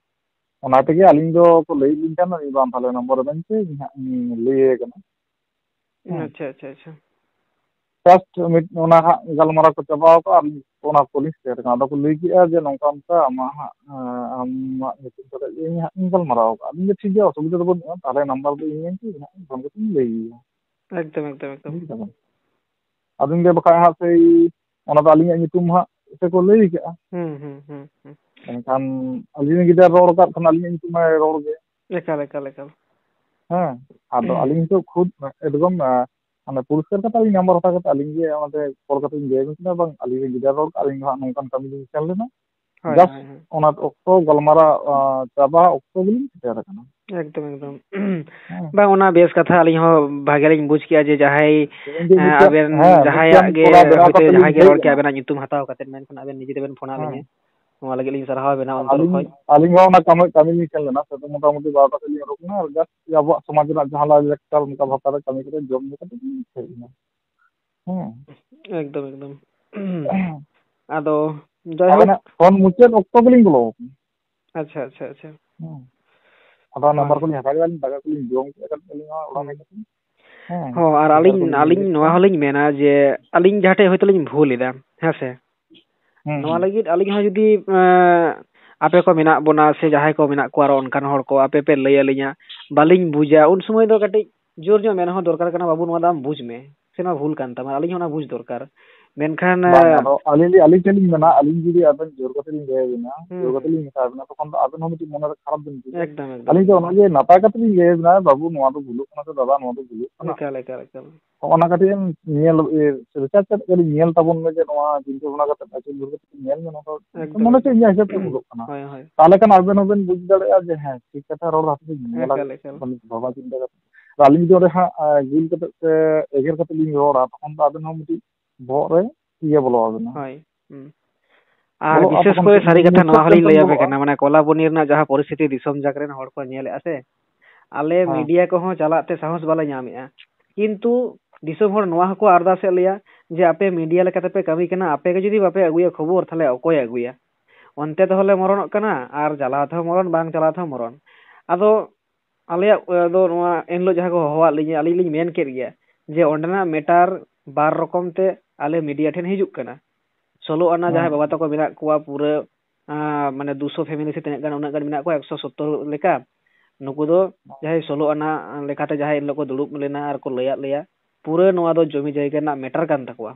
ᱚᱱᱟ ᱛᱮᱜᱮ ᱟᱹᱞᱤᱧ ᱫᱚ ᱠᱚ ᱞᱟᱹᱭ ᱞᱤᱧ ᱠᱟᱱᱟ, ᱩᱱᱤ ᱵᱟᱝ ᱛᱟᱦᱞᱮ ᱱᱚᱢᱵᱚᱨ ᱮᱢᱟᱹᱧ ᱯᱮ, ᱤᱧ ᱦᱟᱸᱜ ᱤᱧ ᱞᱟᱹᱭ ᱟᱭ ᱠᱟᱱᱟ᱾ ᱦᱮᱸ᱾ ᱟᱪᱪᱷᱟ, ᱟᱪᱪᱷᱟ, ᱟᱪᱪᱷᱟ᱾ Just ᱢᱤᱫ ᱚᱱᱟ ᱦᱟᱸᱜ ᱜᱟᱞᱢᱟᱨᱟᱣ ᱠᱚ ᱪᱟᱵᱟᱣ ᱠᱟᱜᱼᱟ, ᱟᱨ ᱚᱱᱟ ᱠᱚᱞᱤᱧ ᱥᱮᱴᱮᱨ ᱠᱟᱱᱟ᱾ ᱟᱫᱚ ᱠᱚ ᱞᱟᱹᱭ ᱠᱮᱜᱼᱟ ᱡᱮ, "ᱱᱚᱝᱠᱟ ᱚᱱᱠᱟ ᱟᱢᱟᱜ ᱦᱟᱸᱜ, ᱟᱸ, ᱟᱢᱟᱜ ᱧᱩᱛᱩᱢ ᱠᱟᱛᱮ ᱜᱮ ᱤᱧ ᱦᱟᱸᱜ ᱤᱧ ᱜᱟᱞᱢᱟᱨᱟᱣ ᱠᱟᱜᱼᱟ᱾" ᱟᱹᱞᱤᱧ ᱫᱚ, "ᱴᱷᱤᱠ ᱜᱮᱭᱟ, ᱚᱥᱩᱵᱤᱫᱷᱟ ᱫᱚ ᱵᱟᱹᱱᱩᱜᱼᱟ, ᱛᱟᱦᱞᱮ ᱱᱟᱢᱵᱟᱨ ᱫᱚ ᱤᱧ ᱮᱢ ᱯᱮ, ᱤᱧ ᱦᱟᱸᱜ ᱯᱷᱳᱱ ᱠᱟᱛᱮ ᱤᱧ ᱞᱟᱹᱭ ᱟᱭᱟ᱾" ᱮᱠᱫᱚᱢ, ᱮᱠᱫᱚᱢ, ᱮᱠᱫᱚᱢ᱾ ᱵᱩᱡᱽ ᱫᱟᱵᱮᱱ? ᱟᱫᱚᱧ ᱞᱟᱹᱭᱟ, ᱵᱟᱠᱷᱟᱡ ᱦᱟᱸᱜ ᱥᱮᱭ ᱚᱱᱟ ᱫᱚ ᱟᱹᱞᱤᱧᱟᱜ ᱧᱩᱛᱩᱢ ᱦᱟᱸᱜ ᱥᱮ ᱠᱚ ᱞᱟᱹᱭ ᱠᱟᱜᱼᱟ᱾ ᱦᱩᱸ, ᱦᱩᱸ, ᱦᱩᱸ, ᱦᱩᱸ᱾ ᱮᱱᱠᱷᱟᱱ ᱟᱹᱞᱤᱧ ᱨᱮᱱ ᱜᱤᱫᱽᱨᱟᱹ ᱨᱚᱲ ᱠᱟᱜ ᱠᱷᱟᱱ ᱟᱹᱞᱤᱧᱟᱜ ᱧᱩᱛᱩᱢ ᱢᱟᱭ ᱨᱚᱲ ᱜᱮ᱾ ᱮᱠᱟᱞ, ᱮᱠᱟᱞ, ᱮᱠᱟᱞ᱾ ᱦᱮᱸ, ᱟᱫᱚ ᱟᱹᱞᱤᱧ ᱱᱤᱛᱚᱜ ᱠᱷᱩᱫ ᱮᱠᱫᱚᱢ, ᱟ, ᱢᱟᱱᱮ ᱯᱚᱨᱤᱥᱠᱟᱨ ᱠᱟᱛᱮ ᱟᱹᱞᱤᱧ ᱱᱟᱢᱵᱟᱨ ᱦᱟᱛᱟᱣ ᱠᱟᱛᱮ ᱟᱹᱞᱤᱧ ᱜᱮ ᱚᱱᱟᱛᱮ ᱠᱚᱞ ᱠᱟᱛᱮ ᱞᱤᱧ ᱞᱟᱹᱭ ᱟᱵᱤᱱ ᱠᱟᱱᱟ, ᱵᱟᱝ, ᱟᱹᱞᱤᱧ ᱨᱮᱱ ᱜᱤᱫᱽᱨᱟᱹ ᱨᱚᱲ ᱠᱟᱜ, ᱟᱹᱞᱤᱧ ᱫᱚ ᱦᱟᱸᱜ ᱱᱚᱝᱠᱟᱱ ᱠᱟᱹᱢᱤ ᱞᱤᱧ ᱥᱮᱱ ᱞᱮᱱᱟ᱾ ᱦᱳᱭ, just ᱦᱳᱭ, ᱦᱳᱭ᱾ ᱚᱱᱟ ᱚᱠᱛᱚ ᱜᱟᱞᱢᱟᱨᱟᱣ, ᱟ, ᱪᱟᱵᱟ ᱚᱠᱛᱚ ᱜᱮᱞᱤᱧ ᱥᱮᱴᱮᱨ ᱟᱠᱟᱱᱟ᱾ ᱮᱠᱫᱚᱢ, ᱮᱠᱫᱚᱢ᱾ ᱦᱮᱸ᱾ ᱵᱟᱝ, ᱚᱱᱟ ᱵᱮᱥ ᱠᱟᱛᱷᱟ, ᱟᱹᱞᱤᱧ ᱦᱚᱸ ᱵᱷᱟᱜᱮ ᱞᱤᱧ ᱵᱩᱡᱽ ᱠᱮᱜᱼᱟ ᱡᱮ ᱡᱟᱦᱟᱸᱭ, ᱛᱮᱦᱮᱧ ᱜᱮ ᱮᱸ, ᱢᱤᱫᱴᱮᱱ, ᱟᱵᱮᱱ ᱦᱮᱸ, ᱡᱟᱦᱟᱸᱭᱟᱜ ᱢᱤᱫᱴᱮᱱ ᱜᱮ ᱠᱚᱲᱟ ᱵᱮᱱᱟᱣ ᱦᱚᱭᱛᱳ ᱠᱟᱛᱮ ᱡᱟᱦᱟᱸᱭ ᱞᱤᱧ ᱜᱮ ᱦᱮᱡ ᱨᱚᱲ ᱠᱮᱜᱼᱟ, ᱮᱱᱟ᱾ ᱟᱵᱮᱱᱟᱜ ᱧᱩᱛᱩᱢ ᱦᱟᱛᱟᱣ ᱠᱟᱛᱮ, ᱢᱮᱱᱠᱷᱟᱱ ᱟᱵᱮᱱ ᱱᱤᱡᱮ ᱛᱮᱵᱮᱱ ᱯᱷᱳᱱᱟᱫ ᱦᱮᱸ᱾ ᱞᱤᱧᱟᱹ᱾ ᱱᱚᱣᱟ ᱞᱟᱹᱜᱤᱫ ᱞᱤᱧ ᱥᱟᱨᱦᱟᱣ ᱵᱮᱱᱟ ᱚᱱᱛᱚᱨ ᱟᱹᱞᱤᱧ, ᱠᱷᱚᱡ᱾ ᱟᱹᱞᱤᱧ ᱦᱚᱸ ᱚᱱᱟ ᱠᱟᱹᱢᱤ, ᱠᱟᱹᱢᱤ ᱞᱤᱧ ᱥᱮᱱ ᱞᱮᱱᱟ, ᱥᱮᱛᱟᱜ ᱢᱚᱴᱟᱢᱩᱴᱤ ᱵᱟᱨᱚᱴᱟ ᱥᱮᱫ ᱞᱤᱧ ᱚᱰᱚᱠ ᱮᱱᱟ, ᱟᱨ just ᱟᱵᱚᱣᱟᱜ ᱥᱚᱢᱟᱡᱽ ᱨᱮᱱᱟᱜ ᱡᱟᱦᱟᱸ ᱞᱟᱭ ᱞᱟᱠᱪᱟᱨ ᱚᱱᱠᱟ ᱵᱷᱟᱵᱽ ᱠᱟᱛᱮ ᱠᱟᱹᱢᱤ ᱠᱟᱛᱮ ᱡᱚᱢ ᱧᱩ ᱠᱟᱛᱮ ᱞᱤᱧ ᱦᱮᱡ ᱮᱱᱟ᱾ ᱦᱮᱸ᱾ ᱮᱠᱫᱚᱢ, ᱮᱠᱫᱚᱢ᱾ ᱟᱫᱚ ᱡᱟᱭᱦᱳᱠ᱾ ᱟᱵᱮᱱᱟᱜ ᱯᱷᱳᱱ ᱢᱩᱪᱟᱹᱫ ᱚᱠᱛᱚ ᱜᱮᱞᱤᱧ ᱵᱚᱞᱚ ᱟᱠᱟᱱᱟ᱾ ᱟᱪᱪᱷᱟ, ᱟᱪᱪᱷᱟ, ᱟᱪᱪᱷᱟ᱾ ᱦᱮᱸ᱾ ᱟᱫᱚ ᱱᱟᱢᱵᱟᱨ ᱦᱳᱭ᱾ ᱠᱚᱞᱤᱧ ᱦᱟᱛᱟᱣ ᱠᱮᱫᱟ, ᱫᱟᱠᱟ ᱠᱚᱞᱤᱧ ᱡᱚᱢ ᱠᱮᱫᱟ ᱠᱟᱹᱴᱤᱡ ᱟᱹᱞᱤᱧ ᱦᱚᱸ ᱚᱲᱟᱜ ᱦᱩᱸ᱾ ᱦᱮᱡ ᱠᱟᱛᱮ᱾ ᱦᱮᱸ, ᱦᱚᱸ, ᱟᱨ ᱱᱟᱢᱵᱟᱨ ᱟᱹᱞᱤᱧ, ᱠᱚᱞᱤᱧ ᱟᱹᱜᱩ ᱟᱹᱞᱤᱧ ᱠᱮᱫᱟ᱾ ᱱᱚᱣᱟ ᱦᱚᱸᱞᱤᱧ ᱢᱮᱱᱟ ᱡᱮ ᱟᱹᱞᱤᱧ ᱡᱟᱦᱟᱸ ᱴᱷᱮᱡ ᱦᱚᱭᱛᱳ ᱞᱤᱧ ᱵᱷᱩᱞ ᱮᱫᱟ, ᱦᱮᱸ ᱥᱮ? ᱦᱩᱸ, ᱱᱚᱣᱟ ᱦᱩᱸ᱾ ᱞᱟᱹᱜᱤᱫ ᱟᱹᱞᱤᱧ ᱦᱚᱸ ᱡᱩᱫᱤ, ᱮᱸ, ᱟᱯᱮ ᱠᱚ ᱢᱮᱱᱟᱜ ᱵᱚᱱᱟ ᱥᱮ ᱡᱟᱦᱟᱸᱭ ᱠᱚ ᱢᱮᱱᱟᱜ ᱠᱚᱣᱟ ᱟᱨᱚ ᱚᱱᱠᱟᱱ ᱦᱚᱲ ᱠᱚ, ᱟᱯᱮ ᱯᱮ ᱞᱟᱹᱭ ᱟᱹᱞᱤᱧᱟ, ᱵᱟᱹᱞᱤᱧ ᱵᱩᱡᱟ, ᱩᱱ ᱥᱚᱢᱚᱭ ᱫᱚ ᱠᱟᱹᱴᱤᱡ ᱡᱳᱨ ᱧᱚᱜ ᱢᱮᱱ ᱦᱚᱸ ᱫᱚᱨᱠᱟᱨ ᱠᱟᱱᱟ, "ᱵᱟᱹᱵᱩ, ᱱᱚᱣᱟ ᱫᱚ ᱟᱢ ᱵᱩᱡᱽ ᱢᱮ, ᱥᱮ ᱱᱚᱣᱟ ᱵᱷᱩᱞ ᱠᱟᱱ ᱛᱟᱢᱟ", ᱟᱹᱞᱤᱧ ᱦᱚᱸ ᱚᱱᱟ ᱵᱩᱡᱽ ᱫᱚᱨᱠᱟᱨ᱾ ᱢᱮᱱᱠᱷᱟᱱ, ᱵᱟᱝ, ᱟᱫᱚ ᱟᱹᱞᱤᱧ ᱞᱤᱧ, ᱟᱹᱞᱤᱧ ᱴᱷᱮᱱ ᱞᱤᱧ ᱢᱮᱱᱟ, ᱟᱹᱞᱤᱧ ᱡᱩᱫᱤ ᱟᱵᱮᱱ ᱡᱳᱨ ᱠᱟᱛᱮ ᱞᱤᱧ ᱞᱟᱹᱭ ᱟᱵᱮᱱᱟ, ᱦᱩᱸ, ᱡᱳᱨ ᱠᱟᱛᱮ ᱦᱩᱸ᱾ ᱞᱤᱧ ᱢᱮᱛᱟ ᱵᱮᱱᱟ, ᱛᱚᱠᱷᱚᱱ ᱫᱚ ᱟᱵᱮᱱ ᱦᱚᱸ ᱢᱤᱫᱴᱤᱡ ᱢᱚᱱᱮ ᱨᱮ ᱠᱷᱟᱨᱟᱯ ᱵᱮᱱ ᱵᱩᱡᱟ᱾ ᱮᱠᱫᱚᱢ, ᱮᱠᱫᱚᱢ᱾ ᱟᱹᱞᱤᱧ ᱫᱚ ᱚᱱᱟ ᱜᱮ ᱱᱟᱯᱟᱭ ᱠᱟᱛᱮ ᱞᱤᱧ ᱞᱟᱹᱭ ᱟᱵᱮᱱᱟ, "ᱵᱟᱹᱵᱩ, ᱱᱚᱣᱟ ᱫᱚ ᱵᱷᱩᱞᱩᱜ ᱠᱟᱱᱟ ᱥᱮ ᱫᱟᱫᱟ, ᱱᱚᱣᱟ ᱫᱚ ᱵᱷᱩᱞᱩᱜ ᱠᱟᱱᱟ᱾" ᱮᱠᱟᱞ, ᱮᱠᱟᱞ, ᱮᱠᱟᱞ᱾ ᱦᱚᱸᱜᱼᱚ ᱱᱟ ᱠᱟᱹᱴᱤᱡ ᱮᱢ ᱧᱮᱞ, ᱤᱭᱟᱹ, research ᱠᱟᱛᱮ ᱠᱟᱹᱴᱤᱡ ᱧᱮᱞ ᱛᱟᱵᱚᱱ ᱢᱮ ᱡᱮ ᱱᱚᱣᱟ ᱪᱤᱱᱛᱟᱹ ᱵᱷᱟᱵᱽᱱᱟ ᱠᱟᱛᱮ ᱟᱹᱪᱩᱨ ᱵᱤᱦᱩᱨ ᱠᱟᱛᱮ ᱧᱮᱞ ᱢᱮ, ᱱᱚᱣᱟ ᱫᱚ ᱮᱠᱫᱚᱢ, ᱢᱚᱱᱮ ᱪᱮᱫ ᱮᱠᱫᱚᱢ᱾ ᱤᱧᱟᱹᱜ ᱦᱤᱥᱟᱹᱵ ᱛᱮ ᱵᱷᱩᱞᱩᱜ ᱠᱟᱱᱟ᱾ ᱦᱳᱭ, ᱦᱳᱭ᱾ ᱛᱟᱦᱚᱞᱮ ᱠᱷᱟᱱ ᱟᱵᱮᱱ ᱦᱚᱸᱵᱮᱱ ᱵᱩᱡᱽ ᱫᱟᱲᱮᱭᱟᱜᱼᱟ ᱡᱮ ᱦᱮᱸ, ᱴᱷᱤᱠ ᱠᱟᱛᱷᱟ ᱨᱚᱲ ᱦᱟᱯᱮ ᱧᱮᱞᱟ, ᱮᱠᱟᱞ, ᱮᱠᱟᱞ᱾ ᱵᱟᱹᱞᱤᱧ ᱵᱷᱟᱵᱟ ᱪᱤᱱᱛᱟᱹ ᱠᱟᱛᱮ᱾ ᱟᱨ ᱟᱹᱞᱤᱧ ᱡᱩᱫᱤ ᱚᱸᱰᱮ ᱦᱟᱸᱜ, ᱮ, ᱜᱩᱞ ᱠᱟᱛᱮ ᱥᱮ ᱮᱜᱮᱨ ᱠᱟᱛᱮ ᱞᱤᱧ ᱨᱚᱲᱟ, ᱛᱚᱠᱷᱚᱱ ᱫᱚ ᱟᱵᱮᱱ ᱦᱚᱸ ᱢᱤᱫᱴᱤᱡ ᱵᱚᱦᱚᱜ ᱨᱮ ᱤᱭᱟᱹ ᱵᱚᱞᱚ ᱟᱵᱮᱱᱟ᱾ ᱦᱳᱭ᱾ ᱦᱩᱸ᱾ ᱟᱨ ᱵᱚᱞᱚ ᱵᱤᱥᱮᱥ ᱟᱯᱚᱱ ᱠᱚᱨᱮ ᱥᱟᱹᱨᱤ ᱠᱟᱛᱷᱟ ᱱᱚᱣᱟ ᱦᱚᱞᱤᱧ ᱞᱟᱹᱭ ᱟᱯᱮ ᱠᱟᱱᱟ, ᱢᱟᱱᱮ ᱠᱚᱞᱟᱵᱚᱱᱤ ᱨᱮᱱᱟᱜ ᱡᱟᱦᱟᱸ ᱯᱚᱨᱤᱥᱛᱷᱤᱛᱤ ᱫᱤᱥᱚᱢ ᱡᱟᱠ ᱨᱮᱱ ᱦᱚᱲ ᱠᱚ ᱧᱮᱞᱮᱫᱼᱟ ᱥᱮ, ᱟᱞᱮ ᱦᱮᱸ᱾ ᱢᱤᱰᱤᱭᱟ ᱠᱚᱦᱚᱸ ᱪᱟᱞᱟᱜ ᱛᱮ ᱥᱟᱦᱚᱥ ᱵᱟᱞᱮ ᱧᱟᱢᱮᱫᱼᱟ᱾ ᱠᱤᱱᱛᱩ ᱫᱤᱥᱚᱢ ᱦᱚᱲ ᱱᱚᱣᱟ ᱦᱚᱸᱠᱚ ᱟᱨᱫᱟᱥᱮᱫ ᱞᱮᱭᱟ ᱡᱮ ᱟᱯᱮ ᱢᱤᱰᱤᱭᱟ ᱞᱮᱠᱟᱛᱮᱯᱮ ᱠᱟᱹᱢᱤ ᱠᱟᱱᱟ, ᱟᱯᱮ ᱜᱮ ᱡᱩᱫᱤ ᱵᱟᱯᱮ ᱟᱹᱜᱩᱭᱟ ᱠᱷᱚᱵᱚᱨ, ᱛᱟᱦᱞᱮ ᱚᱠᱚᱭᱮ ᱟᱹᱜᱩᱭᱟ? ᱚᱱᱛᱮ ᱛᱮᱦᱚᱸᱞᱮ ᱢᱚᱨᱚᱱᱚᱜ ᱠᱟᱱᱟ ᱟᱨ ᱪᱟᱞᱟᱣ ᱛᱮᱦᱚᱸ ᱢᱚᱨᱚᱱ, ᱵᱟᱝ ᱪᱟᱞᱟᱣ ᱛᱮᱦᱚᱸ ᱢᱚᱨᱚᱱ᱾ ᱟᱫᱚ ᱟᱞᱮᱭᱟᱜ, ᱮ, ᱫᱚ ᱱᱚᱣᱟ ᱮᱱᱦᱤᱞᱳᱜ ᱡᱟᱦᱟᱸ ᱠᱚ ᱦᱚᱦᱚᱣᱟᱫ ᱞᱤᱧᱟ, ᱟᱹᱞᱤᱧ ᱞᱤᱧ ᱢᱮᱱ ᱠᱮᱫ ᱜᱮᱭᱟ ᱡᱮ ᱚᱸᱰᱮᱱᱟᱜ ᱢᱮᱴᱟᱨ ᱵᱟᱨ ᱨᱚᱠᱚᱢ ᱛᱮ ᱟᱞᱮ ᱢᱤᱰᱤᱭᱟ ᱴᱷᱮᱱ ᱦᱤᱡᱩᱜ ᱠᱟᱱᱟ᱾ ᱥᱳᱞᱳ ᱟᱱᱟ ᱡᱟᱦᱟᱸᱭ ᱦᱮᱸ᱾ ᱵᱟᱵᱟ ᱛᱟᱠᱚ ᱢᱮᱱᱟᱜ ᱠᱚᱣᱟ, ᱯᱩᱨᱟᱹ, ᱟᱸ, ᱢᱟᱱᱮ ᱫᱩᱥᱚ ᱯᱷᱮᱢᱮᱞᱤ ᱥᱮ ᱛᱤᱱᱟᱹᱜ ᱜᱟᱱ, ᱩᱱᱟᱹᱜ ᱜᱟᱱ ᱢᱮᱱᱟᱜ ᱠᱚᱣᱟ, ᱮᱠᱥᱚ ᱥᱚᱛᱛᱚᱨ ᱞᱮᱠᱟ᱾ ᱱᱩᱠᱩ ᱫᱚ ᱡᱟᱦᱟᱸᱭ ᱥᱳᱞᱳ ᱟᱱᱟ ᱞᱮᱠᱟᱛᱮ ᱡᱟᱦᱟᱸᱭ ᱮᱱᱦᱤᱞᱳᱜ ᱠᱚ ᱫᱩᱲᱩᱵ ᱞᱮᱱᱟ ᱟᱨ ᱠᱚ ᱞᱟᱹᱭᱟᱫ ᱞᱮᱭᱟ, ᱯᱩᱨᱟᱹ ᱱᱚᱣᱟ ᱫᱚ ᱡᱚᱢᱤ ᱡᱟᱭᱜᱟ ᱨᱮᱱᱟᱜ ᱢᱮᱴᱟᱨ ᱠᱟᱱ ᱛᱟᱠᱚᱣᱟ᱾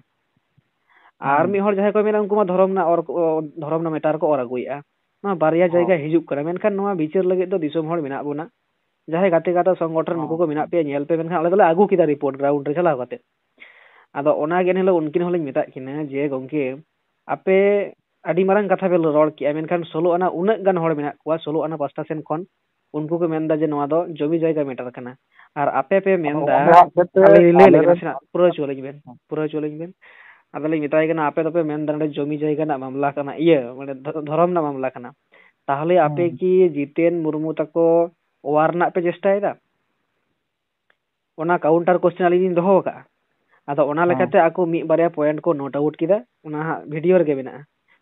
ᱟᱨ ᱦᱩᱸ᱾ ᱢᱤᱫ ᱦᱚᱲ ᱡᱟᱦᱟᱸᱭ ᱠᱚ ᱢᱮᱱᱟ, ᱩᱱᱠᱩ ᱢᱟ ᱫᱷᱚᱨᱚᱢ ᱨᱮᱱᱟᱜ ᱚᱨ, ᱫᱷᱚᱨᱚᱢ ᱨᱮᱱᱟᱜ ᱢᱮᱴᱟᱨ ᱠᱚ ᱚᱨ ᱟᱹᱜᱩᱭᱮᱫᱼᱟ᱾ ᱱᱚᱣᱟ ᱵᱟᱨᱭᱟ ᱦᱚᱸ᱾ ᱡᱟᱭᱜᱟ ᱦᱤᱡᱩᱜ ᱠᱟᱱᱟ, ᱢᱮᱱᱠᱷᱟᱱ ᱱᱚᱣᱟ ᱵᱤᱪᱟᱹᱨ ᱞᱟᱹᱜᱤᱫ ᱫᱚ ᱫᱤᱥᱚᱢ ᱦᱚᱲ ᱢᱮᱱᱟᱜ ᱵᱚᱱᱟ᱾ ᱡᱟᱦᱟᱸᱭ ᱜᱟᱛᱮ ᱜᱟᱶᱛᱟ ᱥᱚᱝᱜᱚᱴᱷᱚᱱ ᱱᱩᱠᱩ ᱦᱚᱸ᱾ ᱠᱚ ᱢᱮᱱᱟᱜ ᱯᱮᱭᱟ, ᱧᱮᱞ ᱯᱮ, ᱢᱮᱱᱠᱷᱟᱱ ᱟᱞᱮ ᱫᱚᱞᱮ ᱟᱹᱜᱩ ᱠᱮᱫᱟ ᱨᱤᱯᱳᱨᱴ ᱜᱨᱟᱣᱩᱱᱰ ᱨᱮ ᱪᱟᱞᱟᱣ ᱠᱟᱛᱮ᱾ ᱟᱫᱚ ᱚᱱᱟ ᱜᱮ ᱮᱱᱦᱤᱞᱳᱜ ᱩᱱᱠᱤᱱ ᱦᱚᱸᱞᱤᱧ ᱢᱮᱛᱟᱫ ᱠᱤᱱᱟ ᱡᱮ, "ᱜᱚᱢᱠᱮ, ᱟᱯᱮ ᱟᱹᱰᱤ ᱢᱟᱨᱟᱝ ᱠᱟᱛᱷᱟ ᱯᱮ ᱨᱚᱲ ᱠᱮᱜᱼᱟ, ᱢᱮᱱᱠᱷᱟᱱ ᱥᱳᱞᱳ ᱟᱱᱟ ᱩᱱᱟᱹᱜ ᱜᱟᱱ ᱦᱚᱲ ᱢᱮᱱᱟᱜ ᱠᱚᱣᱟ, ᱥᱳᱞᱳ ᱟᱱᱟ ᱯᱟᱥᱴᱟ ᱥᱮᱱ ᱠᱷᱚᱱ, ᱩᱱᱠᱩ ᱠᱚ ᱢᱮᱱᱫᱟ ᱡᱮ ᱱᱚᱣᱟ ᱫᱚ ᱡᱚᱢᱤ ᱡᱟᱭᱜᱟ ᱢᱮᱴᱟᱨ ᱠᱟᱱᱟ, ᱟᱨ ᱟᱯᱮ ᱯᱮ ᱟᱫᱚ ᱢᱮᱱᱫᱟ," ᱚᱱᱟ ᱦᱚᱛᱮᱡ ᱛᱮ ᱟᱹᱞᱤᱧ ᱞᱤᱧ ᱞᱟᱹᱭ ᱟᱞᱮ ᱞᱮᱜᱮ ᱨᱮᱱ ᱱᱟᱥᱮᱱᱟᱜ, ᱯᱩᱨᱟᱹ ᱦᱚᱪᱚ ᱟᱹᱞᱤᱧ ᱵᱮᱱ, ᱦᱮᱸ᱾ ᱯᱩᱨᱟᱹ ᱦᱚᱪᱚ ᱟᱹᱞᱤᱧ ᱵᱮᱱ᱾ ᱟᱫᱚᱞᱤᱧ ᱢᱮᱛᱟᱭ ᱠᱟᱱᱟ, "ᱟᱯᱮ ᱫᱚᱯᱮ ᱢᱮᱱᱫᱟ ᱱᱚᱰᱮ ᱡᱚᱢᱤ ᱡᱟᱭᱜᱟ ᱨᱮᱱᱟᱜ ᱢᱟᱢᱞᱟ ᱠᱟᱱᱟ, ᱤᱭᱟᱹ, ᱢᱟᱱᱮ ᱫᱷᱚ-, ᱫᱷᱚᱨᱚᱢ ᱨᱮᱱᱟᱜ ᱢᱟᱢᱞᱟ ᱠᱟᱱᱟ, ᱛᱟᱦᱚᱞᱮ ᱟᱯᱮ ᱦᱩᱸ᱾ ᱠᱤ ᱡᱤᱛᱮᱱ ᱢᱩᱨᱢᱩ ᱛᱟᱠᱚ ᱚᱣᱟᱨ ᱨᱮᱱᱟᱜ ᱯᱮ ᱪᱮᱥᱴᱟᱭᱮᱫᱟ?" ᱚᱱᱟ ᱠᱟᱣᱩᱱᱴᱟᱨ ᱠᱚᱥᱪᱮᱱ ᱟᱹᱞᱤᱧ ᱞᱤᱧ ᱫᱚᱦᱚ ᱟᱠᱟᱫᱼᱟ᱾ ᱟᱫᱚ ᱚᱱᱟ ᱦᱮᱸ᱾ ᱞᱮᱠᱟᱛᱮ ᱟᱠᱚ ᱢᱤᱫ ᱵᱟᱨᱭᱟ ᱯᱚᱭᱮᱱᱴ ᱠᱚ ᱱᱳᱴ ᱟᱣᱩᱴ ᱠᱮᱫᱟ, ᱚᱱᱟ ᱦᱟᱸᱜ ᱵᱷᱤᱰᱤᱭᱳ ᱨᱮᱜᱮ ᱢᱮᱱᱟᱜᱼᱟ᱾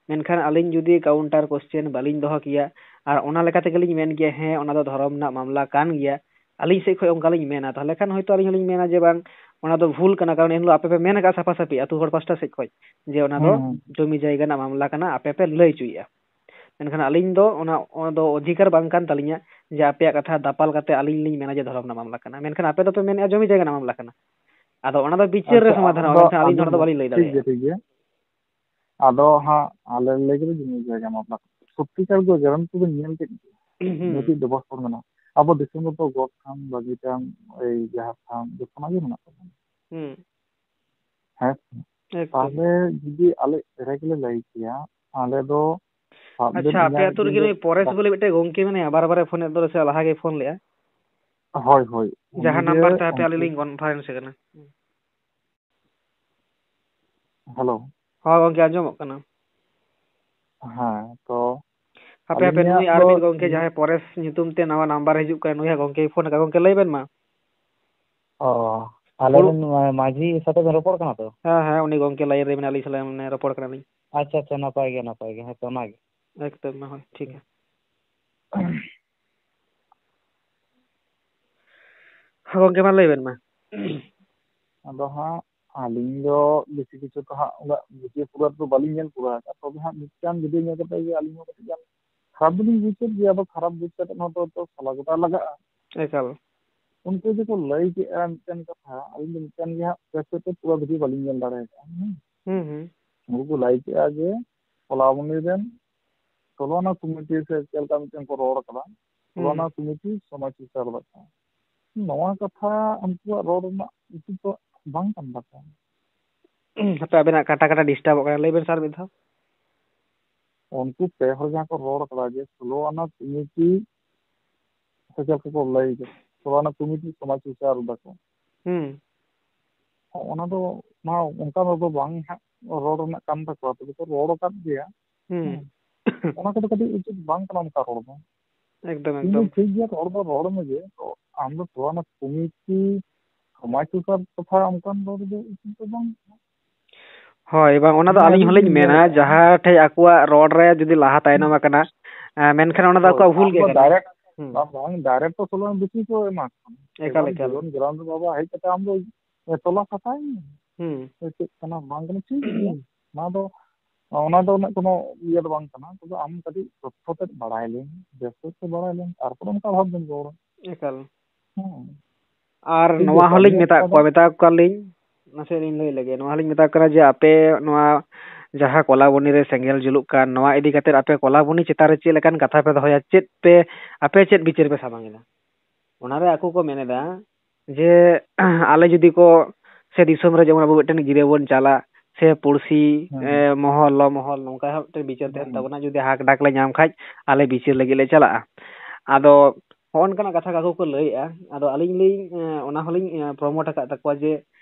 ᱢᱮᱱᱠᱷᱟᱱ ᱟᱹᱞᱤᱧ ᱡᱩᱫᱤ ᱠᱟᱣᱩᱱᱴᱟᱨ ᱠᱚᱥᱪᱮᱱ ᱵᱟᱹᱞᱤᱧ ᱫᱚᱦᱚ ᱠᱮᱭᱟ ᱟᱨ ᱚᱱᱟ ᱞᱮᱠᱟ ᱛᱮᱜᱮᱞᱤᱧ ᱢᱮᱱ ᱠᱮᱭᱟ, "ᱦᱮᱸ, ᱚᱱᱟ ᱫᱚ ᱫᱷᱚᱨᱚᱢ ᱨᱮᱱᱟᱜ ᱢᱟᱢᱞᱟ ᱠᱟᱱ ᱜᱮᱭᱟ", ᱟᱹᱞᱤᱧ ᱥᱮᱫ ᱠᱷᱚᱱ ᱚᱱᱠᱟᱞᱤᱧ ᱢᱮᱱᱟ, ᱛᱟᱦᱚᱞᱮ ᱠᱷᱟᱱ ᱦᱚᱭᱛᱳ ᱟᱹᱞᱤᱧ ᱦᱚᱸᱞᱤᱧ ᱢᱮᱱᱟ ᱡᱮ, "ᱵᱟᱝ, ᱚᱱᱟ ᱫᱚ ᱵᱷᱩᱞ ᱠᱟᱱᱟ, ᱠᱟᱨᱚᱱ ᱮᱱᱦᱤᱞᱳᱜ ᱟᱯᱮ ᱯᱮ ᱢᱮᱱ ᱟᱠᱟᱫᱼᱟ ᱥᱟᱯᱷᱟ ᱥᱟᱹᱯᱷᱤ ᱟᱹᱛᱩ ᱦᱚᱲ ᱯᱟᱥᱴᱟ ᱥᱮᱫ ᱠᱷᱚᱱ ᱡᱮ ᱚᱱᱟ ᱫᱚ ᱦᱩᱸ᱾ ᱡᱚᱢᱤ ᱡᱟᱭᱜᱟ ᱨᱮᱱᱟᱜ ᱢᱟᱢᱞᱟ ᱠᱟᱱᱟ, ᱟᱯᱮ ᱯᱮ ᱞᱟᱹᱭ ᱦᱚᱪᱚᱭᱮᱫᱼᱟ᱾" ᱢᱮᱱᱠᱷᱟᱱ ᱟᱹᱞᱤᱧ ᱫᱚ ᱚᱱᱟ, ᱚᱱᱟ ᱫᱚ ᱚᱫᱷᱤᱠᱟᱨ ᱵᱟᱝ ᱠᱟᱱ ᱛᱟᱹᱞᱤᱧᱟ ᱡᱮ ᱟᱯᱮᱭᱟᱜ ᱠᱟᱛᱷᱟ ᱫᱟᱯᱟᱞ ᱠᱟᱛᱮ ᱟᱹᱞᱤᱧ ᱞᱤᱧ ᱢᱮᱱᱟ ᱡᱮ ᱫᱷᱚᱨᱚᱢ ᱨᱮᱱᱟᱜ ᱢᱟᱢᱞᱟ ᱠᱟᱱᱟ, ᱢᱮᱱᱠᱷᱟᱱ ᱟᱯᱮ ᱫᱚᱯᱮ ᱢᱮᱱᱮᱫᱼᱟ ᱡᱚᱢᱤ ᱡᱟᱭᱜᱟ ᱨᱮᱱᱟᱜ ᱢᱟᱢᱞᱟ ᱠᱟᱱᱟ᱾ ᱟᱫᱚ ᱚᱱᱟ ᱫᱚ ᱵᱤᱪᱟᱹᱨ ᱨᱮ ᱟᱪᱪᱷᱟ, ᱥᱚᱢᱟᱫᱷᱟᱱᱚᱜᱼᱟ, ᱟᱫᱚ ᱢᱮᱱᱠᱷᱟᱱ ᱟᱹᱞᱤᱧ ᱫᱚ ᱟᱹᱞᱤᱧ ᱚᱱᱟ ᱫᱚ ᱵᱟᱹᱞᱤᱧ ᱞᱟᱹᱭ ᱴᱷᱤᱠ ᱜᱮᱭᱟ, ᱫᱟᱲᱮᱭᱟᱜᱼᱟ᱾ ᱴᱷᱤᱠ ᱜᱮᱭᱟ᱾ ᱟᱫᱚ ᱦᱟᱸᱜ ᱟᱞᱮ ᱞᱟᱹᱭ ᱠᱮᱫᱟ ᱡᱚᱢᱤ ᱡᱟᱭᱜᱟ ᱢᱟᱢᱞᱟ᱾ ᱥᱚᱛᱭᱚᱠᱟᱨ ᱫᱚ ᱜᱮᱨᱮᱱᱴᱤ ᱵᱚᱱ ᱧᱮᱞ ᱠᱮᱫ ᱜᱮᱭᱟ᱾ ᱦᱩᱸ᱾ ᱢᱤᱫᱴᱤᱡ ᱵᱮᱵᱚᱥᱛᱷᱟ ᱢᱮᱱᱟᱜᱼᱟ᱾ ᱟᱵᱚ ᱫᱤᱥᱚᱢ ᱨᱮᱫᱚ ᱜᱚᱴ ᱠᱷᱟᱱ, ᱵᱟᱹᱜᱤ ᱠᱷᱟᱱ, ᱮᱭ ᱡᱟᱦᱮᱨ ᱛᱷᱟᱱ ᱡᱚᱛᱚᱱᱟᱜ ᱜᱮ ᱢᱮᱱᱟᱜ ᱛᱟᱵᱚᱱᱟ᱾ ᱦᱩᱸ᱾ ᱦᱮᱸ ᱥᱮ? ᱮᱠᱫᱚᱢ᱾ ᱛᱟᱦᱞᱮ ᱡᱩᱫᱤ ᱟᱞᱮ ᱮᱨᱟ ᱜᱮᱞᱮ ᱞᱟᱹᱭ ᱠᱮᱭᱟ, ᱟᱞᱮ ᱫᱚ ᱥᱟᱵ ᱵᱮᱱ ᱟᱪᱪᱷᱟ, ᱟᱯᱮ ᱤᱧᱟᱹᱜ ᱟᱹᱛᱩ ᱨᱮᱜᱮ ᱡᱩᱫᱤ ᱱᱩᱭ ᱯᱚᱨᱮᱥ ᱵᱚᱞᱮ ᱢᱤᱫᱴᱮᱡ ᱜᱚᱝᱠᱮ ᱢᱮᱱᱟᱭᱟ, ᱵᱟᱨ ᱵᱟᱨᱮ ᱯᱷᱳᱱᱮᱫ ᱫᱚ, ᱥᱮ ᱞᱟᱦᱟ ᱜᱮᱭ ᱯᱷᱳᱱ ᱞᱮᱜᱼᱟ? ᱦᱳᱭ, ᱦᱳᱭ, ᱩᱱᱤ ᱡᱟᱦᱟᱸ ᱜᱮ ᱱᱟᱢᱵᱟᱨ ᱛᱮ ᱟᱯᱮ ᱟᱹᱞᱤᱧ ᱩᱱᱠᱩ ᱞᱤᱧ ᱠᱚᱱᱯᱷᱟᱨᱮᱱᱥ ᱠᱟᱱᱟ᱾ ᱦᱮᱞᱳ᱾ ᱦᱚᱸ ᱜᱚᱝᱠᱮ, ᱟᱸᱡᱚᱢᱚᱜ ᱠᱟᱱᱟ᱾ ᱦᱮᱸ, ᱛᱚ ᱦᱟᱯᱮ, ᱦᱟᱯᱮ, ᱟᱹᱞᱤᱧᱟᱜ ᱱᱩᱭ ᱟᱨ ᱫᱚ ᱢᱤᱫ ᱜᱚᱝᱠᱮ ᱡᱟᱦᱟᱸᱭ ᱯᱚᱨᱮᱥ ᱧᱩᱛᱩᱢ ᱛᱮ ᱱᱟᱣᱟ ᱱᱟᱢᱵᱟᱨ ᱦᱤᱡᱩᱜ ᱠᱟᱱᱟ, ᱱᱩᱭ ᱦᱟᱸᱜ ᱜᱚᱝᱠᱮᱭ ᱯᱷᱳᱱ ᱟᱠᱟᱫ᱾ ᱜᱚᱝᱠᱮ, ᱞᱟᱹᱭ ᱵᱮᱱ ᱢᱟ᱾ ᱚ, ᱟᱞᱮ ᱦᱩᱲᱩ- ᱨᱮᱱ ᱢᱟ-, ᱢᱟᱹᱡᱷᱤ ᱥᱟᱛᱮ ᱵᱮᱱ ᱨᱚᱯᱚᱲ ᱠᱟᱱᱟ ᱛᱚ? ᱦᱮᱸ, ᱦᱮᱸ, ᱩᱱᱤ ᱜᱚᱝᱠᱮ ᱞᱟᱭᱤᱱ ᱨᱮ ᱢᱮᱱᱟᱜ ᱞᱤᱧ ᱥᱟᱞᱟᱜ, ᱢᱟᱱᱮ, ᱨᱚᱯᱚᱲ ᱠᱟᱱᱟᱞᱤᱧ᱾ ᱟᱪᱪᱷᱟ, ᱟᱪᱪᱷᱟ, ᱱᱟᱯᱟᱭ ᱜᱮ, ᱱᱟᱯᱟᱭ ᱜᱮ, ᱦᱮᱸ ᱛᱚ, ᱚᱱᱟᱜᱮ᱾ ᱮᱠᱫᱚᱢ, ᱦᱳᱭ, ᱴᱷᱤᱠ ᱜᱮᱭᱟ᱾ ᱦᱮᱸ, ᱜᱚᱝᱠᱮ, ᱢᱟ ᱞᱟᱹᱭ ᱵᱮᱱ ᱢᱟ᱾ ᱟᱫᱚ ᱦᱟᱸᱜ ᱟᱹᱞᱤᱧ ᱫᱚ ᱵᱮᱥᱤ ᱠᱤᱪᱷᱩ ᱛᱚ ᱦᱟᱸᱜ ᱩᱱᱟᱹᱜ ᱵᱷᱤᱰᱤᱭᱳ ᱯᱩᱨᱟᱹ ᱫᱚ ᱵᱟᱹᱞᱤᱧ ᱧᱮᱞ ᱯᱩᱨᱟᱹᱣ ᱟᱠᱟᱫ, ᱛᱚᱵᱮ ᱦᱟᱸᱜ ᱢᱤᱫᱴᱟᱝ ᱵᱷᱤᱰᱤᱭᱳ ᱧᱮᱞ ᱠᱟᱛᱮ ᱜᱮ ᱟᱹᱞᱤᱧ ᱦᱚᱸ ᱠᱟᱹᱴᱤᱡ ᱜᱟᱱ ᱠᱷᱟᱨᱟᱯ ᱫᱚᱞᱤᱧ ᱵᱩᱡᱽ ᱠᱮᱫ ᱜᱮᱭᱟ᱾ ᱟᱫᱚ ᱠᱷᱟᱨᱟᱯ ᱵᱩᱡᱽ ᱠᱟᱛᱮ ᱦᱚᱸ ᱛᱚ, ᱛᱚ ᱥᱟᱞᱟ ᱜᱚᱴᱟ ᱞᱟᱜᱟᱜᱼᱟ᱾ ᱮᱠᱟᱞ᱾ ᱩᱱᱠᱩ ᱡᱮ ᱠᱚ ᱞᱟᱹᱭ ᱠᱮᱜᱼᱟ ᱢᱤᱫᱴᱮᱱ ᱠᱟᱛᱷᱟ, ᱟᱹᱞᱤᱧ ᱫᱚ ᱢᱤᱫᱴᱮᱱ ᱜᱮ ᱦᱟᱸᱜ ᱯᱨᱮᱥ ᱯᱮᱯᱟᱨ ᱯᱩᱨᱟᱹ ᱵᱷᱤᱰᱤᱭᱳ ᱵᱟᱹᱞᱤᱧ ᱧᱮᱞ ᱫᱟᱲᱮ ᱟᱠᱟᱫᱼᱟ᱾ ᱦᱮᱸ᱾ ᱦᱩᱸ, ᱦᱩᱸ᱾ ᱩᱱᱠᱩ ᱠᱚ ᱞᱟᱹᱭ ᱠᱮᱜᱼᱟ ᱡᱮ ᱠᱚᱞᱟᱵᱚᱱᱤ ᱨᱮᱱ ᱥᱳᱞᱳ ᱟᱱᱟ ᱠᱚᱢᱤᱴᱤ ᱥᱮ ᱪᱮᱫ ᱞᱮᱠᱟ ᱢᱤᱫᱴᱮᱱ ᱠᱚ ᱨᱚᱲ ᱠᱟᱫᱟ, ᱥᱳᱞᱳ ᱦᱩᱸ᱾ ᱟᱱᱟ ᱠᱚᱢᱤᱴᱤ ᱥᱚᱢᱟᱡᱽ ᱥᱩᱥᱟᱹᱨ ᱞᱮᱠᱟ᱾ ᱱᱚᱣᱟ ᱠᱟᱛᱷᱟ ᱩᱱᱠᱩᱣᱟᱜ ᱨᱚᱲ ᱨᱮᱱᱟᱜ ᱩᱪᱤᱛ ᱫᱚ ᱵᱟᱝ ᱠᱟᱱ ᱛᱟᱠᱚᱣᱟ᱾ ᱦᱟᱯᱮ, ᱟᱵᱮᱱᱟᱜ ᱠᱟᱴᱟ ᱠᱟᱴᱟ ᱰᱤᱥᱴᱟᱵᱚᱜ ᱠᱟᱱᱟ, ᱞᱟᱹᱭ ᱵᱮᱱ ᱥᱟᱨ ᱢᱤᱫ ᱫᱷᱟᱣ᱾ ᱩᱱᱠᱩ ᱯᱮ ᱦᱚᱲ ᱡᱟᱦᱟᱸ ᱠᱚ ᱨᱚᱲ ᱠᱟᱫᱟ ᱡᱮ ᱥᱳᱞᱳ ᱟᱱᱟ ᱠᱚᱢᱤᱴᱤ ᱥᱮ ᱪᱮᱫ ᱞᱮᱠᱟ ᱠᱚ ᱞᱟᱹᱭ ᱠᱮᱫᱟ, ᱥᱳᱞᱳ ᱟᱱᱟ ᱠᱚᱢᱤᱴᱤ ᱥᱚᱢᱟᱡᱽ ᱥᱩᱥᱟᱹᱨ ᱫᱟᱠᱚ᱾ ᱦᱩᱸ᱾ ᱚᱱᱟ ᱫᱚ, ᱚᱱᱟ ᱚᱱᱠᱟ ᱫᱚ ᱵᱟᱝ ᱦᱟᱸᱜ ᱨᱚᱲ ᱨᱮᱱᱟᱜ ᱠᱟᱱ ᱛᱟᱠᱚᱣᱟ, ᱛᱚᱵᱮ ᱠᱚ ᱨᱚᱲ ᱟᱠᱟᱫ ᱜᱮᱭᱟ᱾ ᱦᱩᱸ᱾ ᱦᱮᱸ᱾ ᱚᱱᱟ ᱠᱚᱫᱚ ᱠᱟᱹᱴᱤᱡ ᱩᱪᱤᱛ ᱵᱟᱝ ᱠᱟᱱᱟ ᱚᱱᱠᱟ ᱨᱚᱲ ᱫᱚ᱾ ᱮᱠᱫᱚᱢ, ᱤᱧ ᱫᱚ ᱮᱠᱫᱚᱢ᱾ ᱴᱷᱤᱠ ᱜᱮᱭᱟ, ᱨᱚᱲ ᱫᱚ ᱨᱚᱲ ᱢᱮᱜᱮ, ᱛᱚ ᱟᱢ ᱫᱚ ᱥᱳᱞᱳ ᱟᱱᱟ ᱠᱚᱢᱤᱴᱤ ᱥᱚᱢᱟᱡᱽ ᱥᱩᱥᱟᱹᱨ ᱠᱟᱛᱷᱟ ᱚᱱᱠᱟᱱ ᱨᱚᱲ ᱫᱚ ᱩᱪᱤᱛ ᱫᱚ ᱵᱟᱝ ᱠᱟᱱᱟ᱾ ᱦᱳᱭ, ᱵᱟᱝ, ᱚᱱᱟ ᱫᱚ ᱤᱧ ᱟᱹᱞᱤᱧ ᱟᱹᱰᱤ ᱦᱚᱸᱞᱤᱧ ᱫᱤᱱ ᱢᱮᱱᱟ, ᱧᱮᱞ ᱟᱠᱟᱫᱼᱟ᱾ ᱡᱟᱦᱟᱸ ᱴᱷᱮᱡ ᱟᱠᱚᱣᱟᱜ ᱨᱚᱲ ᱨᱮ ᱡᱩᱫᱤ ᱞᱟᱦᱟ ᱛᱟᱭᱱᱚᱢ ᱟᱠᱟᱱᱟ, ᱮᱸ, ᱢᱮᱱᱠᱷᱟᱱ ᱚᱱᱟ ᱫᱚ ᱦᱳᱭ, ᱟᱠᱚᱣᱟᱜ ᱵᱷᱩᱞ ᱟᱢ ᱜᱮ ᱫᱚ ᱠᱟᱱᱟ᱾ ᱰᱟᱭᱨᱮᱠᱴ, ᱦᱩᱸ᱾ ᱵᱟᱝ, ᱵᱟᱝ, ᱰᱟᱭᱨᱮᱠᱴ ᱛᱚ ᱥᱳᱞᱳ ᱟᱱᱟ ᱵᱮᱥᱤ ᱠᱚ ᱮᱢᱟ ᱠᱚ ᱠᱟᱱᱟ᱾ ᱮᱠᱟᱞ, ᱮᱵᱟᱨ ᱮᱠᱟᱞ᱾ ᱡᱤᱵᱚᱱ ᱜᱨᱟᱢ ᱨᱮ ᱵᱟᱵᱟ ᱦᱮᱡ ᱠᱟᱛᱮ ᱟᱢ ᱫᱚ, ᱮ, ᱛᱚᱞᱟᱥ ᱦᱟᱛᱟᱣ ᱢᱮ᱾ ᱦᱩᱸ᱾ ᱥᱮ ᱪᱮᱫ ᱠᱟᱱᱟ ᱵᱟᱝ ᱠᱟᱱᱟ, ᱴᱷᱤᱠ ᱜᱮᱭᱟ᱾ ᱚᱱᱟ ᱫᱚ, ᱚᱱᱟ ᱫᱚ ᱩᱱᱟᱹᱜ ᱠᱳᱱᱳ ᱤᱭᱟᱹ ᱫᱚ ᱵᱟᱝ ᱠᱟᱱᱟ, ᱛᱚᱵᱮ ᱟᱢ ᱠᱟᱹᱴᱤᱡ ᱛᱚᱛᱛᱷᱚ ᱛᱮᱫ ᱵᱟᱲᱟᱭ ᱞᱮᱢ, ᱵᱮᱥ ᱠᱚᱡ ᱛᱮ ᱵᱟᱲᱟᱭ ᱞᱮᱢ, ᱛᱟᱨᱯᱚᱨᱮ ᱚᱱᱠᱟ ᱵᱷᱟᱵᱽ ᱵᱮᱱ ᱨᱚᱲᱟ᱾ ᱮᱠᱟᱞ᱾ ᱦᱮᱸ᱾ ᱟᱨ ᱴᱷᱤᱠ ᱱᱚᱣᱟ ᱜᱮᱭᱟ, ᱦᱚᱸᱞᱤᱧ ᱠᱟᱹᱢᱤᱭᱮᱫ ᱢᱮᱛᱟᱜ ᱠᱷᱟᱱ ᱠᱚᱣᱟ, ᱫᱚ ᱢᱮᱛᱟ ᱠᱚ ᱠᱟᱱᱟᱞᱤᱧ, ᱱᱟᱥᱮ ᱞᱤᱧ ᱞᱟᱹᱭ ᱞᱮᱜᱮ, ᱱᱚᱣᱟ ᱦᱚᱸᱞᱤᱧ ᱢᱮᱛᱟ ᱠᱚ ᱠᱟᱱᱟ ᱡᱮ ᱟᱯᱮ ᱱᱚᱣᱟ ᱡᱟᱦᱟᱸ ᱠᱚᱞᱟᱵᱚᱱᱤ ᱨᱮ ᱥᱮᱸᱜᱮᱞ ᱡᱩᱞᱩᱜ ᱠᱟᱱ, ᱱᱚᱣᱟ ᱤᱫᱤ ᱠᱟᱛᱮ ᱟᱯᱮ ᱠᱚᱞᱟᱵᱚᱱᱤ ᱪᱮᱛᱟᱱ ᱨᱮ ᱪᱮᱫ ᱞᱮᱠᱟᱱ ᱠᱟᱛᱷᱟ ᱯᱮ ᱫᱚᱦᱚᱭᱟ, ᱪᱮᱫ ᱯᱮ, ᱟᱯᱮ ᱪᱮᱫ ᱵᱤᱪᱟᱹᱨ ᱯᱮ ᱥᱟᱢᱟᱝ ᱮᱫᱟ? ᱚᱱᱟᱨᱮ ᱟᱠᱚ ᱠᱚ ᱢᱮᱱᱮᱫᱟ ᱡᱮ ᱟᱞᱮ ᱡᱩᱫᱤ ᱠᱚ, ᱥᱮ ᱫᱤᱥᱚᱢ ᱨᱮ ᱡᱮᱢᱚᱱ ᱟᱵᱚ ᱢᱤᱫᱴᱮᱱ ᱜᱤᱨᱟᱹ ᱵᱚᱱ ᱪᱟᱞᱟ, ᱥᱮ ᱯᱩᱲᱥᱤ, ᱦᱮᱸ᱾ ᱮ, ᱢᱚᱦᱚᱞ, ᱞᱚ ᱢᱚᱦᱚᱞ, ᱱᱚᱝᱠᱟ ᱦᱚᱸ ᱢᱤᱫᱴᱮᱱ ᱵᱤᱪᱟᱹᱨ ᱛᱟᱦᱮᱱ ᱦᱮᱸ᱾ ᱛᱟᱵᱚᱱᱟ, ᱡᱩᱫᱤ ᱦᱟᱠ ᱰᱟᱠ ᱞᱮ ᱧᱟᱢ ᱠᱷᱟᱡ ᱟᱞᱮ ᱵᱤᱪᱟᱹᱨ ᱞᱟᱹᱜᱤᱫ ᱞᱮ ᱪᱟᱞᱟᱜᱼᱟ᱾ ᱟᱫᱚ ᱦᱚᱸᱜᱼᱚ ᱱᱚᱝᱠᱟᱱᱟᱜ ᱠᱟᱛᱷᱟ ᱠᱚ ᱠᱚ ᱞᱟᱹᱭᱮᱜᱼᱟ᱾ ᱟᱫᱚ ᱟᱹᱞᱤᱧ ᱞᱤᱧ, ᱮ, ᱚᱱᱟ ᱦᱚᱸᱞᱤᱧ, ᱮ, ᱯᱨᱚᱢᱳᱴ ᱟᱠᱟᱫ ᱛᱟᱠᱚᱣᱟ ᱡᱮ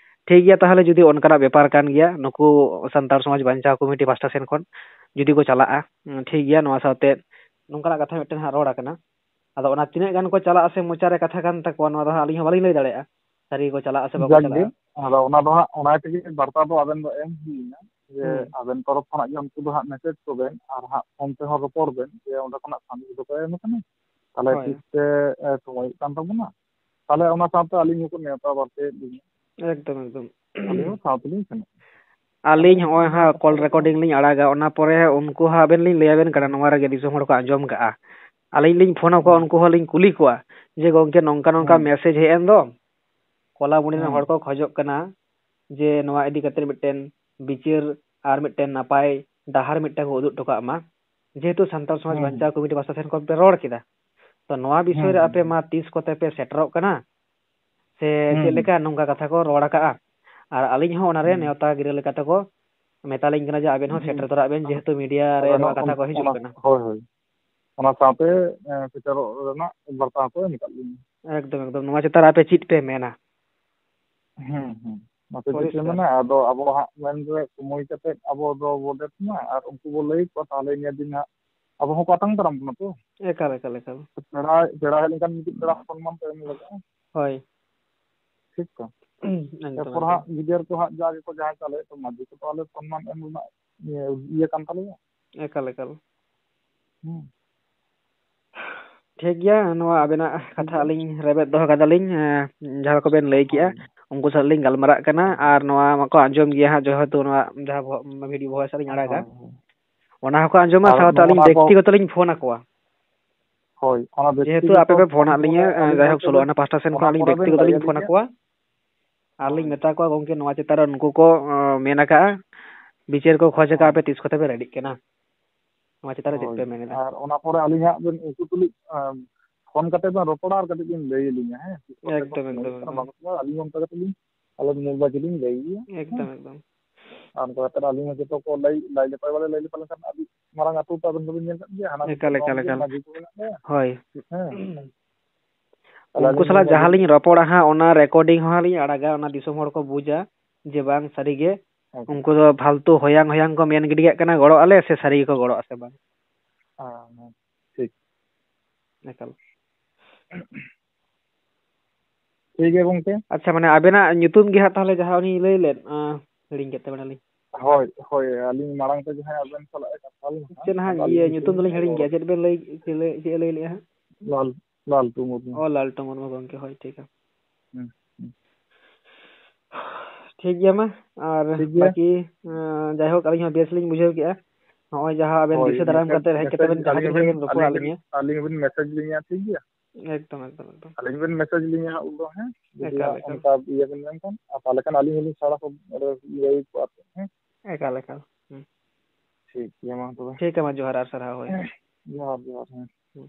ᱴᱷᱤᱠ ᱜᱮᱭᱟ, ᱛᱟᱦᱚᱞᱮ ᱡᱩᱫᱤ ᱚᱱᱠᱟᱱᱟᱜ ᱵᱮᱯᱟᱨ ᱠᱟᱱ ᱜᱮᱭᱟ, ᱱᱩᱠᱩ ᱥᱟᱱᱛᱟᱲ ᱥᱚᱢᱟᱡᱽ ᱵᱟᱧᱪᱟᱣ ᱠᱚᱢᱤᱴᱤ ᱯᱟᱥᱴᱟ ᱥᱮᱱ ᱠᱷᱚᱱ ᱡᱩᱫᱤ ᱠᱚ ᱪᱟᱞᱟᱜᱼᱟ, ᱩᱸ, ᱴᱷᱤᱠ ᱜᱮᱭᱟ, ᱱᱚᱣᱟ ᱥᱟᱶᱛᱮ ᱱᱚᱝᱠᱟᱱᱟᱜ ᱠᱟᱛᱷᱟ ᱢᱤᱫᱴᱮᱱ ᱦᱟᱸᱜ ᱨᱚᱲ ᱟᱠᱟᱱᱟ᱾ ᱟᱫᱚ ᱚᱱᱟ ᱛᱤᱱᱟᱹᱜ ᱜᱟᱱ ᱠᱚ ᱪᱟᱞᱟᱜᱼᱟ ᱥᱮ ᱢᱚᱪᱟ ᱨᱮ ᱠᱟᱛᱷᱟ ᱠᱟᱱ ᱛᱟᱠᱚᱣᱟ, ᱱᱚᱣᱟ ᱫᱚ ᱦᱟᱸᱜ ᱟᱹᱞᱤᱧ ᱦᱚᱸ ᱵᱟᱹᱞᱤᱧ ᱞᱟᱹᱭ ᱫᱟᱲᱮᱭᱟᱜᱼᱟ, ᱥᱟᱹᱨᱤ ᱜᱮᱠᱚ ᱪᱟᱞᱟᱜᱼᱟ ᱥᱮ ᱵᱟᱠᱚ ᱡᱟᱠ ᱜᱮ, ᱪᱟᱞᱟᱜᱼᱟ᱾ ᱟᱫᱚ ᱚᱱᱟ ᱫᱚ ᱦᱟᱸᱜ, ᱚᱱᱟ ᱛᱮᱜᱮ ᱵᱟᱨᱛᱟ ᱫᱚ ᱟᱵᱮᱱ ᱫᱚ ᱮᱢ ᱦᱩᱭ ᱮᱱᱟ, ᱡᱮ ᱦᱩᱸ᱾ ᱟᱵᱮᱱ ᱛᱚᱨᱚᱯ ᱠᱷᱚᱱᱟᱜ ᱜᱮ ᱩᱱᱠᱩ ᱫᱚ ᱦᱟᱸᱜ ᱢᱮᱥᱮᱡᱽ ᱠᱚᱵᱮᱱ ᱟᱨ ᱦᱟᱸᱜ ᱯᱷᱳᱱ ᱛᱮᱦᱚᱸ ᱨᱚᱯᱚᱲ ᱵᱮᱱ, ᱡᱮ ᱚᱸᱰᱮ ᱠᱷᱚᱱᱟᱜ ᱥᱟᱸᱫᱮᱥ ᱫᱚᱠᱚ ᱮᱢ ᱟᱠᱟᱱᱟ, ᱛᱟᱦᱚᱞᱮ ᱦᱳᱭ᱾ ᱛᱤᱥ ᱯᱮ, ᱮ, ᱥᱚᱢᱚᱭᱚᱜ ᱠᱟᱱ ᱛᱟᱵᱚᱱᱟ, ᱛᱟᱦᱚᱞᱮ ᱚᱱᱟ ᱥᱟᱶᱛᱮ ᱟᱹᱞᱤᱧ ᱦᱚᱸᱠᱚ ᱱᱮᱣᱛᱟ ᱵᱟᱨᱛᱮᱭᱮᱫ ᱞᱤᱧᱟ᱾ ᱮᱠᱫᱚᱢ, ᱮᱠᱫᱚᱢ᱾ ᱟᱹᱞᱤᱧ ᱦᱚᱸ ᱥᱟᱶ ᱛᱮᱞᱤᱧ ᱥᱮᱱᱚᱜᱼᱟ᱾ ᱟᱹᱞᱤᱧ ᱟᱫᱚ ᱦᱚᱸᱜᱼᱚᱭ ᱦᱟᱸᱜ ᱠᱚᱞ ᱨᱮᱠᱚᱨᱰᱤᱝ ᱞᱤᱧ ᱟᱲᱟᱜᱟ, ᱚᱱᱟ ᱯᱚᱨᱮ ᱩᱱᱠᱩ ᱦᱚᱸ ᱟᱵᱮᱱ ᱞᱤᱧ ᱞᱟᱹᱭ ᱟᱵᱮᱱ ᱠᱟᱱᱟ, ᱱᱚᱣᱟ ᱨᱮᱜᱮ ᱫᱤᱥᱚᱢ ᱦᱚᱲ ᱠᱚ ᱟᱸᱡᱚᱢ ᱠᱟᱜᱼᱟ᱾ ᱟᱹᱞᱤᱧ ᱞᱤᱧ ᱯᱷᱳᱱ ᱟᱠᱚᱣᱟ, ᱦᱩᱸ᱾ ᱩᱱᱠᱩ ᱦᱚᱸ ᱞᱤᱧ ᱠᱩᱞᱤ ᱠᱚᱣᱟ ᱡᱮ, "ᱜᱚᱝᱠᱮ, ᱱᱚᱝᱠᱟ ᱱᱚᱝᱠᱟ ᱦᱩᱸ᱾ ᱢᱮᱥᱮᱡᱽ ᱦᱮᱡ ᱮᱱ ᱫᱚ, ᱠᱚᱞᱟᱵᱚᱱᱤ ᱨᱮᱱ ᱦᱩᱸ᱾ ᱦᱚᱲ ᱠᱚ ᱠᱷᱚᱡᱚᱜ ᱠᱟᱱᱟ ᱡᱮ ᱱᱚᱣᱟ ᱤᱫᱤ ᱠᱟᱛᱮ ᱢᱤᱫᱴᱮᱱ ᱵᱤᱪᱟᱹᱨ ᱟᱨ ᱢᱤᱫᱴᱮᱱ ᱱᱟᱯᱟᱭ ᱰᱟᱦᱟᱨ ᱢᱤᱫᱴᱮᱱ ᱠᱚ ᱩᱫᱩᱜ ᱦᱚᱴᱚ ᱠᱟᱜ ᱢᱟ, ᱡᱮᱦᱮᱛᱩ ᱥᱟᱱᱛᱟᱲ ᱥᱚᱢᱟᱡᱽ ᱦᱩᱸ, ᱦᱩᱸ᱾ ᱵᱟᱧᱪᱟᱣ ᱠᱚᱢᱤᱴᱤ ᱯᱟᱥᱴᱟ ᱥᱮᱱ ᱠᱷᱚᱱ ᱯᱮ ᱨᱚᱲ ᱠᱮᱫᱟ, ᱛᱚ ᱱᱚᱣᱟ ᱵᱤᱥᱚᱭ ᱦᱩᱸ, ᱨᱮ ᱦᱩᱸ, ᱟᱯᱮ ᱦᱩᱸ᱾ ᱢᱟ ᱛᱤᱥ ᱠᱚᱛᱮ ᱯᱮ ᱥᱮᱴᱮᱨᱚᱜ ᱠᱟᱱᱟ ᱥᱮ ᱦᱩᱸ, ᱪᱮᱫ ᱦᱩᱸ᱾ ᱞᱮᱠᱟ?" ᱱᱚᱝᱠᱟ ᱠᱟᱛᱷᱟ ᱠᱚ ᱨᱚᱲ ᱟᱠᱟᱜᱼᱟ᱾ ᱟᱨ ᱟᱹᱞᱤᱧ ᱦᱚᱸ ᱚᱱᱟᱨᱮ ᱦᱩᱸ᱾ ᱱᱮᱣᱛᱟ ᱜᱤᱨᱟᱹ ᱞᱮᱠᱟ ᱛᱮᱠᱚ ᱢᱮᱛᱟᱞᱤᱧ ᱠᱟᱱᱟ ᱡᱮ ᱟᱵᱮᱱ ᱦᱚᱸ ᱦᱩᱸ᱾ ᱥᱮᱴᱮᱨ ᱛᱚᱨᱟᱜ ᱵᱮᱱ, ᱟᱨ ᱡᱮᱦᱮᱛᱩ ᱢᱤᱰᱤᱭᱟ ᱨᱮ ᱟᱵᱮᱱ ᱱᱚᱣᱟ ᱦᱚᱸ ᱠᱟᱛᱷᱟ ᱚᱱ-, ᱠᱚ ᱦᱤᱡᱩᱜ ᱚᱱᱟ, ᱠᱟᱱᱟ᱾ ᱦᱳᱭ, ᱦᱳᱭ᱾ ᱚᱱᱟ ᱥᱟᱶᱛᱮ, ᱮᱸ, ᱥᱮᱴᱮᱨᱚᱜ ᱨᱮᱱᱟᱜ ᱵᱟᱨᱛᱟ ᱦᱚᱸᱠᱚ ᱮᱢ ᱟᱠᱟᱫ ᱞᱤᱧᱟ᱾ ᱮᱠᱫᱚᱢ, ᱮᱠᱫᱚᱢ᱾ ᱱᱚᱣᱟ ᱪᱮᱛᱟᱱ ᱨᱮ ᱟᱯᱮ ᱪᱮᱫ ᱯᱮ ᱢᱮᱱᱟ? ᱦᱩᱸ, ᱦᱩᱸ᱾ ᱟᱯᱮ ᱪᱮᱫ ᱯᱮ ᱯᱚᱨᱤᱥᱠᱟᱨ᱾ ᱢᱮᱱᱟ? ᱟᱫᱚ ᱟᱵᱚ ᱦᱟᱸᱜ ᱢᱮᱱ ᱨᱮ ᱥᱚᱢᱚᱭ ᱠᱟᱛᱮᱫ ᱟᱵᱚ ᱫᱚ ᱵᱚ ᱰᱮᱴ ᱢᱟ, ᱟᱨ ᱩᱱᱠᱩ ᱵᱚ ᱞᱟᱹᱭ ᱟᱠᱚᱣᱟ, ᱛᱟᱦᱚᱞᱮ ᱤᱱᱟᱹ ᱫᱤᱱ ᱦᱟᱸᱜ ᱟᱵᱚ ᱦᱚᱸᱠᱚ ᱟᱛᱟᱝ ᱫᱟᱨᱟᱢ ᱵᱚᱱᱟ ᱛᱚ᱾ ᱮᱠᱟᱞ, ᱮᱠᱟᱞ, ᱮᱠᱟᱞ᱾ ᱯᱮᱲᱟ, ᱯᱮᱲᱟ ᱦᱮᱡ ᱞᱮᱱᱠᱷᱟᱱ ᱢᱤᱫᱴᱤᱡ ᱯᱮᱲᱟ ᱥᱚᱱᱢᱟᱱ ᱛᱚ ᱮᱢ ᱞᱟᱜᱟᱜᱼᱟ᱾ ᱦᱳᱭ᱾ ᱴᱷᱤᱠ ᱛᱚ? ᱮᱠᱫᱚᱢ, ᱮᱨᱯᱚᱨ ᱮᱠᱫᱚᱢ᱾ ᱦᱟᱸᱜ ᱜᱤᱫᱟᱹᱨ ᱠᱚ ᱦᱟᱸᱜ ᱡᱟ ᱜᱮᱠᱚ ᱡᱟᱦᱟᱸᱭ ᱪᱟᱞᱟᱣᱮᱫ ᱠᱚ ᱢᱟᱹᱡᱷᱤ ᱠᱚ ᱛᱟᱦᱚᱞᱮ ᱥᱚᱱᱢᱟᱱ ᱮᱢ ᱨᱮᱱᱟᱜ ᱤᱭᱟᱹ, ᱤᱭᱟᱹ ᱠᱟᱱ ᱛᱟᱞᱮᱭᱟ᱾ ᱮᱠᱟᱞ, ᱮᱠᱟᱞ᱾ ᱦᱩᱸ᱾ ᱴᱷᱤᱠ ᱜᱮᱭᱟ, ᱱᱚᱣᱟ ᱟᱵᱮᱱᱟᱜ ᱴᱷᱤᱠ ᱠᱟᱛᱷᱟ ᱜᱮᱭᱟ᱾ ᱟᱹᱞᱤᱧ ᱨᱮᱵᱮᱫ ᱫᱚᱦᱚ ᱠᱟᱫᱟᱞᱤᱧ, ᱮᱸ, ᱡᱟᱦᱟᱸ ᱠᱚᱵᱮᱱ ᱞᱟᱹᱭ ᱠᱮᱜᱼᱟ, ᱦᱳᱭ᱾ ᱩᱱᱠᱩ ᱥᱟᱞᱟᱜ ᱞᱤᱧ ᱜᱟᱞᱢᱟᱨᱟᱜ ᱠᱟᱱᱟ, ᱦᱳᱭ᱾ ᱟᱨ ᱱᱚᱣᱟ ᱢᱟᱠᱚ ᱟᱸᱡᱚᱢ ᱜᱮᱭᱟ ᱦᱟᱸᱜ, ᱡᱮᱦᱮᱛᱩ ᱱᱚᱣᱟ ᱡᱟᱦᱟᱸ ᱵᱷᱚ-, ᱵᱷᱤᱰᱤᱭᱳ ᱵᱷᱚᱭᱮᱥ ᱞᱤᱧ ᱟᱲᱟᱜᱟ, ᱦᱳᱭ, ᱦᱳᱭ᱾ ᱚᱱᱟ ᱦᱚᱸᱠᱚ ᱟᱸᱡᱚᱢᱟ, ᱟᱨ ᱥᱟᱶᱛᱮ ᱱᱚᱜᱼᱚ ᱟᱹᱞᱤᱧ ᱱᱟ ᱠᱚ ᱵᱮᱠᱛᱤᱜᱚᱛᱚ ᱞᱤᱧ ᱯᱷᱳᱱ ᱟᱠᱚᱣᱟ᱾ ᱦᱳᱭ, ᱚᱱᱟ ᱡᱮᱦᱮᱛᱩ ᱵᱮᱠᱛᱤᱜᱚᱛᱚ ᱟᱯᱮ ᱯᱮ ᱯᱷᱳᱱ ᱯᱷᱳᱱᱟᱫ ᱯᱚᱨᱮ ᱞᱤᱧᱟᱹ, ᱮᱸ, ᱟᱹᱞᱤᱧ ᱡᱟᱭᱦᱳᱠ, ᱦᱚᱸ ᱥᱳᱞᱳ ᱪᱮᱫ ᱟᱱᱟ ᱯᱟᱦᱴᱟ ᱥᱮᱱ ᱚᱱᱟ ᱠᱷᱚᱱ ᱟᱹᱞᱤᱧ ᱯᱚᱨᱮ ᱵᱮᱱ ᱵᱮᱠᱛᱤᱜᱚᱛᱚ ᱞᱟᱹᱭ ᱞᱤᱧ ᱯᱷᱳᱱ ᱟᱹᱞᱤᱧᱟ᱾ ᱟᱠᱚᱣᱟ᱾ ᱟᱨ ᱞᱤᱧ ᱦᱳᱭ᱾ ᱢᱮᱛᱟ ᱠᱚᱣᱟ, "ᱜᱚᱢᱠᱮ, ᱱᱚᱣᱟ ᱪᱮᱛᱟᱱ ᱨᱮ ᱱᱩᱠᱩ ᱠᱚ, ᱚᱸ, ᱢᱮᱱ ᱟᱠᱟᱜᱼᱟ, ᱵᱤᱪᱟᱹᱨ ᱠᱚ ᱠᱷᱚᱡᱽ ᱟᱠᱟᱜᱼᱟ, ᱦᱳᱭ᱾ ᱟᱯᱮ ᱛᱤᱥ ᱠᱚᱛᱮ ᱯᱮ ᱨᱮᱰᱤᱜ ᱠᱟᱱᱟ? ᱱᱚᱣᱟ ᱪᱮᱛᱟᱱ ᱨᱮ ᱪᱮᱫ ᱦᱳᱭ᱾ ᱯᱮ ᱢᱮᱱ ᱮᱫᱟ?" ᱟᱨ ᱚᱱᱟ ᱯᱚᱨᱮ ᱟᱹᱞᱤᱧ ᱦᱟᱸᱜ ᱵᱮᱱ ᱩᱱᱠᱩ ᱛᱩᱞᱩᱡ, ᱟᱸ, ᱯᱷᱳᱱ ᱠᱟᱛᱮ ᱵᱮᱱ ᱨᱚᱯᱚᱲᱟ ᱟᱨ ᱠᱟᱹᱴᱤᱡ ᱵᱮᱱ ᱞᱟᱹᱭ ᱟᱹᱞᱤᱧᱟ, ᱦᱮᱸ? ᱛᱤᱥ ᱠᱚᱛᱮ ᱠᱚ ᱮᱠᱫᱚᱢ, ᱥᱚᱢᱚᱭᱚᱜ ᱮᱠᱫᱚᱢ, ᱠᱟᱱᱟ, ᱮᱠᱫᱚᱢ᱾ ᱵᱟᱝ ᱥᱚᱢᱚᱭᱚᱜ, ᱟᱹᱞᱤᱧ ᱚᱱᱠᱟ ᱠᱟᱛᱮ ᱞᱤᱧ, ᱟᱞᱮ ᱢᱩᱞ ᱢᱟᱹᱡᱷᱤ ᱞᱤᱧ ᱞᱟᱹᱭ ᱟᱭᱟ, ᱦᱮᱸ? ᱮᱠᱫᱚᱢ, ᱮᱠᱫᱚᱢ᱾ ᱟᱨ ᱚᱱᱠᱟ ᱠᱟᱛᱮ ᱟᱹᱞᱤᱧ ᱦᱚᱸ ᱡᱚᱛᱚ ᱠᱚ ᱞᱟᱹᱭ, ᱞᱟᱹᱭ ᱞᱮᱯᱮ ᱞᱮᱠᱷᱟᱱ ᱟᱹᱰᱤ ᱢᱟᱨᱟᱝ ᱟᱹᱛᱩ ᱛᱚ ᱟᱵᱮᱱ ᱫᱚᱵᱮᱱ ᱧᱮᱞ ᱠᱟᱜ ᱜᱮᱭᱟ, ᱦᱟᱱᱟ ᱮᱠᱟᱞ, ᱢᱤᱫᱴᱮᱱ ᱮᱠᱟᱞ, ᱫᱚᱞ ᱜᱮ ᱮᱠᱟᱞ᱾ ᱢᱟᱹᱡᱷᱤ ᱠᱚ ᱢᱮᱱᱟᱜ ᱠᱚᱣᱟ᱾ ᱦᱳᱭ᱾ ᱦᱮᱸ᱾ ᱛᱟᱦᱞᱮ ᱩᱱᱠᱩ ᱟᱹᱞᱤᱧ ᱥᱟᱞᱟᱜ ᱦᱚᱸ ᱡᱟᱦᱟᱸ ᱞᱤᱧ ᱨᱚᱯᱚᱲᱟ ᱦᱟᱸᱜ, ᱚᱱᱟ recording ᱦᱚᱸ ᱞᱤᱧ ᱟᱲᱟᱜᱟ, ᱚᱱᱟ ᱫᱤᱥᱚᱢ ᱦᱚᱲ ᱠᱚ ᱵᱩᱡᱟ ᱡᱮ ᱵᱟᱝ ᱥᱟᱹᱨᱤᱜᱮ ᱟᱪᱪᱷᱟ᱾ ᱩᱱᱠᱩ ᱫᱚ ᱯᱷᱟᱞᱛᱩ ᱦᱚᱭᱟᱝ ᱦᱚᱭᱟᱝ ᱠᱚ ᱢᱮᱱ ᱜᱤᱰᱤ ᱠᱟᱜ ᱠᱟᱱᱟ, ᱜᱚᱲᱚᱜ ᱟᱞᱮ ᱥᱮ ᱥᱟᱹᱨᱤ ᱜᱮᱠᱚ ᱜᱚᱲᱚᱜᱼᱟ ᱥᱮ ᱵᱟᱝ᱾ ᱦᱮᱸ, ᱦᱮᱸ, ᱴᱷᱤᱠ᱾ ᱮᱠᱟᱞ᱾ ᱴᱷᱤᱠ ᱜᱮᱭᱟ ᱜᱚᱝᱠᱮ᱾ ᱟᱪᱪᱷᱟ, ᱢᱟᱱᱮ ᱟᱵᱮᱱᱟᱜ ᱧᱩᱛᱩᱢ ᱜᱮ ᱦᱟᱸᱜ ᱛᱟᱦᱚᱞᱮ ᱡᱟᱦᱟᱸ ᱩᱱᱤ ᱞᱟᱹᱭ ᱞᱮᱫ, ᱟᱸ, ᱦᱤᱲᱤᱧ ᱠᱮᱫ ᱛᱟᱵᱮᱱᱟᱞᱤᱧ᱾ ᱦᱳᱭ, ᱦᱳᱭ, ᱟᱹᱞᱤᱧ ᱢᱟᱲᱟᱝ ᱛᱮ ᱡᱟᱦᱟᱸᱭ ᱟᱵᱮᱱ ᱥᱟᱞᱟᱜ ᱮ ᱠᱟᱛᱷᱟ ᱞᱮᱱᱟ, ᱪᱮᱫ ᱦᱟᱸᱜ ᱟᱫᱚ ᱤᱭᱟᱹ ᱟᱹᱞᱤᱧ ᱧᱩᱛᱩᱢ ᱫᱚᱞᱤᱧ ᱦᱤᱲᱤᱧ ᱠᱮᱫᱟ, ᱪᱮᱫ ᱵᱮᱱ ᱞᱟᱹᱭ, ᱪᱮᱫ ᱞᱟᱹᱭ, ᱪᱮᱫ ᱮ ᱞᱟᱹᱭ ᱞᱮᱫᱼᱟ ᱦᱟᱸᱜ? ᱞᱟᱞ, ᱞᱟᱞᱴᱩ ᱢᱩᱨᱢᱩ᱾ ᱚ, ᱞᱟᱞᱴᱩ ᱢᱩᱨᱢᱩ ᱜᱚᱝᱠᱮ, ᱦᱳᱭ, ᱴᱷᱤᱠ ᱜᱮᱭᱟ᱾ ᱦᱩᱸ, ᱦᱩᱸ᱾ ᱴᱷᱤᱠ ᱜᱮᱭᱟ ᱢᱟ, ᱟᱨ ᱴᱷᱤᱠ ᱜᱮᱭᱟ᱾ ᱵᱟᱠᱤ, ᱟᱸ, ᱡᱟᱭᱦᱳᱠ, ᱟᱹᱞᱤᱧ ᱦᱚᱸ ᱵᱮᱥ ᱞᱤᱧ ᱵᱩᱡᱷᱟᱹᱣ ᱠᱮᱜᱼᱟ᱾ ᱱᱚᱜᱼᱚᱭ ᱡᱟᱦᱟᱸ ᱟᱵᱮᱱ ᱦᱳᱭ, ᱫᱤᱥᱟᱹ ᱫᱟᱨᱟᱢ ᱢᱮᱥᱮᱡᱽ, ᱠᱟᱛᱮ ᱦᱮᱡ ᱠᱟᱛᱮ ᱢᱮᱥᱮᱡᱽ ᱵᱮᱱ ᱡᱟᱦᱟᱸ ᱟᱹᱞᱤᱧ ᱛᱤᱱᱟᱹᱜ ᱵᱤᱱ, ᱵᱮᱱ ᱨᱚᱯᱚᱲᱟᱫ ᱟᱹᱞᱤᱧ ᱵᱤᱱ, ᱞᱤᱧᱟ᱾ ᱟᱹᱞᱤᱧ ᱵᱤᱱ ᱢᱮᱥᱮᱡᱽ ᱞᱤᱧᱟ, ᱴᱷᱤᱠ ᱜᱮᱭᱟ? ᱮᱠᱫᱚᱢ, ᱮᱠᱫᱚᱢ, ᱮᱠᱫᱚᱢ᱾ ᱟᱹᱞᱤᱧ ᱵᱤᱱ ᱢᱮᱥᱮᱡᱽ ᱞᱤᱧᱟ ᱦᱟᱸᱜ ᱩᱱ ᱫᱚ, ᱦᱮᱸ? ᱡᱩᱫᱤ ᱮᱠᱟᱞ, ᱦᱟᱸᱜ ᱮᱠᱟᱞ, ᱚᱱᱠᱟ ᱮᱠᱟᱞ᱾ ᱤᱭᱟᱹ ᱵᱤᱱ ᱢᱮᱱᱠᱷᱟᱱ, ᱟᱨ ᱛᱟᱦᱚᱞᱮ ᱠᱷᱟᱱ ᱟᱹᱞᱤᱧ ᱦᱚᱸᱞᱤᱧ ᱥᱟᱲᱟ ᱠᱚ, ᱤᱭᱟᱹ ᱠᱚᱣᱟ, ᱦᱮᱸ? ᱮᱠᱟᱞ, ᱮᱠᱟᱞ᱾ ᱦᱩᱸ᱾ ᱴᱷᱤᱠ ᱜᱮᱭᱟ, ᱢᱟ ᱛᱚᱵᱮ᱾ ᱴᱷᱤᱠ ᱜᱮᱭᱟ, ᱢᱟ ᱡᱚᱦᱟᱨ ᱟᱨ ᱥᱟᱨᱦᱟᱣ, ᱦᱳᱭ᱾ ᱡᱚᱦᱟᱨ, ᱡᱚᱦᱟᱨ, ᱦᱮᱸ᱾ ᱦᱩᱸ᱾